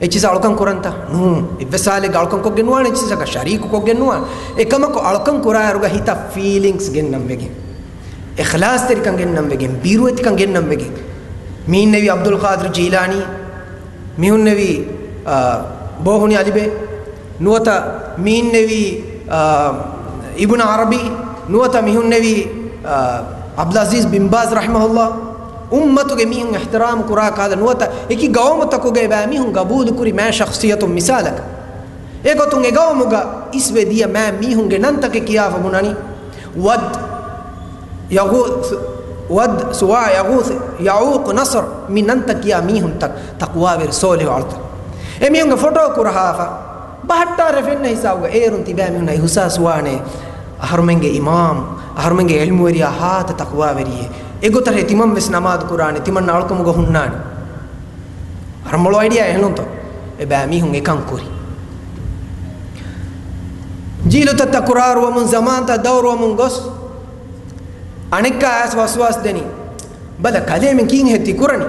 އެއްޗިސް އަޅުކަން ކުރަންތަ؟ ނޫން. އެއްވެސް ހާލެއްގަ އަޅުކަން ކޮށްގެން ނުވާނެ، އެއްޗިސަކަށް ޝަރީކު ކޮށްގެން ނުވާނެ. އެކަމަކު އަޅުކަން ކުރާއިރުގަ ހިތަށް ފީލިންގްސް ގެންނަން ވެގެން، އިޚްލާޞްތެރިކަން ގެންނަން ވެގެން، ބިރުވެތިކަން ގެންނަން ވެގެން. މި އިންނެވީ ޢަބްދުލް ޤާދިރު ޖީލާނީ، މި ހުންނެވީ، އާ، ބޯހުނި އަލިބެ، ނުވަތަ މި އިންނެވީ، އާ، އިބްނު ޢަރަބީ، ނުވަތަ މި ހުންނެވީ، އާ، ޢަބްދުލް ޢަޒީޒް ބިން ބާޒް ރަޙިމަހުﷲ. އުއްމަތުގެ މީހުން އިޙްތިރާމް ކުރާ ކަހަލަ، ނުވަތަ އެކި ޤައުމުތަކުގައި ބައިމީހުން ޤަބޫލުކުރި މާތް ޝަޚްޞިއްޔަތުން. މިސާލަކަށް، އެގޮތުން އެގައުމުގަ އިސްވެ ދިޔަ މާތް މީހުންގެ ނަންތަކެއް ކިޔާފަ ބުނަނީ، ވަދް، ޔަޣޫޘް، ވަދް، ސުވާ، ޔަޣޫޘް، ޔަޢޫޤް، ނަޞްރު، މި ނަންތައް ކިޔާ މީހުންތައް، ތަޤްވާވެރި ޞޯލިޙު އަޅުތައް. އެމީހުންގެ ފޮޓޯ ކުރަހާފަ ބަހައްޓާރެ ފެންނަ ހިސާބުގަ އޭރުން ތިބާމީހުންނަށް އިޙުސާސްވާނެ، އަހަރުމެންގެ އިމާމް، އަހަރުމެންގެ ޢިލްމުވެރިޔާ ހާދަ ތަޤްވާވެރިއެއް. އެގޮތަށް ތިމަން ވެސް ނަމާދު ކުރާނެ، ތިމަންނަށް އަޅުކަމުގަ ހުންނާނެ. ރަނގަޅު އައިޑިއާއެއް ނޫންތޯ؟ އެބައިމީހުން އެކަން ކުރި. ޖީލުތައް ތަކުރާރުވަމުން، ޒަމާންތައް ދައުރުވަމުން ގޮސް، އަނެއްކާ އައިސް ވަސްވާސް ދެނީ. ބަލަ، ކަލޭމެން ކީންހޭ ތިކުރަނީ؟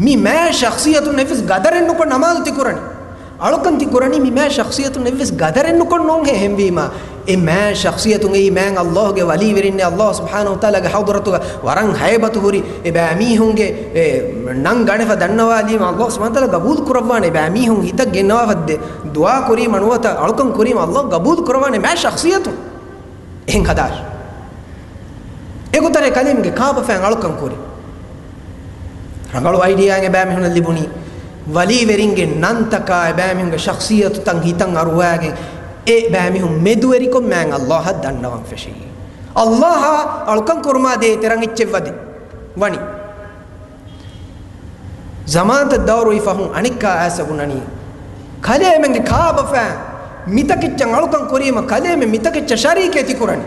މި މާތް ޝަޚްޞިއްޔަތުން އެއްވެސް ގަދަރެއް ނުކޮށް ނަމާދު ތިކުރަނީ. އަޅުކަން ތިކުރަނީ މި މާތް ޝަޚްޞިއްޔަތުން އެއްވެސް ގަދަރެއް ނުކޮށް ނޫންހޭ. އެހެންވީމާ، އެ މާތް ޝަޚްޞިއްޔަތުން އެއީ މާތް ﷲ ގެ ވަލީވެރިންނޭ، ﷲ ސުބްޙާނަހޫ ވަތަޢާލާގެ ޙަޟްރަތުގަ ވަރަށް ހައިބަތު ހުރި، އެބައިމީހުންގެ އެ ނަން ގަނެފަ ދަންނަވާލީމަ، ﷲ ސުބްޙާނަހޫ ވަތަޢާލާ ގަބޫލު ކުރައްވާނެ. އެބައިމީހުން ހިތަށް ގެންނަވާފަ ދެ-، ދުޢާ ކުރީމަ ނުވަތަ އަޅުކަން ކުރީމަ، ﷲ ގަބޫލު ކުރައްވާނެ މާތް ޝަޚްޞިއްޔަތުން. އެހެން ހަދާށި. އެގޮތަށް ކަލޭމެންގެ ކާބަފައިން އަޅުކަން ކުރި. ރަނގަޅު އައިޑިއާއެއް އެބައިމީހުންނަށް ލިބުނީ. ވަލީވެރިންގެ ނަންތަކާ އެބައިމީހުންގެ ޝަޚްޞިއްޔަތުތައް ހިތަށް އަރުވާގެން، އެ ބައިމީހުން މެދުވެރިކޮށް މާތް ﷲ އަށް ދަންނަވަން ފެށީ. ﷲ އަށް އަޅުކަން ކުރުމާ ދޭތެރަން އެއްޗެއް ވަދެ ވަނީ. ޒަމާންތައް ދައުރުވި ފަހުން އަނެއްކާ އައިސް ބުނަނީ، ކަލޭމެންގެ ކާބަފައިން މިތަކެއްޗަށް އަޅުކަން ކުރީމަ، ކަލޭމެން މިތަކެއްޗަށް ޝަރީކޭ ތިކުރަނީ.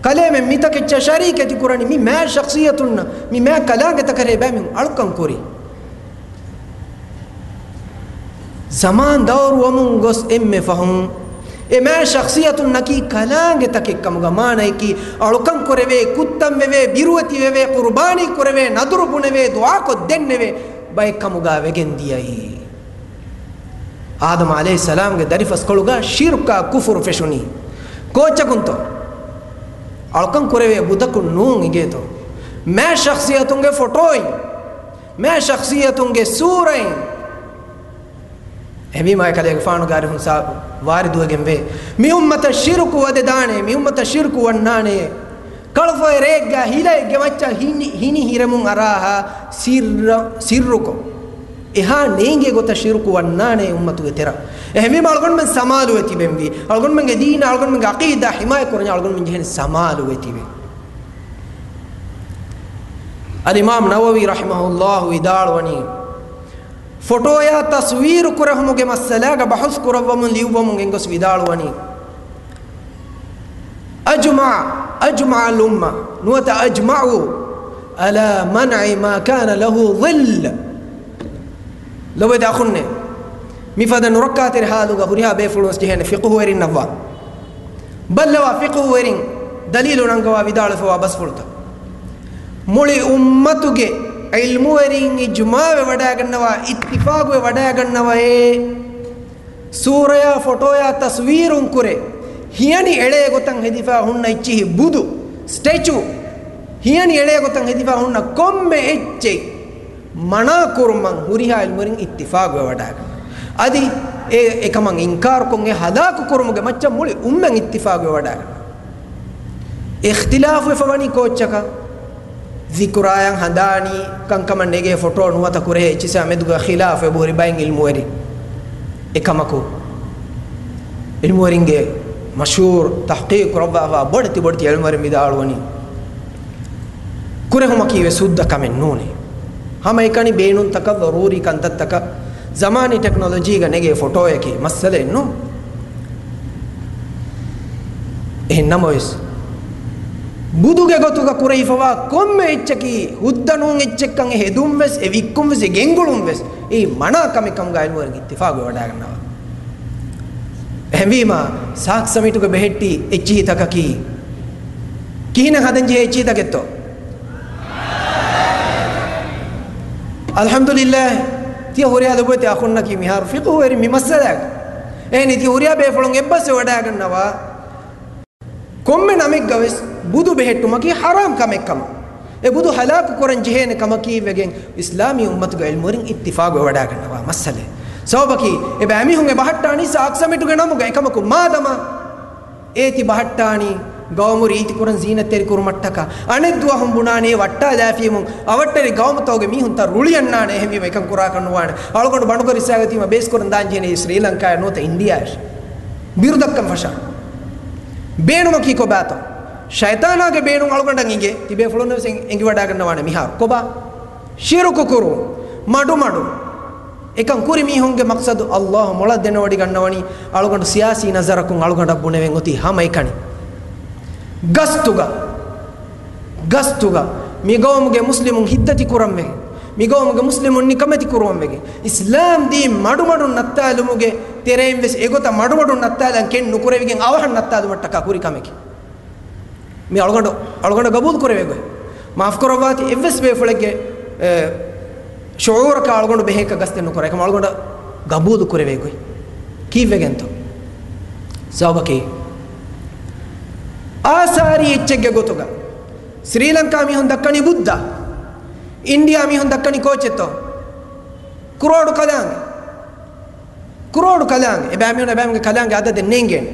ކަލޭމެން މިތަކެއްޗަށް ޝަރީކޭ ތިކުރަނީ. މި މާތް ޝަޚްޞިއްޔަތުންނަށް، މި މާތް ކަލާނގެތަކަށް އެބައިމީހުން އަޅުކަން ކުރީ. ޒަމާން ދައުރުވަމުން ގޮސް އެންމެ ފަހުން އެ މާތް ޝަޚްޞިއްޔަތުންނަކީ ކަލާނގެތަކެއް ކަމުގަ މާނައަކީ، އަޅުކަން ކުރެވޭ، ކުއްތަން ވެވޭ، ބިރުވެތި ވެވޭ، ޤުރުބާނީ ކުރެވޭ، ނަދުރު ބުނެވޭ، ދުޢާކޮށް ދެންނެވޭ ބައެއް ކަމުގަ ވެގެން ދިޔައީ. އާދަމް ޢަލައިހިއްސަލާމްގެ ދަރިފަސްކޮޅުގަ ޝިރުކާ ކުފުރު ފެށުނީ. ކޯއްޗަކުންތޯ؟ އަޅުކަން ކުރެވޭ ބުދަކުން ނޫން އިނގޭތޯ؟ މާތް ޝަޚްޞިއްޔަތުންގެ ފޮޓޯއިން، މާތް ޝަޚްޞިއްޔަތުންގެ ސޫރައިން. އެހެންވީމާ ކަލޭގެފާނުގެ އަރިހުން ސާ-، ވާރިދުވެގެން ވޭ. މި އުއްމަތަށް ޝިރުކު ވަދެދާނެ، މި އުއްމަތަށް ޝިރުކު ވަންނާނެ. ކަޅުފޮއެ ރެއެއްގަ ހިލައެއްގެ މައްޗަށް ހިނި، ހިނި ހިރެމުން އަރާހާ ސިއްރަ-، ސިއްރުކޮށް، އެހާ ނޭނގޭ ގޮތަށް ޝިރުކު ވަންނާނެ އުއްމަތުގެ ތެރަށް. އެހެންވީމަ އަޅުގަނޑުމެން ސަމާލުވެ ތިބެންވީ. އަޅުގަނޑުމެންގެ ދީނާ، އަޅުގަނޑުމެންގެ ޢަޤީދާ ޙިމާޔަތް ކުރަންޏާ އަޅުގަނޑުމެން ޖެހޭނެ ސަމާލުވެ ތިބެން. އަލްއިމާމް ނަވަވީ ރަޙިމަހުﷲ ވިދާޅުވަނީ، ފޮޓޯޔާ ތަޞްވީރު ކުރެހުމުގެ މައްސަލާގަ ބަޙުސް ކުރައްވަމުން ލިޔުއްވަމުން ގެންގޮސް ވިދާޅުވަނީ، أجمع، أجمع الأمة، ނުވަތަ أجمعوا على منع ما كان له ظل. ލޮބުވެތި އަޚުންނޭ، މިފަދަ ނުރައްކާތެރި ޙާލުގަ ހުރިހާ ބޭފުޅުން ވެސް ޖެހޭނެ ފިޤުހުވެރިންނަށްވާ. ބައްލަވާ ފިޤުހުވެރިން ދަލީލު ނަންގަވާ ވިދާޅުވެފަވާ ބަސްފުޅުތައް. މުޅި އުއްމަތުގެ ޢިލްމުވެރިން އިޖްމާޢުވެ ވަޑައިގަންނަވާ، އިއްތިފާޤުވެ ވަޑައިގަންނަވައޭ، ސޫރަޔާ ފޮޓޯޔާ ތަސްވީރުން ކުރެ، ހިޔަނި އެޅޭ ގޮތަށް ހެދިފާ ހުންނަ އެއްޗިހި ބުދު، ސްޓެޗޫ، ހިޔަނި އެޅޭ ގޮތަށް ހެދިފާ ހުންނަ ކޮންމެ އެއްޗެއް މަނާ ކުރުމަށް ހުރިހާ އިލްމުވެރިން އިއްތިފާގުވެވަޑައިގަންނަވާ. އަދި އެ އެކަމަށް އިންކާރުކޮށް އެ ހަލާކު ކުރުމުގެ މައްޗަށް މުޅި އުއްމަތް އިއްތިފާގުވެވަޑައިގަންނަވާ. އިޚްތިލާފުވެފަ ވަނީ ކޯއްޗަކަށް؟ ޒިކުރާޔަށް ހަނދާނީ ކަންކަމަށް ނެގޭ ފޮޓޯ ނުވަތަ ކުރެހޭ އެއްޗިހިސާ މެދުގަ ޚިލާފުވެ ބުރި ބައިން އިލްމުވެރިން. އެކަމަކު، އިލްމުވެރިންގެ މަޝްހޫރު ތަޙްޤީޤު ކުރައްވާފާ ބޮޑެތި ބޮޑެތި އިލްމުވެރިން ވިދާޅުވަނީ، ކުރެހުމަކީ ވެސް ހުއްދަ ކަމެއް ނޫނޭ. ހަމައެކަނި ބޭނުންތަކަށް ޟަރޫރީ ކަންތައްތަކަށް ޒަމާނީ ޓެކްނޮލޮޖީގަ ނެގޭ ފޮޓޯއަކީ މައްސަލައެއް ނޫން. އެހެން ނަމަވެސް، ބުދުގެ ގޮތުގަ ކުރެހިފަވާ ކޮންމެ އެއްޗަކީ ހުއްދަ ނޫން އެއްޗެއްކަން އެ ހެދުން ވެސް، އެ ވިއްކުން ވެސް، އެ ގެންގުޅުން ވެސް އެއީ މަނާ ކަމެއް ކަމުގަ އިލްމުވެރިން އިއްތިފާގުވެވަޑައިގަންނަވާ. އެހެންވީމަ، ސާކް ސަމިޓުގެ ބެހެއްޓި އެއްޗިހިތަކަކީ ކިހިނެއް ހަދަންޖެހޭ އެއްޗިހިތަކެއްތޯ؟ އަލްޙަމްދުލިއްލާހް، ތިޔަ ހުރިހާ ލޮބުވެތި އަޚުންނަކީ މިހާރު ފިޤުހުވެރިން މި މައްސަލާގަ. އެހެނީ ތިޔަ ހުރިހާ ބޭފުޅުން އެއްބަސްވެވަޑައިގަންނަވާ، ކޮންމެ ނަމެއްގަވެސް ބުދު ބެހެއްޓުމަކީ ޙަރާމް ކަމެއްކަމަށް، އެ ބުދު ހަލާކު ކުރަން ޖެހޭނެ ކަމަކީވެގެން އިސްލާމީ އުއްމަތުގެ އިލްމުވެރިން އިއްތިފާގުވެވަޑައިގަންނަވާ މައްސަލައެއް. ސަބަބަކީ، އެ ބައިމީހުން އެ ބަހައްޓާނީ ސާކް ސަމިޓުގެ ނަމުގަ. އެކަމަކު މާދަމާ އޭތި ބަހައްޓާނީ ގައުމު ރީތިކުރަން ޒީނަތްތެރި ކުރުމަށްޓަކާ، އަނެއް ދުވަހުން ބުނާނީ އެ ވައްޓާލާފީމުން އަވަށްޓެރި ގައުމުތަކުގެ މީހުންތައް ރުޅިއަންނާނެ، އެހެންވީމަ އެކަން ކުރާކަށް ނުވާނެ. އަޅުގަނޑު ބަނޑުކޮށް ރިސާގަތީމަ ބޭސްކުރަން ދާން ޖެހެނީ ސްރީލަންކާއެއް ނުވަތަ އިންޑިއާއެއް. ބިރުދައްކަން ފަށާ. ބޭނުމަކީ ކޮބާތޯ؟ ޝައިޠާނާގެ ބޭނުން އަޅުގަނޑަށް އިނގޭ. ތިބޭފުޅުން ވެސް އެނގިވަޑައިގަންނަވާނެ މިހާރު. ކޮބާ؟ ޝިރުކު ކުރުން. މަޑުމަޑު. އެކަން ކުރި މީހުންގެ މަޤްޞަދު އައްލާހު މޮޅަށް ދެނެވޮޑިގަންނަވަނީ. އަޅުގަނޑު ސިޔާސީ ނަޒަރަކުން އަޅުގަނޑަށް ބުނެވެން އޮތީ ހަމައެކަނި. ގަސްތުގަ، ގަސްތުގަ މި ގައުމުގެ މުސްލިމުން ހިތްދަތި ކުރަންވެގެން، މި ގައުމުގެ މުސްލިމުން ނިކަމެތި ކުރުވަންވެގެން، އިސްލާމް ދީން މަޑުމަޑުން ނައްތާލުމުގެ ތެރެއިން ވެސް އެގޮތަށް މަޑުމަޑުން ނައްތާލަން ކެން ނުކުރެވިގެން އަވަހަށް ނައްތާލުމަށްޓަކާ ކުރި ކަމެކޭ. މި އަޅުގަނޑު، އަޅުގަނޑަށް ގަބޫލު ކުރެވޭ ގޮތް. މާފު ކުރައްވާތި އެއްވެސް ބޭފުޅެއްގެ، އެ، ޝުޢޫރަކާ އަޅުގަނޑު ބެހޭކަށް ގަސްތެއް ނުކުރާ. އެކަމަ އަޅުގަނޑަށް ގަބޫލު ކުރެވޭ ގޮތް. ކީއްވެގެންތޯ؟ ސަބަބަކީ، އާސާރީ އެއްޗެއްގެ ގޮތުގަ ސްރީލަންކާ މީހުން ދައްކަނީ ބުއްދާ، އިންޑިއާ މީހުން ދައްކަނީ ކޯޗެއްތޯ؟ ކްރޯޑު ކަލާނގެ. ކްރޯޑު ކަލާނގެ. އެބައިމީހުން، އެބައިމީހުންގެ ކަލާނގެ އަދަދެއް ނޭނގޭނެ.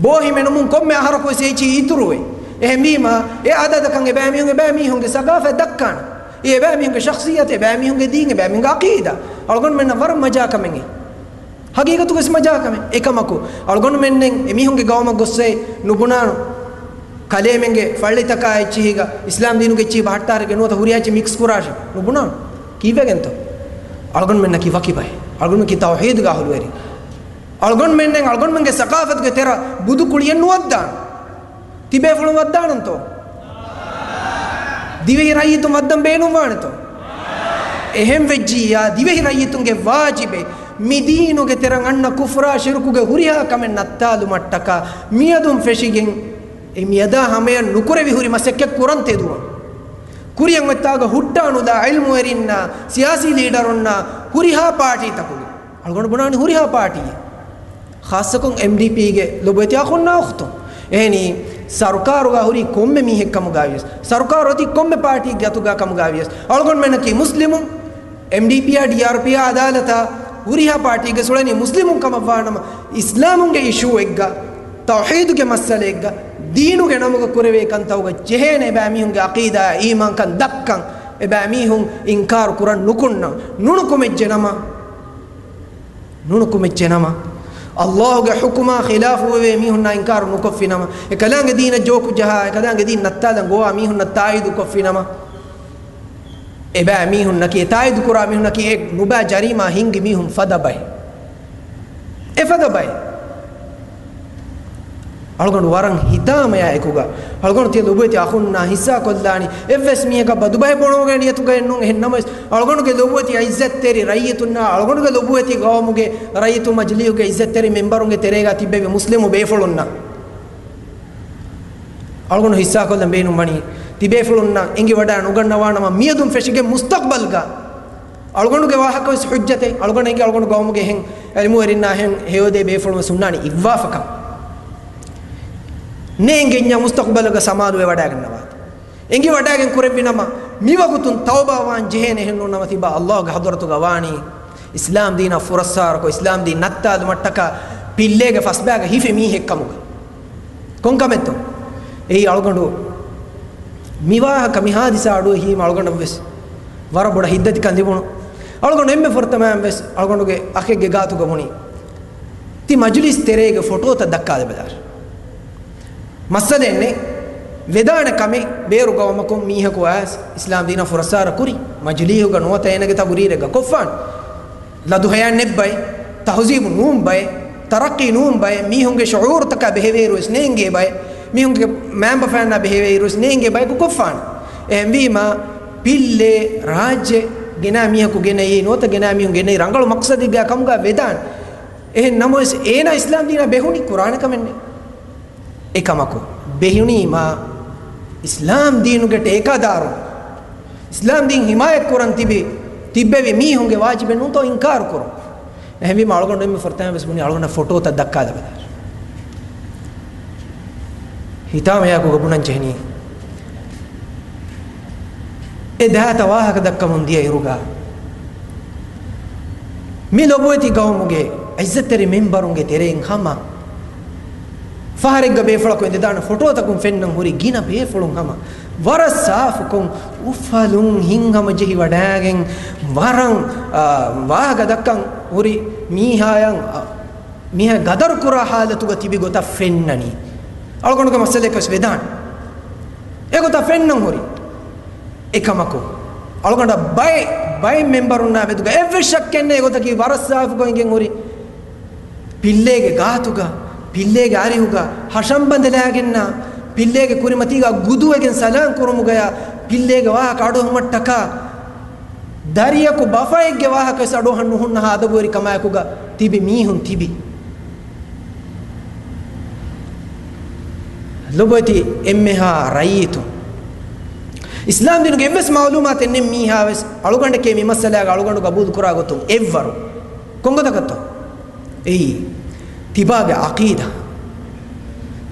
ބޯ ހިމެނުމުން ކޮންމެ އަހަރަކު ވެސް އެއްޗިހި އިތުރުވޭ. އެހެންވީމަ، އެ އަދަދަކަށް އެބައިމީހުން، އެބައިމީހުންގެ ސަގާފަތް ދައްކާނެ. އެ އެބައިމީހުންގެ ޝަޚްޞިއްޔަތު، އެބައިމީހުންގެ ދީން، އެބައިމީހުންގެ އަޤީދާ. އަޅުގަނޑުމެންނަށް ވަރަށް މަޖާ ކަމެއް އެ. ހަގީގަތުގަސް މަޖާ ކަމެއް. އެކަމަކު، އަޅުގަނޑުމެންނެއް އެމީހުންގެ ގައުމަށް ގޮއްސައި ނުބުނާނު. ކަލޭމެންގެ ފައްޅިތަކާ އެއްޗިހީގަ އިސްލާމް ދީނުގެ އެއްޗިހި ބަހައްޓާރެގެ ނުވަތަ ހުރިހާ އެއްޗެއް މިކްސް ކުރާށޭ ނުބުނާނު. ކީއްވެގެންތޯ؟ އަޅުގަނޑުމެންނަކީ ވަކި ބައެއް. އަޅުގަނޑުމެންނަކީ ތައުޙީދުގެ އަހުލުވެރިން. އަޅުގަނޑުމެންނެއް އަޅުގަނޑުމެންގެ ސަޤާފަތުގެ ތެރަ ބުދު ކުޅިއެއް ނުވައްދާނު. ތިބޭފުޅުން ވައްދާނަންތޯ؟ ދިވެހި ރައްޔިތުން ވައްދަން ބޭނުންވާނެތޯ؟ އެހެން ވެއްޖިއްޔާ، ދިވެހި ރައްޔިތުންގެ ވާޖިބެއް މި ދީނުގެ ތެރަށް އަންނަ ކުފްރާ ޝިރުކުގެ ހުރިހާ ކަމެއް ނައްތާލުމަށްޓަކާ މިއަދުން ފެށިގެން އެ މިއަދާ ހަމަޔަށް ނުކުރެވި ހުރި މަސައްކަތް ކުރަން ތެދުވަން. ކުރިއަށް އޮތްތާގަ ހުއްޓާނުލާ ޢިލްމުވެރިންނާ، ސިޔާސީ ލީޑަރުންނާ، ހުރިހާ ޕާޓީތަކުގެ، އަޅުގަނޑު ބުނާނީ ހުރިހާ ޕާޓީއެއް، ޚާއްޞަކޮށް އެމްޑީޕީގެ ލޮބުވެތި އަޚުންނާ އުޚްތުން. އެހެނީ، ސަރުކާރުގަ ހުރީ ކޮންމެ މީހެއް ކަމުގަ ވިޔަސް، ސަރުކާރު އޮތީ ކޮންމެ ޕާޓީއެއްގެ އަތުގަ ކަމުގަ ވިޔަސް، އަޅުގަނޑުމެންނަކީ މުސްލިމުން. އެމްޑީޕީއާ، ޑީއާރްޕީއާ، އަދާލަތާ ހުރިހާ ޕާޓީގެ އުޅެނީ މުސްލިމުން ކަމަށްވާނަމަ، އިސްލާމުންގެ އިޝޫއެއްގަ، ތައުޙީދުގެ މައްސަލައެއްގަ، ދީނުގެ ނަމުގަ ކުރެވޭ ކަންތައުގަ ޖެހޭނެ އެބައިމީހުންގެ ޢަޤީދާ އީމާންކަން ދައްކަން، އެބައިމީހުން އިންކާރު ކުރަން ނުކުންނަން. ނުނުކުމެއްޖެ ނަމަ، ނުނުކުމެއްޖެ ނަމަ، އައްލާހުގެ ޙުކުމާ ޚިލާފުވެވޭ މީހުންނާ އިންކާރު ނުކޮށްފި ނަމަ، އެކަލާނގެ ދީނަށް ޖޯކު ޖަހާ، އެކަލާނގެ ދީން ނައްތާލަން ގޮވާ މީހުންނަށް ތާއީދު ކޮށްފި ނަމަ، އެބައިމީހުންނަކީ، އެ ތާއީދު ކުރާ މީހުންނަކީ އެ ނުބައި ޖަރީމާ ހިންގި މީހުން ފަދަ ބައެއް. އެ ފަދަ ބައެއް. އަޅުގަނޑު ވަރަށް ހިތާމަޔާ އެކުގަ، އަޅުގަނޑު ތިޔަ ލޮބުވެތި އަޚުންނާ ހިއްސާ ކޮށްލާނީ، އެއްވެސް މީހަކަށް ބަދުބަހެއް ބޮޑުވުމުގެ ނިޔަތުގައެއް ނޫން. އެހެން ނަމަވެސް، އަޅުގަނޑުގެ ލޮބުވެތި އިއްޒަތްތެރި ރައްޔިތުންނާ، އަޅުގަނޑުގެ ލޮބުވެތި ގައުމުގެ ރައްޔިތު މަޖިލީހުގެ އިއްޒަތްތެރި މެމްބަރުންގެ ތެރޭގަ ތިއްބެވި މުސްލިމު ބޭފުޅުންނަށް، އަޅުގަނޑު ހިއްސާކޮށްލަން ބޭނުން ވަނީ، ތިބޭފުޅުންނަށް އެނގިވަޑައި ނުގަންނަވާނަމަ، މިއަދުން ފެށިގެން މުސްތަޤްބަލްގަ އަޅުގަނޑުގެ ވާހަކަވެސް ޙުއްޖަތެއް، އަޅުގަނޑަށް އެނގޭ އަޅުގަނޑު ގައުމުގެ އެހެން އިލްމުވެރިންނާ ހެން ހެޔޮދޭ ބޭފުޅުން ވެސް ހުންނާނީ އިއްވާފަކަން. ނޭނގެންޏާ މުސްތަޤުބަލުގަ ސަމާލުވެވަޑައިގަންނަވާތި. އެނގިވަޑައިގެން ކުރެއްވިނަމަ، މިވަގުތުން ތައުބާވާން ޖެހޭނެ. އެހެންނޫންނަމަ ތިބާ އައްލާހުގެ ޙަޟްރަތުގަ ވާނީ އިސްލާމް ދީނަށް ފުރައްސާރަކޮށް، އިސްލާމް ދީން ނައްތާލުމަށްޓަކާ ޕިއްލޭގެ ފަސްބައިގަ ހިފި މީހެއްކަމުގަ. ކޮންކަމެއްތޯ؟ އެއީ އަޅުގަނޑު މިވާހަކަ މި ހާދިސާ އަޑުއެހީމަ އަޅުގަނޑަށްވެސް ވަރަށް ބޮޑަށް ހިތްދަތިކަން ލިބުނު. އަޅުގަނޑު އެންމެ ފުރަތަމައިންވެސް އަޅުގަނޑުގެ އަޚެއްގެ ގާތުގަ ބުނި، ތި މަޖިލީސް ތެރޭގެ ފޮޓޯތައް ދައްކާލަބަލާށި. މައްސަލައެއްނެތް. ވެދާނެ ކަމެއް ބޭރު ގައުމަކުން މީހަކު އައިސް އިސްލާމް ދީނަށް ފުރައްސާރަ ކުރި މަޖިލީހުގަ ނުވަތަ އޭނަގެ ތަގުރީރެއްގަ ކޮށްފާނެ. ލަދުހަޔާން ނެތް ބައެއް، ތަހުޒީބު ނޫން ބައެއް، ތަރައްޤީ ނޫން ބައެއް، މީހުންގެ ޝުޢޫރުތަކާ ބެހޭވޭއިރުވެސް ނޭނގޭ ބައެއް، މީހުންގެ މައިންބަފައިންނާ ބެހޭވޭއިރުވެސް ނޭނގޭ ބަޔަކު ކޮށްފާނެ. އެހެންވީމަ، ޕިއްލޭ ރާއްޖެ ގެނާ މީހަކު ގެނައީ ނުވަތަ ގެނާ މީހުން ގެނައީ ރަނގަޅު މަޤްޞަދެއްގަ ކަމުގަ ވެދާނެ. އެހެން ނަމަވެސް އޭނާ އިސްލާމް ދީނާ ބެހުނީ ކުރާނެ ކަމެއްނެތް. އެކަމަކު، ބެހުނީމާ އިސްލާމް ދީނުގެ ޓޭކާދާރުން، އިސްލާމް ދީން ހިމާޔަތް ކުރަން ތިބި، ތިއްބެވި މީހުންގެ ވާޖިބެއް ނޫންތޯ އިންކާރު ކުރުން. އެހެންވީމަ އަޅުގަނޑު އެންމެ ފުރަތަމަ ވެސް ބުނީ އަޅުގަނޑަށް ފޮޓޯތައް ދައްކާލަބަލާށި. ހިތާމަޔާކުގަ ބުނަން ޖެހެނީ. އެ ދާތަ ވާހަކަ ދައްކަމުން ދިޔަ އިރުގަ، މި ލޮބުވެތި ގައުމުގެ އިއްޒަތްތެރި މެންބަރުންގެ ތެރެއިން ހަމަ ފަހަރެއްގަ ބޭފުޅަކު އެނދެދާނެ ފޮޓޯތަކުން ފެންނަން ހުރި ގިނަ ބޭފުޅުން ހަމަ ވަރަށް ސާފުކޮށް، އުފަލުން ހިތްހަމަޖެހި ވަޑައިގެން ވަރަށް، އާ، ވާހަކަ ދައްކަން ހުރި މީހާޔަށް، އާ، މީހާ ގަދަރު ކުރާ ހާލަތުގަ ތިބި ގޮތަށް ފެންނަނީ. އަޅުގަނޑުގެ މައްސަލައަކަސް ވެދާނެ. އެގޮތަށް ފެންނަން ހުރި. އެކަމަކު، އަޅުގަނޑަށް ބައެއް، ބައެއް މެންބަރުންނާ މެދުގަ އެއްވެސް ޝައްކެއް ނެތް، އެގޮތަކީ ވަރަށް ސާފުކޮށް އިނގެން ހުރި. ޕިއްލޭގެ ގާތުގަ، ޕިއްލޭގެ އަރިހުގަ ހަށަން ބަނދެލާގެންނާ، ޕިއްލޭގެ ކުރިމަތީގަ ގުދުވެގެން ސަލާން ކުރުމުގަޔާ، ޕިއްލޭގެ ވާހަކަ އަޑުއެހުމަށްޓަކާ، ދަރިޔަކު ބަފައެއްގެ ވާހަކަވެސް އަޑުއަހަން ނުހުންނަހާ އަދަބުވެރިކަމާއެކުގަ ތިބި މީހުން ތިބި. ލޮބުވެތި އެންމެހާ ރައްޔިތުން، އިސްލާމް ދީނުގެ އެއްވެސް މަޢުލޫމާތެއް ނެތް މީހާވެސް އަޅުގަނޑެކޭ މި މައްސަލާގަ އަޅުގަނޑު ގަބޫލުކުރާ ގޮތުން އެއްވަރު. ކޮންގޮތަކަށްތޯ؟ އެއީ، ތިބާގެ ޢަޤީދާ،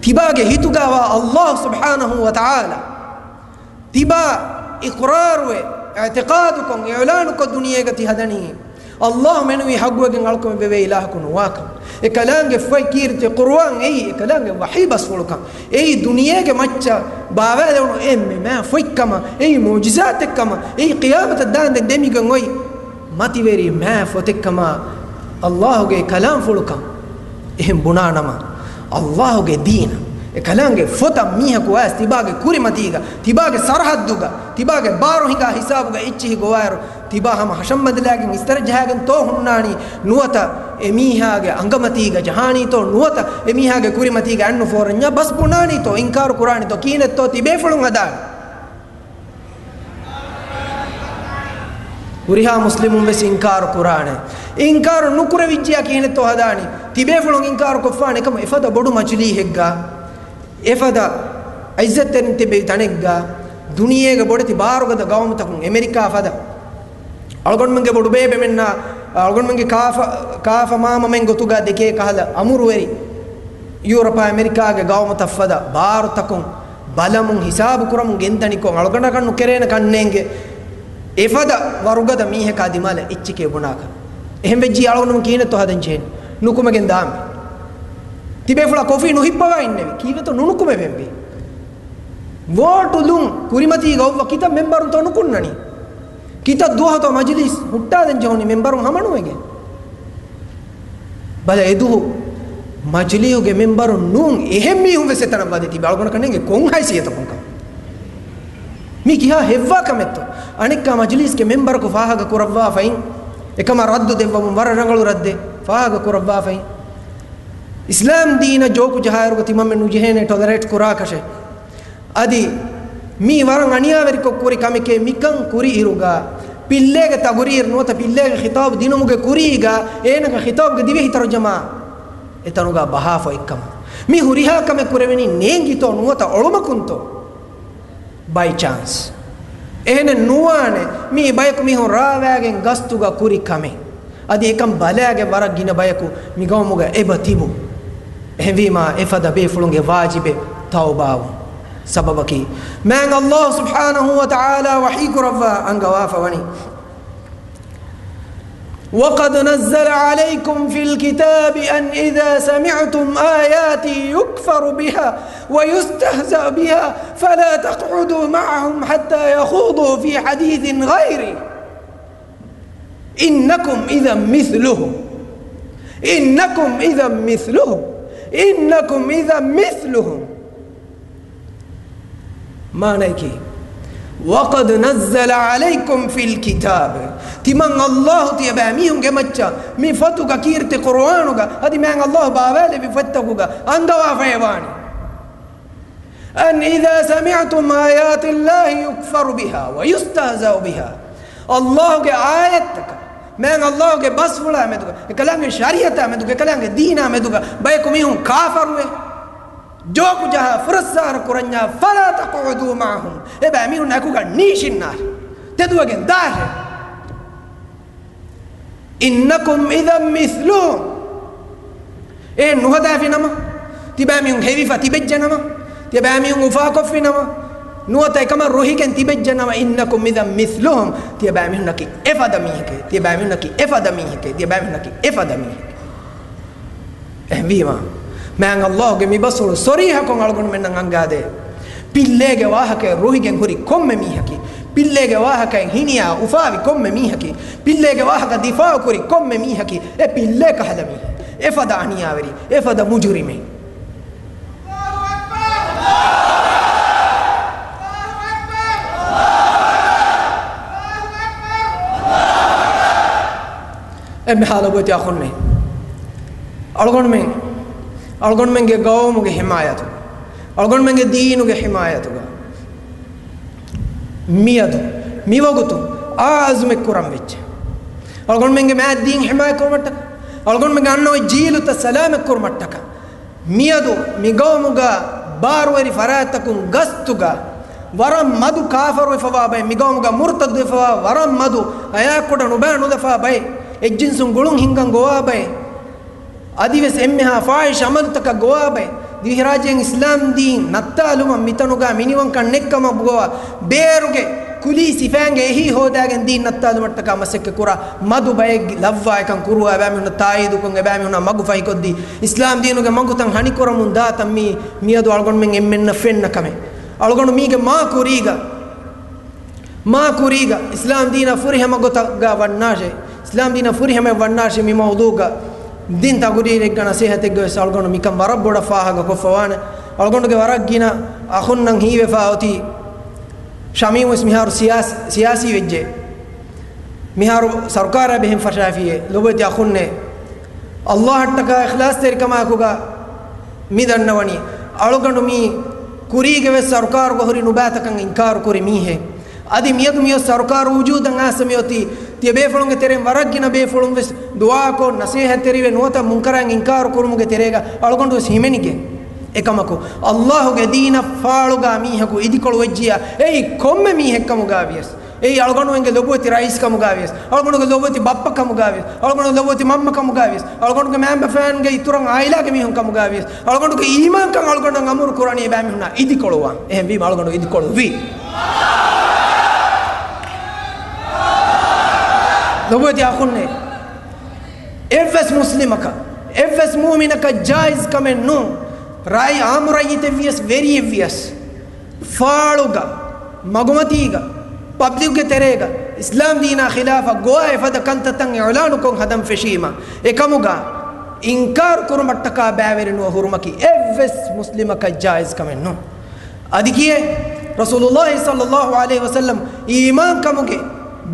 ތިބާގެ ހިތުގަވާ އައްލާހު ސުބްޙާނަހު ވަތަޢާލާ، ތިބާ އިޤްރާރުވެ، އިޢްތިޤާދުކޮށް، އިޢުލާނުކޮށް ދުނިޔޭގަ ތި ހަދަނީ، އައްލާހު މެނުވީ ޙައްޤުވެގެން އަޅުކަމެއް ވެވޭ އިލާހަކު ނުވާކަން. އެ ކަލާނގެ ފޮތް ކީރިތި ޤުރުއާން އެއީ، އެ ކަލާނގެ ވަޙީ ބަސްފުޅުކަން. އެއީ ދުނިޔޭގެ މައްޗަށް ބާވާލެވުނު އެންމެ މާ ފޮތްކަމަށް، އެއީ މުޢުޖިޒާތެއްކަމަށް، އެއީ ޤިޔާމަތަށް ދާންދެން ދެމިގެން އޮތް މަތިވެރި މާ ފޮތެއްކަމަށް އައްލާހުގެ ކަލާމްފުޅުކަން. އެހެން ބުނާނަމަ، އައްލާހުގެ ދީނަށް، އެ ކަލާނގެ ފޮތަށް މީހަކު އައިސް ތިބާގެ ކުރިމަތީގަ، ތިބާގެ ސަރަހައްދުގަ، ތިބާގެ ބާރު ހިނގާ ހިސާބުގަ އެއްޗިހި ގޮވާއިރު، ތިބާ ހަމަ ހަށަން ބަނދެލާގެން އިސްތަރަ ޖަހާގެންތޯ ހުންނާނީ؟ ނުވަތަ އެ މީހާގެ އަނގަމަތީގަ ޖަހާނީތޯ؟ ނުވަތަ އެ މީހާގެ ކުރިމަތީގަ އަންނު ފޯރަންޏާ ބަސް ބުނާނީތޯ؟ އިންކާރު ކުރާނީތޯ؟ ކިހިނެއްތޯ ތިބޭފުޅުން ހަދާނީ؟ ހުރިހާ މުސްލިމުން ވެސް އިންކާރު ކުރާނެ. އިންކާރު ނުކުރެވިއްޖިޔާ ކިހިނެއްތޯ ހަދާނީ؟ ތިބޭފުޅުން އިންކާރު ކޮށްފާނެ ކަމަށް އެފަދަ ބޮޑު މަޖިލީހެއްގަ، އެފަދަ އިއްޒަތްތެރިން ތިބި ތަނެއްގަ، ދުނިޔޭގެ ބޮޑެތި ބާރުގަދަ ގައުމުތަކުން އެމެރިކާ ފަދަ އަޅުގަނޑުމެންގެ ބޮޑުބޭބެމެންނާ، އަޅުގަނޑުމެންގެ ކާފަ، ކާފަ މާމަމެން ގޮތުގަ ދެކޭ ކަހަލަ އަމުރުވެރި ޔޫރަޕާ އެމެރިކާގެ ގައުމުތައް ފަދަ ބާރުތަކުން ބަލަމުން ހިސާބު ކުރަމުން ގެންދަނިކޮށް، އަޅުގަނޑަކަށް ނުކެރޭނެ ކަންނޭނގެ. އެފަދަ ވަރުގަދަ މީހަކާ ދިމާލަށް އެއްޗެކޭ ބުނާކަށް. އެހެން ވެއްޖި އަޅުގަނޑުމެން ކިހިނެއްތޯ ހަދަން ޖެހެނީ؟ ނުކުމެގެން ދާންވީ. ތިބޭފުޅާ ކޮފީ ނުހިއްޕަވާ އިންނެވި. ކީއްވެތޯ ނުނުކުމެވެންވީ؟ ވޯޓުލުން ކުރިމަތީގަ އޮއްވަ ކިތައް މެންބަރުންތޯ ނުކުންނަނީ؟ ކިތައް ދުވަހުތޯ މަޖިލީސް ހުއްޓާލަން ޖެހުނީ މެންބަރުން ހަމަނުވެގެން؟ ބަލަ، އެދުވަހު މަޖިލީހުގެ މެންބަރުން ނޫން އެހެން މީހުން ވެސް އެތަނަށް ވަދެ ތިބި. އަޅުގަނޑަކަށް ނޭނގެ ކޮން ހައިސިއްޔަތަކުން ކަމެއް؟ މީ ކިހާ ހެއްވާ ކަމެއްތޯ؟ އަނެއްކާ މަޖިލީސްގެ މެންބަރަކު ފާހަގަ ކުރައްވާފައިން، އެކަމަށް ރައްދު ދެއްވަމުން ވަރަށް ރަނގަޅު ރައްދެއް ފާހަގަ ކުރައްވާފައިން. އިސްލާމް ދީނަށް ޖޯކު ޖަހާއިރުގަ ތިމަންމެން ނުޖެހޭނެ ޓޮލަރޭޓް ކުރާކަށެއް. އަދި މީ ވަރަށް އަނިޔާވެރިކޮށް ކުރި ކަމެކޭ. މިކަން ކުރި އިރުގަ ޕިއްލޭގެ ތަގުރީރު ނުވަތަ ޕިއްލޭގެ ޚިޠާބު ދިނުމުގެ ކުރީގަ އޭނަގެ ޚިޠާބުގެ ދިވެހި ތަރުޖަމާ އެތަނުގަ ބަހާފަ އޮތްކަމަށް. މި ހުރިހާ ކަމެއް ކުރެވެނީ ނޭނގިތޯ ނުވަތަ އޮޅުމަކުންތޯ؟ ބައި ޗާންސް. އެހެނެއް ނުވާނެ. މީ ބަޔަކު މީހުން ރާވާގެން ގަސްތުގަ ކުރި ކަމެއް. އަދި އެކަން ބަލާގެން ވަރަށް ގިނަ ބަޔަކު މި ގައުމުގަ އެބަ ތިބު. އެހެންވީމާ، އެފަދަ ބޭފުޅުންގެ ވާޖިބެއް ތައުބާވުން. ސަބަބަކީ، މާތް ﷲ ސުބްޙާނަހޫ ވަތަޢާލާ ވަޙީ ކުރައްވާ އަންގަވާފަ ވަނީ، وقد نزل عليكم في الكتاب أن إذا سمعتم آياتي يكفر بها ويستهزأ بها فلا تقعدوا معهم حتى يخوضوا في حديث غيره إنكم إذا مثلهم إنكم إذا مثلهم إنكم إذا مثلهم މާނައަކީ، وقد نزل عليكم في الكتاب، ތިމަން ﷲ ތިޔަބައިމީހުންގެ މައްޗަށް މި ފޮތުގަ، ކީރިތި ޤުރުއާނުގަ، އަދި މާތް ﷲ ބާވާލެއްވި ފޮތްތަކުގަ އަންގަވާފައިވާނެ. أن إذا سمعتم آيات الله يكفر بها ويستهزأ بها، ﷲ ގެ އާޔަތްތަކަށް، މާތް ﷲ ގެ ބަސްފުޅާ މެދުގަ، އެކަލާނގެ ޝަރީޢަތާ މެދުގަ، އެކަލާނގެ ދީނާ މެދުގަ ބަޔަކު މީހުން ކާފަރުވެ، ޖޯކު ޖަހާ ފުރައްސާރަ ކުރަންޏާ، فلا تقعدوا معهم، އެބައި މީހުން އެކުގަ ނީށިންނާށެ، ތެދުވެގެން ދާށެ. إنكم إذا مثلهم، އެ ނުހަދާފި ނަމަ، ތިބައިމީހުން ހެވިފަ ތިބެއްޖެ ނަމަ، ތިބައިމީހުން އުފާކޮށްފި ނަމަ، ނުވަތަ އެކަމަށް ރުހިގެން ތިބެއްޖެ ނަމަ، إنكم إذا مثلهم، ތިބައިމީހުންނަކީ އެފަދަ މީހެކޭ، ތިބައިމީހުންނަކީ އެފަދަ މީހެކޭ، ތިބައިމީހުންނަކީ އެފަދަ މީހެކޭ. އެހެންވީމާ، މާތް ﷲ ގެ މި ބަސްފުޅު ޞަރީޙަކޮށް އަޅުގަނޑުމެންނަށް އަންގާދޭ. ޕިއްލޭގެ ވާހަކައެއް ރުހިގެން ހުރި ކޮންމެ މީހަކީ، ޕިއްލޭގެ ވާހަކައިން ހިނިއާ އުފާވި ކޮންމެ މީހަކީ، ޕިއްލޭގެ ވާހަކަ ދިފާޢު ކުރި ކޮންމެ މީހަކީ، އެ ޕިއްލޭ ކަހަލަ މީހެއް. އެފަދަ އަނިޔާވެރި، އެފަދަ މުޖުރިމެއް. އެންމެހާ ލޮބުވެތި އަޚުންނޭ. އަޅުގަނޑުމެން، އަޅުގަނޑުމެންގެ ގައުމުގެ ޙިމާޔަތު، އަޅުގަނޑުމެންގެ ދީނުގެ ޙިމާޔަތުގަ މިއަދު މިވަގުތު އާ އަޒުމެއް ކުރަން ވެއްޖެ. އަޅުގަނޑުމެންގެ މާތް ދީން ޙިމާޔަތް ކުރުމަށްޓަކާ، އަޅުގަނޑުމެންގެ އަންނަ އޮތް ޖީލުތައް ސަލާމަތް ކުރުމަށްޓަކާ، މިއަދު މިގައުމުގަ ބާރުވެރި ފަރާތްތަކުން ގަސްތުގަ ވަރަށް މަދު ކާފަރުވެފަވާ ބައެއް، މިގައުމުގަ މުރުތައްދުވެފަވާ ވަރަށް މަދު އަޔާކުޑަ ނުބާ ނުލަފާ ބައެއް، އެއްޖިންސުން ގުޅުން ހިންގަން ގޮވާ ބައެއް، އަދިވެސް އެންމެހާ ފާޙިޝް ޢަމަލުތަކަށް ގޮވާ ބައެއް، ދިވެހިރާއްޖޭން އިސްލާމް ދީން ނައްތާލުމަށް މިތަނުގަ މިނިވަންކަން ނެތްކަމަށް ގޮވާ ބޭރުގެ ކުލީ ސިފައިންގެ އެހީ ހޯދާގެން ދީން ނައްތާލުމަށްޓަކާ މަސައްކަތް ކުރާ މަދު ބައެއް ލައްވާ އެކަން ކުރުވާ އެބައިމީހުންނަށް ތާއީދުކޮށް، އެބައިމީހުންނާ މަގު ފަހިކޮށްދީ، އިސްލާމް ދީނުގެ މަގުތައް ހަނިކުރަމުން ދާތަން މީ މިއަދު އަޅުގަނޑުމެން އެންމެންނަށް ފެންނަ ކަމެއް. އަޅުގަނޑު މީގެ މާ ކުރީގަ، މާ ކުރީގަ އިސްލާމް ދީނަށް ފުރިހަމަ ގޮތަށް ވަންނާށޭ، އިސްލާމް ދީނަށް ފުރިހަމަ ވަންނާށޭ މި މައުޟޫގަ ދިން ތަގުރީރެއްގަ ނަސޭހަތެއްގަ ވެސް އަޅުގަނޑު މިކަން ވަރަށް ބޮޑަށް ފާހަގަ ކޮށްފަވާނެ. އަޅުގަނޑުގެ ވަރަށް ގިނަ އަޚުންނަށް ހީވެފާ އޮތީ، ޝަމީމް ވެސް މިހާރު ސިޔާސް-، ސިޔާސީ ވެއްޖެ. މިހާރު ސަރުކާރާ ބެހެން ފަށާފިޔޭ. ލޮބުވެތި އަޚުންނޭ، އައްލާހަށްޓަކާ އިޚްލާޞްތެރިކަމާއެކުގަ މި ދަންނަވަނީ، އަޅުގަނޑު މީ ކުރީގެ ވެސް ސަރުކާރުގަ ހުރި ނުބާތަކަށް އިންކާރު ކުރި މީހެއް. އަދި މިއަދު މިއޮތް ސަރުކާރު ވުޖޫދަށް އާސަ މިއޮތީ، ތިޔަބޭފުޅުންގެ ތެރެއިން ވަރަށް ގިނަ ބޭފުޅުން ވެސް ދުޢާކޮށް، ނަސޭހަތްތެރިވެ، ނުވަތަ މުންކަރާތް އިންކާރު ކުރުމުގެ ތެރޭގަ އަޅުގަނޑު ވެސް ހިމެނިގެން. އެކަމަކު، އައްލާހުގެ ދީނަށް ފާޅުގަ މީހަކު އިދިކޮޅު ވެއްޖިއްޔާ، އެއީ ކޮންމެ މީހެއްކަމުގަ ވިޔަސް، އެއީ އަޅުގަނޑުމެންގެ ލޮބުވެތި ރައީސް ކަމުގަ ވިޔަސް، އަޅުގަނޑުގެ ލޮބުވެތި ބައްޕަ ކަމުގަ ވިޔަސް، އަޅުގަނޑުގެ ލޮބުވެތި މަންމަ ކަމުގަ ވިޔަސް، އަޅުގަނޑުގެ މައިންބަފައިންގެ އިތުރަށް އާއިލާގެ މީހުން ކަމުގަ ވިޔަސް، އަޅުގަނޑުގެ އީމާންކަން އަޅުގަނޑަށް އަމުރު ކުރަނީ އެބައިމީހުންނާ އިދިކޮޅުވާން. އެހެންވީމަ އަޅުގަނޑު އިދިކޮޅު ވީ. ލޮބުވެތި އަޚުންނޭ، އެއްވެސް މުސްލިމަކަށް، އެއްވެސް މުއުމިނަކަށް ޖާއިޒް ކަމެއް ނޫން، ރައީ އާއްމު ރައްޔިތެއް ވިޔަސް، ވެރިއެއް ވިޔަސް، ފާޅުގަ، މަގުމަތީގަ، ޕަބްލިކްގެ ތެރޭގަ އިސްލާމް ދީނާ ޚިލާފަށް ގޮވާ އެފަދަ ކަންތައްތައް އިޢުލާނުކޮށް ހަދަން ފެށީމަ، އެކަމުގަ އިންކާރު ކުރުމަށްޓަކާ ބައިވެރިނުވަ ހުރުމަކީ އެއްވެސް މުސްލިމަކަށް ޖާއިޒް ކަމެއް ނޫން. އަދި ކިޔޭ، ރަސޫލުﷲ ޞައްލަﷲ ޢަލައިހި ވަސައްލަމް އީމާންކަމުގެ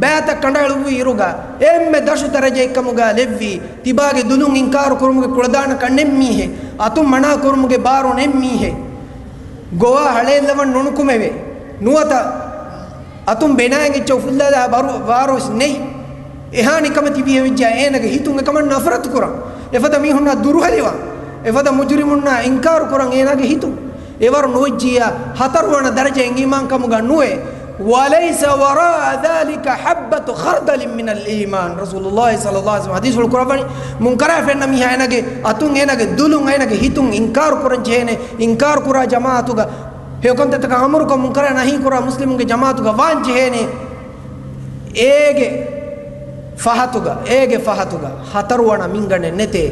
ބައިތައް ކަނޑައެޅުއްވި އިރުގަ އެންމެ ދަށު ދަރަޖައެއްކަމުގަ ލެއްވީ، ތިބާގެ ދުލުން އިންކާރު ކުރުމުގެ ކުޅަދާނަކަން ނެތް މީހެއް، އަތުން މަނާ ކުރުމުގެ ބާރު ނެތް މީހެއް، ގޮވާ ހަޅޭއްލަވަން ނުނުކުމެވޭ. ނުވަތަ އަތުން ބެނާއިން އެއްޗެއް އުފުއްލާލާ ބާރު، ބާރުވެސް ނެތް. އެހާ ނިކަމެތި ވިޔަ ވެއްޖާ އޭނަގެ ހިތުން އެކަމަށް ނަފްރަތު ކުރަން. އެފަދަ މީހުންނާ ދުރުހެލިވާން. އެފަދަ މުޖުރިމުންނާ އިންކާރު ކުރަން އޭނާގެ ހިތުން. އެވަރު ނުވެއްޖިއްޔާ ހަތަރުވަނަ ދަރަޖައިން އީމާންކަމުގަ ނުވެ، وليس وراء ذلك حبة خردل من الإيمان. ރަސޫލުﷲ ޞައްލަﷲ ޢަލައިހި ވަސައްލަމަ ޙަދީޘްފުޅު ކުރައްވަނީ، މުންކަރާ ފެންނަ މީހާ އޭނަގެ އަތުން، އޭނަގެ ދުލުން، އޭނަގެ ހިތުން އިންކާރު ކުރަން ޖެހޭނެ، އިންކާރު ކުރާ ޖަމާޢަތުގަ، ހެޔޮކަންތައްތަކަށް އަމުރުކޮށް، މުންކަރާ ނަހީ ކުރާ މުސްލިމުންގެ ޖަމާޢަތުގަ ވާން ޖެހޭނެ. އޭގެ ފަހަތުގަ، އޭގެ ފަހަތުގަ ހަތަރުވަނަ މިންގަނޑެއް ނެތޭ.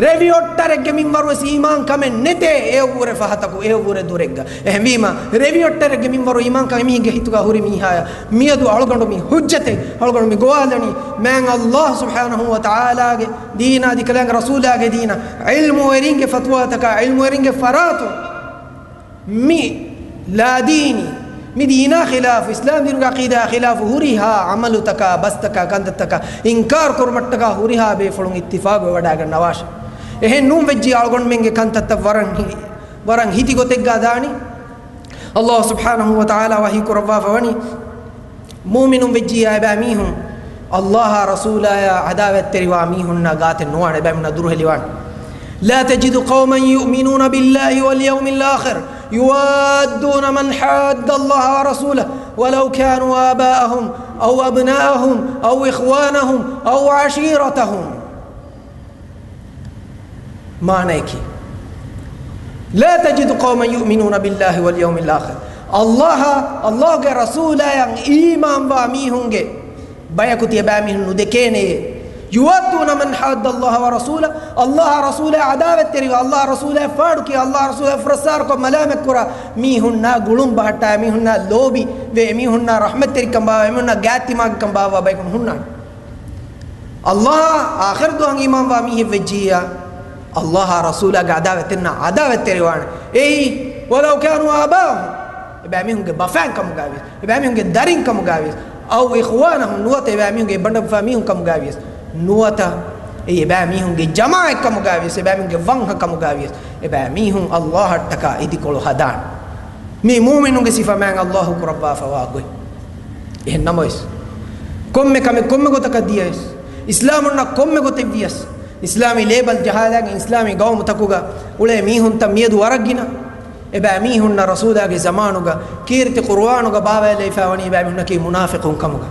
ރެވިއޮއްޓަރެއްގެ މިންވަރުވެސް އީމާންކަމެއް ނެތޭ، އެއަށްވުރެ ފަހަތަކު، އެއަށްވުރެ ދުރެއްގަ. އެހެންވީމަ، ރެވިއޮއްޓަރެއްގެ މިންވަރު އީމާންކަމެއް އެމީހެއްގެ ހިތުގަ ހުރި މީހާޔަށް، މިއަދު އަޅުގަނޑު މި ޙުއްޖަތެއް، އަޅުގަނޑު މި ގޮވާލަނީ، މާތް ﷲ ސުބްޙާނަހޫ ވަތަޢާލާގެ ދީނާ، އަދި ކަލާނގެ ރަސޫލާގެ ދީނާ، ޢިލްމުވެރިންގެ ފަތުވާތަކާ، ޢިލްމުވެރިންގެ ފަރާތުން މި ލާދީނީ، މި ދީނާ ޚިލާފު، އިސްލާމް ދީނުގެ ޢަޤީދާ ޚިލާފު ހުރިހާ ޢަމަލުތަކާ، ބަސްތަކާ، ކަންތައްތަކާ އިންކާރު ކުރުމަށްޓަކާ ހުރިހާ ބޭފުޅުން އިއްތިފާގުވެވަޑައިގަންނަވާށެ. އެހެން ނޫން ވެއްޖިއްޔާ އަޅުގަނޑުމެންގެ ކަންތައްތައް ވަރަށް ހި-، ވަރަށް ހިތި ގޮތެއްގާ ދާނީ. ﷲ ސުބްޙާނަހޫ ވަތަޢާލާ ވަޙީ ކުރައްވާފަ ވަނީ، މުއުމިނުން ވެއްޖިއްޔާ އެބައިމީހުން ﷲ އާ ރަސޫލާއާ ޢަދާވަތްތެރިވާ މީހުންނާ ގާތެއް ނުވާނެ، އެބައިމީހުންނާ ދުރުހެލިވާނެ. لا تجد قوما يؤمنون بالله واليوم الآخر يوادون من حاد الله ورسوله ولو كانوا آباءهم أو أبناءهم أو إخوانهم أو عشيرتهم. މާނަޔަކީ، لا تجد قوما يؤمنون بالله واليوم الآخر. ﷲ، ﷲގެ ރަސޫލާއަށް އީމާންވާ މީހުންގެ ބަޔަކު ތިޔަބައިމީހުން ނުދެކޭނެޔޭ. يوادون من حاد الله ورسوله، ﷲ އާ ރަސޫލާއާ ޢަދާވަތްތެރިވާ، ﷲ އާ ރަސޫލާއަށް ފާޑުކިޔާ، ﷲ އާ ރަސޫލާއަށް ފުރައްސާރަކޮށް މަލާމަތްކުރާ މީހުންނާ ގުޅުން ބަހައްޓާ، އެމީހުންނާ ލޯބިވެ، އެމީހުންނާ ރަޙްމަތްތެރިކަން ބާއްވާ، އެމީހުންނާ ގާތްތިމާގެކަން ބާއްވާ ބަޔަކު ނުހުންނާނެ. ﷲ އާ އާޚިރަތް ދުވަހަށް އީމާންވާ މީހެއް ވެއްޖިއްޔާ، ﷲ އާ ރަސޫލާގެ ޢަދާވަތްތެރިވާނެ. އެއީ، ولو كانوا آباءهم، އެބައިމީހުންގެ ބަފައިން ކަމުގައިވިޔަސް، އެބައިމީހުންގެ ދަރިން ކަމުގައިވިޔަސް، أو إخوانهم، ނުވަތަ އެބައިމީހުންގެ ބަނޑުފަ މީހުން ކަމުގައިވިޔަސް، ނުވަތަ އެ އެބައިމީހުންގެ ޖަމާޢަތް ކަމުގައިވިޔަސް، އެބައިމީހުންގެ ވަންހަ ކަމުގައިވިޔަސް، އެބައިމީހުން ﷲ އަށްޓަކާ އިދިކޮޅު ހަދާނެ. މީ މުއުމިނުންގެ ސިފަ މާތް ﷲ ކުރައްވާފަވާ ގޮތް. އެހެން ނަމަވެސް، ކޮންމެ ކަމެއް ކޮންމެ ގޮތަކަށް ދިޔަވެސް، އިސްލާމުންނަށް ކޮންމެ ގޮތެއް ވިޔަސް، އިސްލާމީ ލޭބަލް ޖަހާލައިގެން އިސްލާމީ ގައުމުތަކުގަ އުޅޭ މީހުންތައް މިއަދު ވަރަށް ގިނަ. އެބައިމީހުންނަށް ރަސޫލާގެ ޒަމާނުގަ ކީރިތި ޤުރުއާނުގަ ބާވައިލައިފައިވަނީ އެބައިމީހުންނަކީ މުނާފިޤުން ކަމުގަ.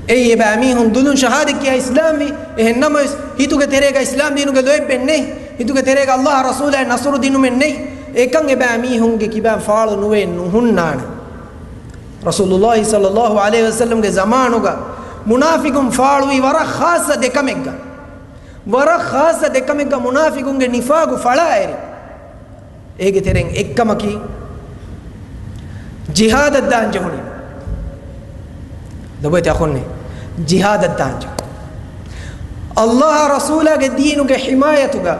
އެއީ އެބައިމީހުން ދުލުން ޝަހާދަތް ކިޔާ އިސްލާމްވި، އެހެން ނަމަވެސް، ހިތުގެ ތެރޭގަ އިސްލާމް ދީނުގެ ލޯތްބެއް ނެތް. ހިތުގެ ތެރޭގަ ﷲ އާ ރަސޫލާއަށް ނަޞްރު ދިނުމެއް ނެތް. އެކަން އެބައިމީހުންގެ ކިބައިން ފާޅު ނުވެ ނުހުންނާނެ. ރަސޫލުﷲ ޞައްލަﷲ ޢަލައިހި ވަސައްލަމްގެ ޒަމާނުގަ މުނާފިޤުން ފާޅުވީ ވަރަށް ޚާއްޞަ ދެކަމެއްގަ. ވަރަށް ޚާއްޞަ ދެކަމެއްގަ މުނާފިޤުންގެ ނިފާޤު ފަޅާއެރި. އޭގެ ތެރެއިން އެއްކަމަކީ، ޖިހާދަށް ދާން ޖެހުނީ. ލޮބުވެތި އަޚުންނޭ، ޖިހާދަށް ދާން ޖެހުނީ. ﷲ އާ ރަސޫލާގެ ދީނުގެ ޙިމާޔަތުގަ،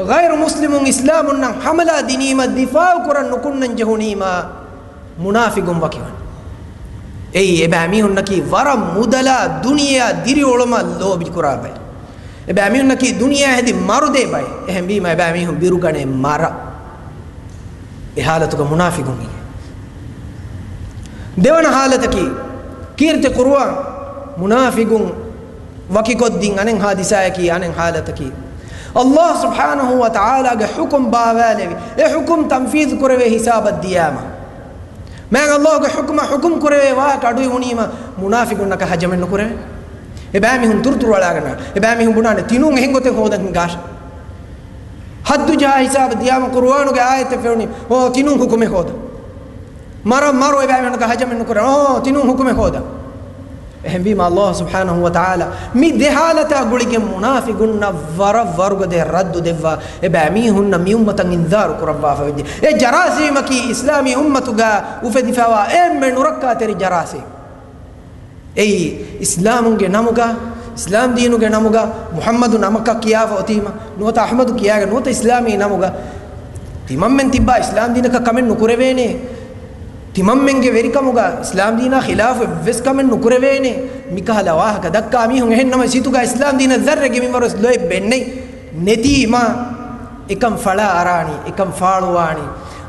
ޣައިރު މުސްލިމުން އިސްލާމުންނަށް ޙަމަލާ ދިނީމަ، ދިފާޢު ކުރަން ނުކުންނަން ޖެހުނީމަ، މުނާފިޤުން ވަކިވަން. އެއީ އެބައިމީހުންނަކީ ވަރަށް މުދަލާ ދުނިޔެއާ ދިރިއުޅުމަށް ލޯބިކުރާ ބައެއް. އެބައިމީހުންނަކީ ދުނިޔެއާ ހެދި މަރުދޭ ބައެއް. އެހެންވީމަ އެބައިމީހުން ބިރުގަނޭ މަރަށް. އެ ޙާލަތުގަ މުނާފިޤުން އިނގޭ. ދެވަނަ ޙާލަތަކީ، ކީރިތި ޤުރުއާން މުނާފިޤުން ވަކިކޮށްދިން އަނެއް ޙާދިސާއަކީ، އަނެއް ޙާލަތަކީ، ﷲ ސުބްޙާނަހޫ ވަތަޢާލާގެ ޙުކުމް ބާވާލެވި، އެ ޙުކުމް ތަންފީޛު ކުރެވޭ ޙިސާބަށް ދިޔާމަ، މާތް ﷲގެ ޙުކުމަށް ޙުކުމް ކުރެވޭ ވާހަކަ އަޑުއިވުނީމަ، މުނާފިޤުންނަކަށް ހަޖަމެއް ނުކުރެވޭ. އެބައިމީހުން ތުރުތުރު އަޅާގަންނާނެ. އެބައިމީހުން ބުނާނެ، ތިނޫން އެހެން ގޮތެއް ހޯދަން ހިނގާށޭ. ޙައްދު ޖަހާ ޙިސާބަށް ދިޔާމަ، ޤުރުއާނުގެ އާޔަތެއް ފެނުނީ، އޯ، ތިނޫން ޙުކުމެއް ހޯދަން. މަރަށް މަރު އެބައިމީހުންނަކަށް ހަޖަމެއް ނުކުރޭ. އޯ، ތިނޫން ޙުކުމެއް ހޯދަން. އެހެންވީމަ، ﷲ ސުބްޙާނަހޫ ވަތަޢާލާ މި ދެ ޙާލަތާ ގުޅިގެން މުނާފިޤުންނަށް ވަރަށް ވަރުގަދަ ރައްދު ދެއްވާ، އެބައިމީހުންނަށް މި އުއްމަތަށް އިންޒާރު ކުރައްވާފަ ވެއްޖެ. އެ ޖަރާސީމަކީ އިސްލާމީ އުއްމަތުގަ އުފެދިފައިވާ އެންމެ ނުރައްކާތެރި ޖަރާސީމް. އެއީ، އިސްލާމުންގެ ނަމުގަ، އިސްލާމް ދީނުގެ ނަމުގަ، މުޙައްމަދު ނަމަކަށް ކިޔާފަ އޮތީމަ، ނުވަތަ އަޙްމަދު ކިޔާގެން ނުވަތަ އިސްލާމީ ނަމުގަ، ތިމަންމެން ތިއްބާ އިސްލާމް ދީނަކަށް ކަމެއް ނުކުރެވޭނެ. ތިމަންމެންގެ ވެރިކަމުގަ އިސްލާމް ދީނާ ޚިލާފު އެއްވެސް ކަމެއް ނުކުރެވޭނެ. މިކަހަލަ ވާހަކަ ދައްކާ މީހުން އެހެން ނަމަ ސިތުގަ އިސްލާމް ދީނަށް ޒައްރެއްގެ މިންވަރުވެސް ލޯތްބެއް ނެތް. ނެތީމާ، އެކަން ފަޅާ އަރާނީ، އެކަން ފާޅުވާނީ.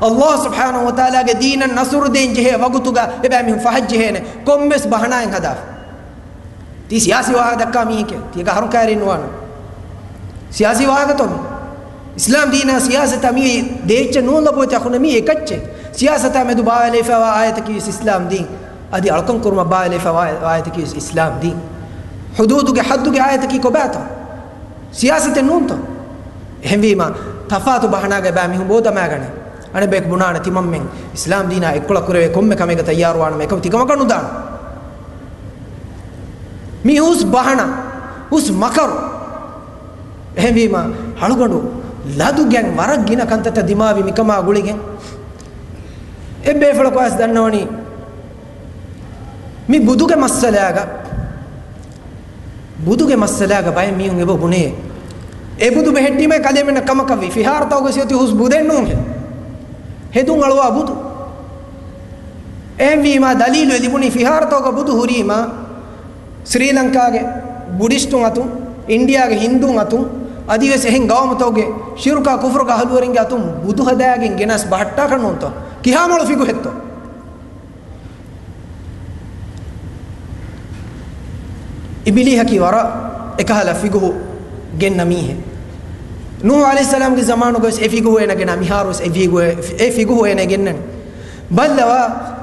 ﷲ ސުބްޙާނަހޫ ވަތަޢާލާގެ ދީނަށް ނަޞްރު ދޭން ޖެހޭ ވަގުތުގަ އެބައިމީހުން ފަހަށްޖެހޭނެ ކޮންމެސް ބަހަނާއެއް ހަދާފަ. ތީ ސިޔާސީ ވާހަކަ ދައްކާ މީހެކޭ. ތީ އެކަ ހަރުކާރީ ނުވާނެ. ސިޔާސީ ވާހަކަތޯ މީ؟ އިސްލާމް ދީނާ ސިޔާސަތާ މީ ދޭއްޗެއް ނޫން ލަބުވެތި އަޚުންނޭ، މީ އެކައްޗެއް. ސިޔާސަތާ މެދު ބާވެލައިފައިވާ އާޔަތަކީ ވެސް އިސްލާމް ދީން. އަދި އަޅުކަން ކުރުމަށް ބާވެލައިފައިވާ އާޔަތަކީ ވެސް އިސްލާމް ދީން. ޙުދޫދުގެ ޙައްދުގެ އާޔަތަކީ ކޮބާތޯ؟ ސިޔާސަތެއް ނޫންތޯ؟ އެހެންވީމާ، ތަފާތު ބަހަނާގައި ބައި މީހުން ބޯ ދަމާގަނެ. އަނެއް ބަޔަކު ބުނާނެ ތިމަންމެން އިސްލާމް ދީނާ އެއްކޮޅަށް ކުރެވޭ ކޮންމެ ކަމެއްގަ ތައްޔާރުވާނަމަ އެކަމަ ތިކަމަކަށް ނުދާނަން. މީ ހުސް ބަހަނާ، ހުސް މަކަރު. އެހެންވީމާ، އަޅުގަނޑު ލަދު ގެން ވަރަށް ގިނަ ކަންތައްތައް ދިމާވި މިކަމާ ގުޅިގެން. އެ ބޭފުޅަކު އަސް ދަންނަވަނީ މި ބުދުގެ މައްސަލާގަ، ބުދުގެ މައްސަލާގަ ބައެއް މީހުން އެބަ ބުނޭ، އެ ބުދު ބެހެއްޓީމަ ކަލޭމެންނަށް ކަމަކަށްވީ، ފިހާރަތަކުގަ ސިޔަތި ހުސް ބުދެއް ނޫންހެ. ހެދުން އަޅުވާ ބުދު. އެހެންވީމާ ދަލީލު އެ ލިބުނީ ފިހާރަތަކުގަ ބުދު ހުރީމާ، ސްރީލަންކާގެ ބުޑިސްޓުން އަތުން، އިންޑިއާގެ ހިންދޫން އަތުން، އަދިވެސް އެހެން ގައުމުތަކުގެ ޝިރުކާ ކުފުރުގެ އަހުލުވެރިންގެ އަތުން ބުދު ހަދާގެން ގެނަސް ބަހައްޓާކަށް ނޫންތޯ؟ ކިހާމަޅު ފިގުހެއްތޯ؟ އިބިލީހަކީ ވަރަށް އެކަހަލަ ފިގުހު ގެންނަ މީހެއް. ނޫހު ޢަލައިހިއްސަލާމްގެ ޒަމާނުގަވެސް އެ ފިގުހު އޭނަ ގެންނާ، މިހާރުވެސް އެ ފިގުހު، އެ ފިގުހު އޭނަ ގެންނަނީ. ބައްލަވާ،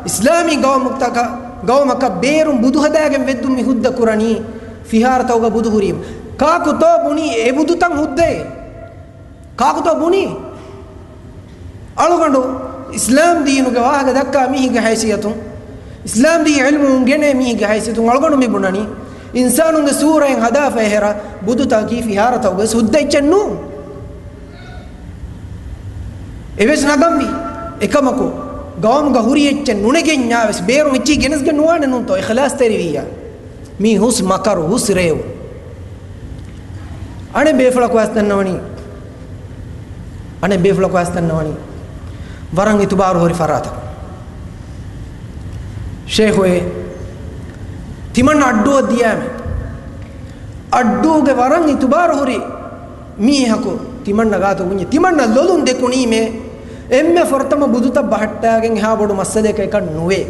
އިސްލާމީ ގައުމުތަކަށް، ގައުމަކަށް ބޭރުން ބުދު ހަދާގެން ވެއްދުން މި ހުއްދަ ކުރަނީ، ފިހާރަތަކުގަ ބުދު ހުރީމަ. ކާކުތޯ ބުނީ އެ ބުދުތައް ހުއްދައޭ؟ ކާކުތޯ ބުނީ؟ އަޅުގަނޑު އިސްލާމް ދީނުގެ ވާހަކަ ދައްކާ މީހެއްގެ ހައިސިއްޔަތުން، އިސްލާމް ދީން ޢިލްމު އުނގެނޭ މީހެއްގެ ހައިސިއްޔަތުން އަޅުގަނޑު މި ބުނަނީ، އިންސާނުންގެ ސޫރައިން ހަދާފައި ހެރަ ބުދުތަކަކީ ފިހާރަތަކުގެ ހުއްދަ އެއްޗެއް ނޫން. އެވެސް ނަގަންވީ. އެކަމަކު، ގައުމުގަ ހުރި އެއްޗެއް ނުނެގެންޏާވެސް، ބޭރުން އެއްޗިހި ގެނެސްގެން ނުވާނެ ނޫންތޯ؟ އިޚްލާޞްތެރިވިއްޔާ. މީ ހުސް މަކަރު، ހުސް ރޭވުން. އަނެއް ބޭފުޅަކު އަސް ދަންނަވަނީ، އަނެއް ބޭފުޅަކު އަސް ދަންނަވަނީ، ވަރަށް އިތުބާރު ހުރި ފަރާތަކު. ޝޭޚުއޭ، ތިމަން އައްޑޫއަށް ދިޔާމެ. އައްޑޫގެ ވަރަށް އިތުބާރު ހުރި މީހަކު ތިމަންނަ ގާތު ބުންޏެ. ތިމަންނަ ލޮލުން ދެކުނީމޭ އެންމެ ފުރަތަމަ ބުދުތައް ބަހައްޓާގެން އެހާ ބޮޑު މައްސަލައަކަށް އެކަން ނުވޭ.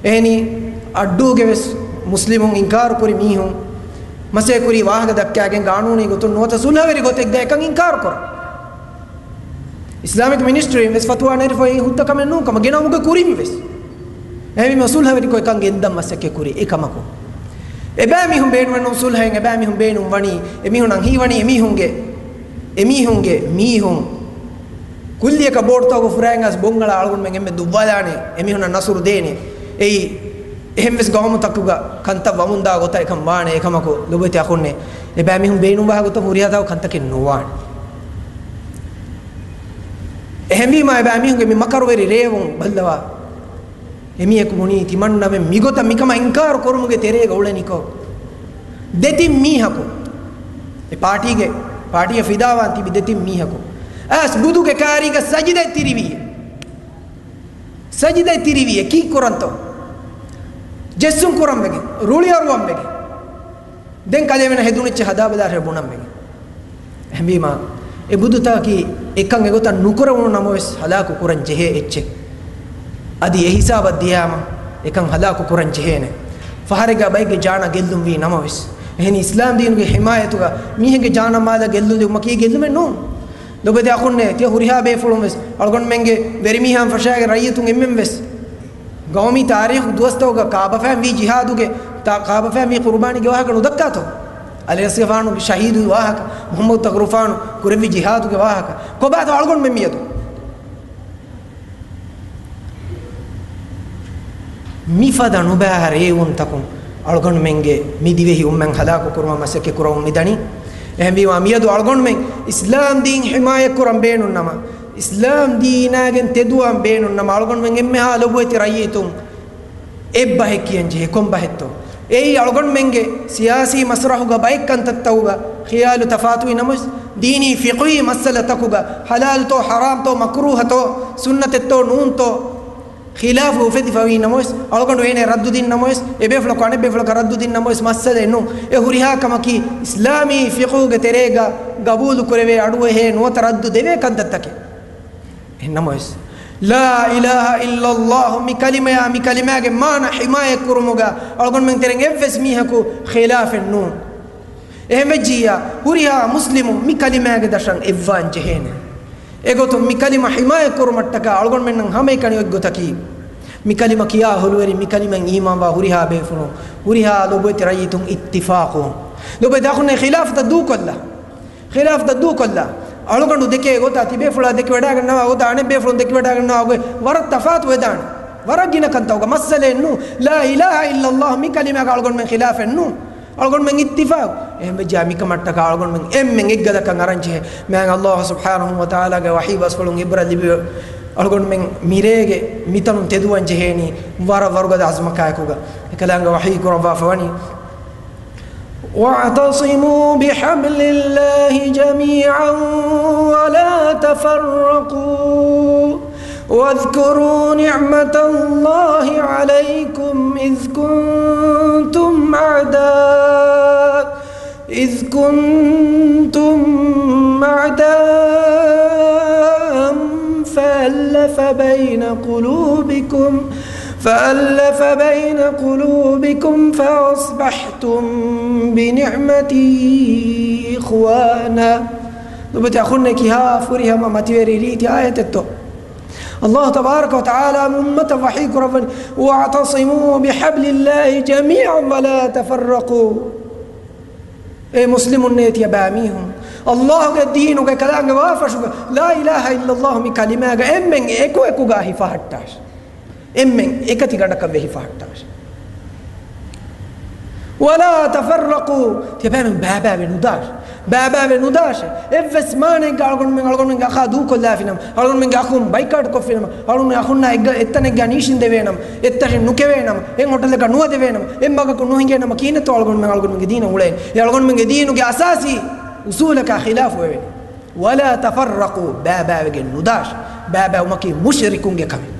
އެހެނީ އައްޑޫގެ ވެސް މުސްލިމުން އިންކާރު ކުރި މީހުން މަސައްކަތް ކުރީ ވާހަކަ ދައްކާގެން ގާނޫނީ ގޮތުން ނުވަތަ ސުލްހަވެރި ގޮތެއްގަ އެކަން އިންކާރު ކުރަން. އިސްލާމިކް މިނިސްޓްރީން ވެސް ފަތުވާ ނެރެފައި ހުއްދަ ކަމެއް ނޫން ކަމަށް ގިނަ އުމުގެ ކުރިން ވެސް. އެހެންވީމަ ސުލްހަވެރިކޮށް އެކަން ގެންދަން މަސައްކަތް ކުރި އެކަމަކު. އެބައިމީހުން ބޭނުމެއް ނޫން ސުލްހައިން، އެބައިމީހުން ބޭނުން ވަނީ، އެމީހުންނަށް ހީވަނީ އެމީހުންގެ، އެމީހުންގެ މީހުން ކުއްލިއަކަށް ބޯޓުތަކުގަ ފުރައިގަސް ބޮންގަޅާ އަޅުގަނޑުމެން އެންމެ ދުއްވާލާނެ، އެމީހުންނަށް ނަސުރު ދޭނެ. އެއީ، އެހެންވެސް ގައުމުތަކުގަ ކަންތައް ވަމުންދާ ގޮތަށް އެކަން ވާނެ. އެކަމަކު ލޮބުވެތި އަޚުންނޭ، އެބައިމީހުން ބޭނުންވާ ގޮތަށް ހުރިހާ ތަކު ކަންތަކެއް ނުވާނެ. އެހެންވީމާ އެބައިމީހުންގެ މި މަކަރުވެރި ރޭވުން ބައްލަވާ. އެމީހަކު ބުނީ ތިމަންނަމެން މިގޮތަށް މިކަމަށް އިންކާރު ކުރުމުގެ ތެރޭގަ އުޅެނިކޮށް، ދެތިން މީހަކު އެ ޕާޓީގެ، ޕާޓީއަށް ފިދާވާން ތިބި ދެތިން މީހަކު އައިސް ބުދުގެ ކާރީގަ ސަޖިދައަށް ތިރިވިއޭ. ސަޖިދައަށް ތިރިވިއޭ. ކީއްކުރަންތޯ؟ ޖެއްސުން ކުރަންވެގެން، ރުޅިއަރުވަންވެގެން. ދެން ކަލޭމެނަށް ހެދުނު އެއްޗެއް ހަދާބަލާށޭ ބުނަންވެގެން. އެހެންވީމާ، އެ ބުދުތަކަކީ އެކަން އެގޮތަށް ނުކުރެވުނު ނަމަވެސް، ހަލާކު ކުރަން ޖެހޭ އެއްޗެއް. އަދި އެ ހިސާބަށް ދިޔާމަ، އެކަން ހަލާކު ކުރަން ޖެހޭނެ. ފަހަރެއްގަ ބައެއްގެ ޖާނަށް ގެއްލުންވީ ނަމަވެސް، އެހެނީ އިސްލާމް ދީނުގެ ހިމާޔަތުގަ މީހެއްގެ ޖާނަށް މާލަށް ގެއްލުންލިބުމަކީ ގެއްލުމެއް ނޫން. ލޮބުވެތި އަޚުންނޭ، ތިޔަ ހުރިހާ ބޭފުޅުން ވެސް، އަޅުގަނޑުމެންގެ ވެރިމީހާން ފަށާގެ ރައްޔިތުން އެންމެން ވެސް، ގައުމީ ތާރީޚު ދުވަސްތަކުގަ ކާބަފައިން ވީ ޖިހާދުގެ، ތާ-، ކާބަފައިން ވީ ޤުރުބާނީގެ ވާހަކަ ނުދައްކާތޯ؟ އަލި ރަސްގެފާނުގެ ޝަހީދު ވާހަކަ، މުޙައްމަދު ތަކުރުފާނު ކުރެއްވި ޖިހާދުގެ ވާހަކަ. ކޮބާތޯ އަޅުގަނޑުމެން މިއަދު؟ މިފަދަ ނުބައި ރޭވުންތަކުން އަޅުގަނޑުމެންގެ މި ދިވެހި އުއްމަތް ހަލާކު ކުރުމަށް މަސައްކަތް ކުރަމުން މިދަނީ. އެހެންވީމާ، މިއަދު އަޅުގަނޑުމެން އިސްލާމް ދީން ޙިމާޔަތް ކުރަން ބޭނުން ނަމަ، އިސްލާމް ދީނާގެން ތެދުވާން ބޭނުން ނަމަ، އަޅުގަނޑުމެން އެންމެހާ ލޮބުވެތި ރައްޔިތުން އެއްބަހެއް ކިޔަން ޖެހޭ. ކޮން ބަހެއްތޯ؟ އެއީ އަޅުގަނޑުމެންގެ ސިޔާސީ މަސްރަޙުގަ ބައެއް ކަންތައްތަކުގަ ޚިޔާލު ތަފާތުވި ނަމަވެސް، ދީނީ ފިޤުހީ މައްސަލަތަކުގަ ޙަލާލުތޯ ޙަރާމްތޯ މަކްރޫހަތޯ ސުންނަތެއްތޯ ނޫންތޯ ޚިލާފު އުފެދިފަވީ ނަމަވެސް، އަޅުގަނޑު އޭނަ ރައްދު ދިން ނަމަވެސް، އެބޭފުޅަކު އަނެއްބޭފުޅަކަށް ރައްދު ދިން ނަމަވެސް މައްސަލައެއް ނޫން. އެ ހުރިހާ ކަމަކީ އިސްލާމީ ފިޤުހުގެ ތެރޭގަ ގަބޫލު ކުރެވޭ އަޑުއެހޭ ނުވަތަ ރައްދު ދެވޭ ކަންތައްތަކެއް. އެހެން ނަމަވެސް، ލާ އިލާހަ އިއްލައްލާހު މި ކަލިމަޔާ، މި ކަލިމާގެ މާނަ ޙިމާޔަތް ކުރުމުގަ އަޅުގަނޑުމެން ތެރެއިން އެއްވެސް މީހަކު ޚިލާފެއް ނޫން. އެހެން ވެއްޖިއްޔާ، ހުރިހާ މުސްލިމު މި ކަލިމާގެ ދަށަށް އެއްވާން ޖެހޭނެ. އެގޮތުން މި ކަލިމަ ހިމާޔަތް ކުރުމަށްޓަކާ އަޅުގަނޑުމެންނަށް ހަމައެކަނި އޮތް ގޮތަކީ، މި ކަލިމަ ކިޔާ ހުޅުވެރި، މި ކަލިމައިން އީމާންވާ ހުރިހާ ބޭފުޅުން، ހުރިހާ ލޮބުވެތި ރައްޔިތުން އިއްތިފާޤުވުން. ލޮބުވެތި އަޚުންނޭ، ޚިލާފުތައް ދޫކޮށްލާ. ޚިލާފުތައް ދޫކޮށްލާ. އަޅުގަނޑު ދެކޭ ގޮތާ ތިބޭފުޅާ ދެކިވަޑައިގަންނަވާ ގޮތާ އަނެއް ބޭފުޅުން ދެކިވަޑައިގަންނަވާ ގޮތް ވަރަށް ތަފާތު ވެދާނެ. ވަރަށް ގިނަ ކަންތައް. މައްސަލައެއް ނޫން. ލާ އިލާހަ އިއްލައްލާހު މި ކަލިމާގަ އަޅުގަނޑުމެން ޚިލާފެއް ނޫން. އަޅުގަނޑުމެން އިއްތިފާޤު. އެހެންވެއްޖާ މިކަމަށްޓަކާ އަޅުގަނޑުމެން އެންމެން އެއްގަދަކަށް އަރަންޖެހޭ. މާތް ﷲ ސުބްޙާނަހޫ ވަތަޢާލާގެ ވަޙީ ބަސްފުޅުން ޢިބްރަތް ލިބި އަޅުގަނޑުމެން މިރޭގެ މިތަނުން ތެދުވަން ޖެހޭނީ ވަރަށް ވަރުގަދަ ޢަޒުމަކާއެކުގަ. އެކަލާނގެ ވަޙީ ކުރައްވާފަ ވަނީ، واعتصموا بحبل الله جميعا ولا تفرقوا واذكروا نعمة الله عليكم إذ كنتم أعداء إذ كنتم أعداء فألف بين قلوبكم فألف بين قلوبكم فأصبحتم بنعمته إخوانا. ލޮބުވެތި އަޚުންނޭ، ކިހާ ފުރިހަމަ މަތިވެރި ރީތި އާޔަތެއްތޯ. ﷲ ތަބާރަކަ ވަތަޢާލާ މި އުއްމަތަށް ވަޙީ ކުރައްވަނީ، واعتصموا بحبل الله جميعا ولا تفرقوا. އޭ މުސްލިމުންނޭ، ތިޔަބައިމީހުން، ﷲގެ ދީނުގެ ކަލާނގެ ވާފަށުގަ ލާ އިލާހަ އިއްލައްލާހު މި ކަލިމާގަ އެންމެން އެކުއެކުގަ ހިފަހައްޓާށި. އެންމެން އެކަތި ގަނޑަކަށް ވެ ހިފަހައްޓާށި. ولا تفرقوا، ތިޔަބައިމީހުން ބައިބައިވެ ނުދާށި. ބައިބައިވެ ނުދާށޭ. އެއްވެސް މާނައެއްގަ އަޅުގަނޑުމެން އަޅުގަނޑުމެންގެ އަޚާ ދޫކޮށްލާފިނަމަ، އަޅުގަނޑުމެންގެ އަޚުން ބައިކާޓް ކޮށްފިނަމަ، އަޅުގަނޑުމެން އަޚުންނާ އެއްގަ އެއްތަނެއްގަ ނީށިންދެވޭނަމަ، އެއްތަށިން ނުކެވޭނަމަ، އެއް ހޮޓަލަކަށް ނުވަދެވޭނަމަ، އެއް މަގަކު ނުހިނގޭނަމަ، ކިހިނެއްތޯ އަޅުގަނޑުމެން އަޅުގަނޑުމެންގެ ދީނަށް އުޅޭނީ؟ އެ އަޅުގަނޑުމެންގެ ދީނުގެ އަސާސީ އުސޫލަކާ ޚިލާފުވެވެނީ. ولا تفرقوا، ބައިބައިވެގެން ނުދާށި. ބައިބައިވުމަކީ މުޝްރިކުންގެ ކަމެއް.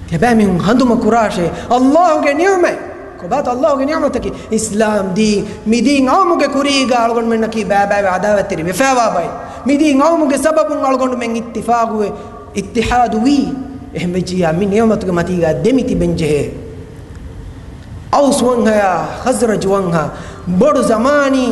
ތިޔަބައިމީހުން ހަނދުމަކުރާށޭ ﷲގެ ނިޢުމަތް. ކޮބާތޯ ﷲގެ ނިޢުމަތަކީ؟ އިސްލާމް ދީން. މި ދީން އައުމުގެ ކުރީގަ އަޅުގަނޑުމެންނަކީ ބައިބައިވެ ޢަދާވަތްތެރި ވެފައިވާ ބައެއް. މި ދީން އައުމުގެ ސަބަބުން އަޅުގަނޑުމެން އިއްތިފާޤުވެ، އިއްތިޙާދުވީ. އެހެންވެއްޖިއްޔާ މި ނިޢުމަތުގެ މަތީގަ ދެމި ތިބެންޖެހޭ. އައުސް ވަންހަޔާ ޚަޒްރަޖު ވަންހަ ބޮޑު ޒަމާނީ،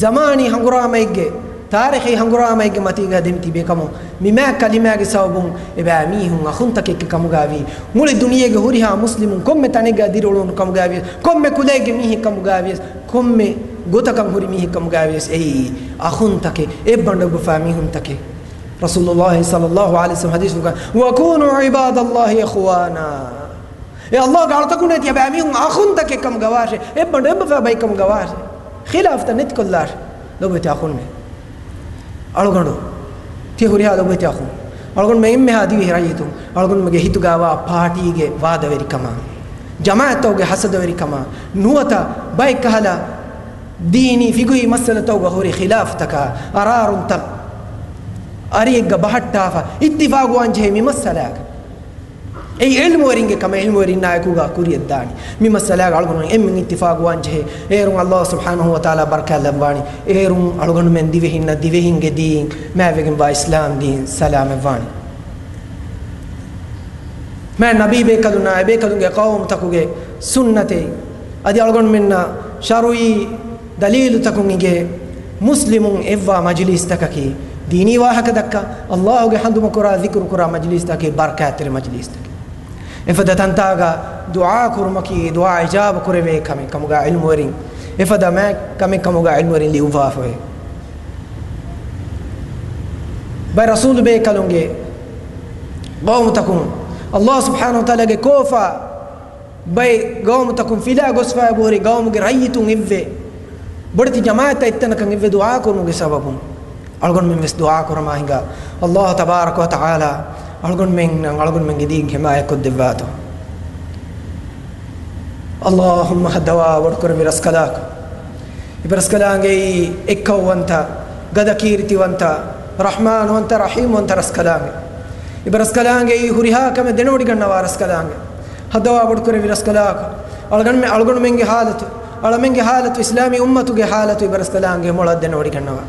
ޒަމާނީ ހަނގުރާމައެއްގެ، ތާރީޚީ ހަނގުރާމައެއްގެ މަތީގަ ދެމި ތިބޭ ކަމުން، މި މާތް ކަލިމާގެ ސަބަބުން އެބައިމީހުން އަޚުންތަކެއްގެ ކަމުގައިވީ، މުޅި ދުނިޔޭގެ ހުރިހާ މުސްލިމުން ކޮންމެ ތަނެއްގަ ދިރިއުޅުނު ކަމުގައިވިޔަސް، ކޮންމެ ކުލައެއްގެ މީހެއް ކަމުގައިވިޔަސް، ކޮންމެ ގޮތަކަށް ހުރި މީހެއް ކަމުގައިވިޔަސް، އެއީ އަޚުންތަކެއް، އެއްބަނޑު އެއްބަފާ މީހުންތަކެއް. ރަސޫލުﷲ ޞައްލަﷲު ޢަލައިހި ވަސައްލަމަ ޙަދީޘްފުޅުގަ، "وكونوا عباد الله إخوانا." އޭ ﷲގެ އަޅުތަކުންނޭ، ތިޔަބައިމީހުން އަޚުންތަކެއް ކަމުގަވާށޭ، އެއްބަނޑު އެއްބަފާ ބައެއް ކަމުގަވާށޭ، ޚިލާފުތައް ނެތިކޮށްލާށޭ. ލޮބުވެތި އަޚުންނޭ، އަޅުގަނޑު ތިޔަ ހުރިހާ ލޮބުވެތި އަޚުން، އަޅުގަނޑުމެން އެންމެހާ ދިވެހި ރައްޔިތުން، އަޅުގަނޑުމެންގެ ހިތުގައިވާ ޕާޓީގެ ވާދަވެރިކަމާ، ޖަމާޢަތްތަކުގެ ހަސަދަވެރިކަމާ، ނުވަތަ ބައެއްކަހަލަ ދީނީ ފިޤުހީ މައްސަލަތަކުގަ ހުރި ޚިލާފުތަކާ، އަރާރުންތައް އަރިއެއްގަ ބަހައްޓާފަ، އިއްތިފާޤުވާންޖެހޭ މި މައްސަލާގަ. އެއީ ޢިލްމުވެރިންގެ ކަމެއް، ޢިލްމުވެރިންނާ އެކުގަ ކުރިޔަށްދާނީ. މި މައްސަލާގަ އަޅުގަނޑުމެން އެންމެން އިއްތިފާޤުވާންޖެހޭ. އޭރުން ﷲ ސުބްޙާނަހޫ ވަތަޢާލާ ބަރަކާތް ލައްވާނީ. އޭރުން އަޅުގަނޑުމެން ދިވެހިންނަށް ދިވެހިންގެ ދީން، މާތްވެގެންވާ އިސްލާމް ދީން ސަލާމަތްވާނީ. މާތް ނަބީ ބޭކަލުންނާ އެބޭކަލުންގެ ޤައުމުތަކުގެ ސުންނަތެއް އަދި އަޅުގަނޑުމެންނަށް ޝަރުޢީ ދަލީލުތަކުން އިނގޭ މުސްލިމުން އެއްވާ މަޖިލީސްތަކަކީ، ދީނީ ވާހަކަ ދައްކާ، ﷲގެ ހަނދުމަކުރާ، ޛިކުރުކުރާ މަޖިލީސްތަކަކީ ބަރަކާތްތެރި މަޖިލީސްތަކެއް. އެފަދަ ތަންތާގަ ދުޢާ ކުރުމަކީ ދުޢާ އިޖާބަ ކުރެވޭ ކަމެއް ކަމުގަ ޢިލްމުވެރިން، އެފަދަ މާތް ކަމެއް ކަމުގަ ޢިލްމުވެރިން ލިޔުއްވާފައެވެ. ބައެއް ރަސޫލު ބޭކަލުންގެ ޤައުމުތަކުން ﷲ ސުބްޙާނަހޫ ވަތަޢާލާގެ ކޯފާ ބައެއް ޤައުމުތަކުން ފިލާ ގޮސްފަ އެބަހުރި ޤައުމުގެ ރައްޔިތުން އެއްވެ، ބޮޑެތި ޖަމާޢަތްތައް އެއްތަނަކަށް އެއްވެ ދުޢާ ކުރުމުގެ ސަބަބުން އަޅުގަނޑުމެން ވެސް ދުޢާ ކުރަމާ ހިނގާ، ﷲ ތަބާރަކަ ވަތަޢާލާ އަޅުގަނޑުމެންނަށް އަޅުގަނޑުމެންގެ ދީން ޙިމާޔަތް ކޮށްދެއްވާތޯ. ﷲ ހައްދަވާ ބޮޑުކުރެއްވި ރަސްކަލާކޮ، އިބަރަސްކަލާނގެއީ އެއްކައުވަންތަ، ގަދަ ކީރިތިވަންތަ، ރަޙްމާންވަންތަ، ރަޙީމްވަންތަ ރަސްކަލާނގެ. އިބަރަސްކަލާނގެއީ ހުރިހާ ކަމެއް ދެނެވޮޑިގަންނަވާ ރަސްކަލާނގެ. ހައްދަވާ ބޮޑުކުރެއްވި ރަސްކަލާކޮ، އަޅުގަނޑުމެ-، އަޅުގަނޑުމެންގެ ޙާލަތު، އަޅަމެންގެ ޙާލަތު، އިސްލާމީ އުއްމަތުގެ ޙާލަތު އިބަރަސްކަލާނގެ މޮޅަށް ދެނެވޮޑިގަންނަވާ.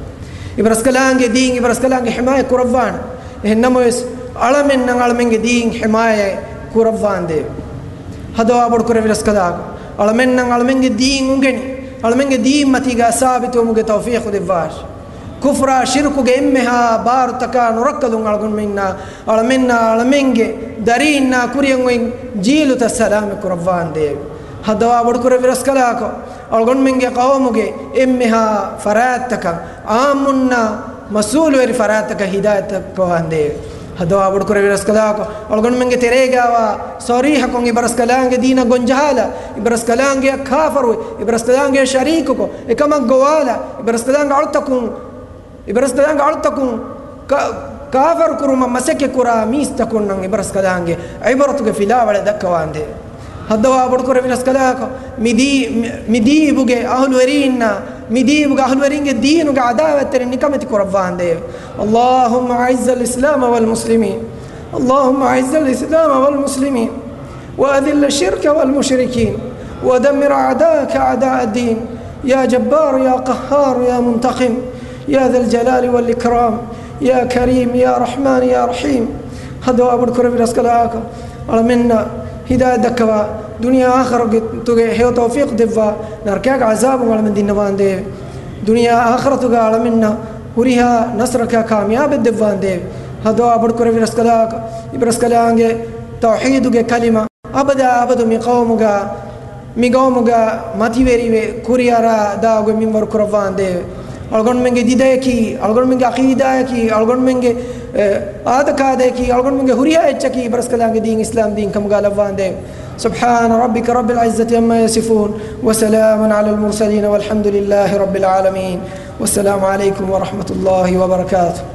އިބަރަސްކަލާނގެ ދީން އިބަރަސްކަލާނގެ ޙިމާޔަތް ކުރައްވާނެ. އެހެން ނަމަވެސް، އަޅަމެންނަށް އަޅަމެންގެ ދީން ޙިމާޔަތް ކުރައްވާނދޭ. ހައްދަވާ ބޮޑުކުރެއްވި ރަސްކަލާކޮ، އަޅަމެންނަށް އަޅަމެންގެ ދީން އުނގެނި، އަޅަމެންގެ ދީން މަތީގަ ސާބިތުވުމުގެ ތައުފީޤު ދެއްވާށި. ކުފްރާ ޝިރުކުގެ އެންމެހާ ބާރުތަކާ ނުރައްކަލުން އަޅުގަނޑުމެންނާ، އަޅަމެންނާ، އަޅަމެންގެ ދަރީންނާ ކުރިއަށް އޮތް ޖީލުތައް ސަލާމަތް ކުރައްވާނދޭވެ. ހައްދަވާ ބޮޑުކުރެއްވި ރަސްކަލާކޮ، އަޅުގަނޑުމެންގެ ޤައުމުގެ އެންމެހާ ފަރާތްތަކަށް އާއްމުންނާ މަސްއޫލުވެރި ފަރާތްތަކަށް ހިދާޔަތް ދައްކަވާނދޭވެ. ހައްދަވާ ބޮޑުކުރެއްވި ރަސްކަލާކޮ، އަޅުގަނޑުމެންގެ ތެރޭގާވާ ސަރީޙަކޮށް އިބަރަސްކަލާނގެ ދީނަށް ގޮންޖަހާލާ، އިބަރަސްކަލާނގެއަށް ކާފަރުވެ، އިބަރަސްކަލާނގެ ޝަރީކުކޮށް، އެކަމަށް ގޮވާލާ، އިބަރަސްކަލާނގެ އަޅުތަކުން، އިބަރަސްކަލާނގެ އަޅުތަކުން ކާ-، ކާފަރު ކުރުމަށް މަސައްކަތް ކުރާ މީސްތަކުންނަށް އިބަރަސްކަލާނގެ ޢިބްރަތުގެ ފިލާވަޅެއް ދައްކަވާނދޭވެ. ހައްދަވާ ބޮޑުކުރެއްވި ރަސްކަލާކޮ، މި ދީ-، މި-، މި ދީބުގެ އަހުލުވެރީންނާ، މި ދީބުގެ އަހުލުވެރީންގެ ދީނުގެ ޢަދާވަތްތެރިން ނިކަމެތި ކުރައްވާނދޭވެ. اللهم أعز الإسلام والمسلمين. اللهم أعز الإسلام والمسلمين. وأذل الشرك والمشركين. ودمر أعداءك أعداء الدين. يا جبار يا قهار يا منتقم. يا ذا الجلال والإكرام. يا كريم يا رحمن يا رحيم. ހައްދަވާ ބޮޑުކުރެއްވި ރަސްކަލާކޮ، އަޅަމެންނަށް ހިދާޔަތް ދައްކަވާ، ދުނިޔެ އާޚިރަތުގެ ހެޔޮ ތައުފީޤު ދެއްވާ، ނަރަކައިގެ ޢަޒާބުން އަޅަމެން ދިންނަވާނދޭވެ. ދުނިޔެ އާޚިރަތުގަ އަޅަމެންނަށް ހުރިހާ ނަޞްރަކާ ކާމިޔާބެއް ދެއްވާނދޭވެ. ހައްދަވާ ބޮޑުކުރެއްވި ރަސްކަލާކޮ، އިބަރަސްކަލާނގެ ތައުޙީދުގެ ކަލިމަ އަބަދާ އަބަދު މި ޤައުމުގަ، މި ޤައުމުގަ މަތިވެރިވެ ކުރިއަރާ ދާގޮތް މިންވަރު ކުރައްވާނދޭވެ. އަޅުގަނޑުމެންގެ ދިދަޔަކީ، އަޅުގަނޑުމެންގެ ޢަޤީދާޔަކީ، އަޅުގަނޑުމެންގެ، އެ، އާދަކާދަޔަކީ، އަޅުގަނޑުމެންގެ ހުރިހާ އެއްޗަކީ އިބަރަސްކަލާނގެ ދީން އިސްލާމް ދީން ކަމުގަ ލައްވާނދޭވެ. سبحان ربك رب العزة عما يصفون وسلام على المرسلين والحمد لله رب العالمين. والسلام عليكم ورحمة الله وبركاته.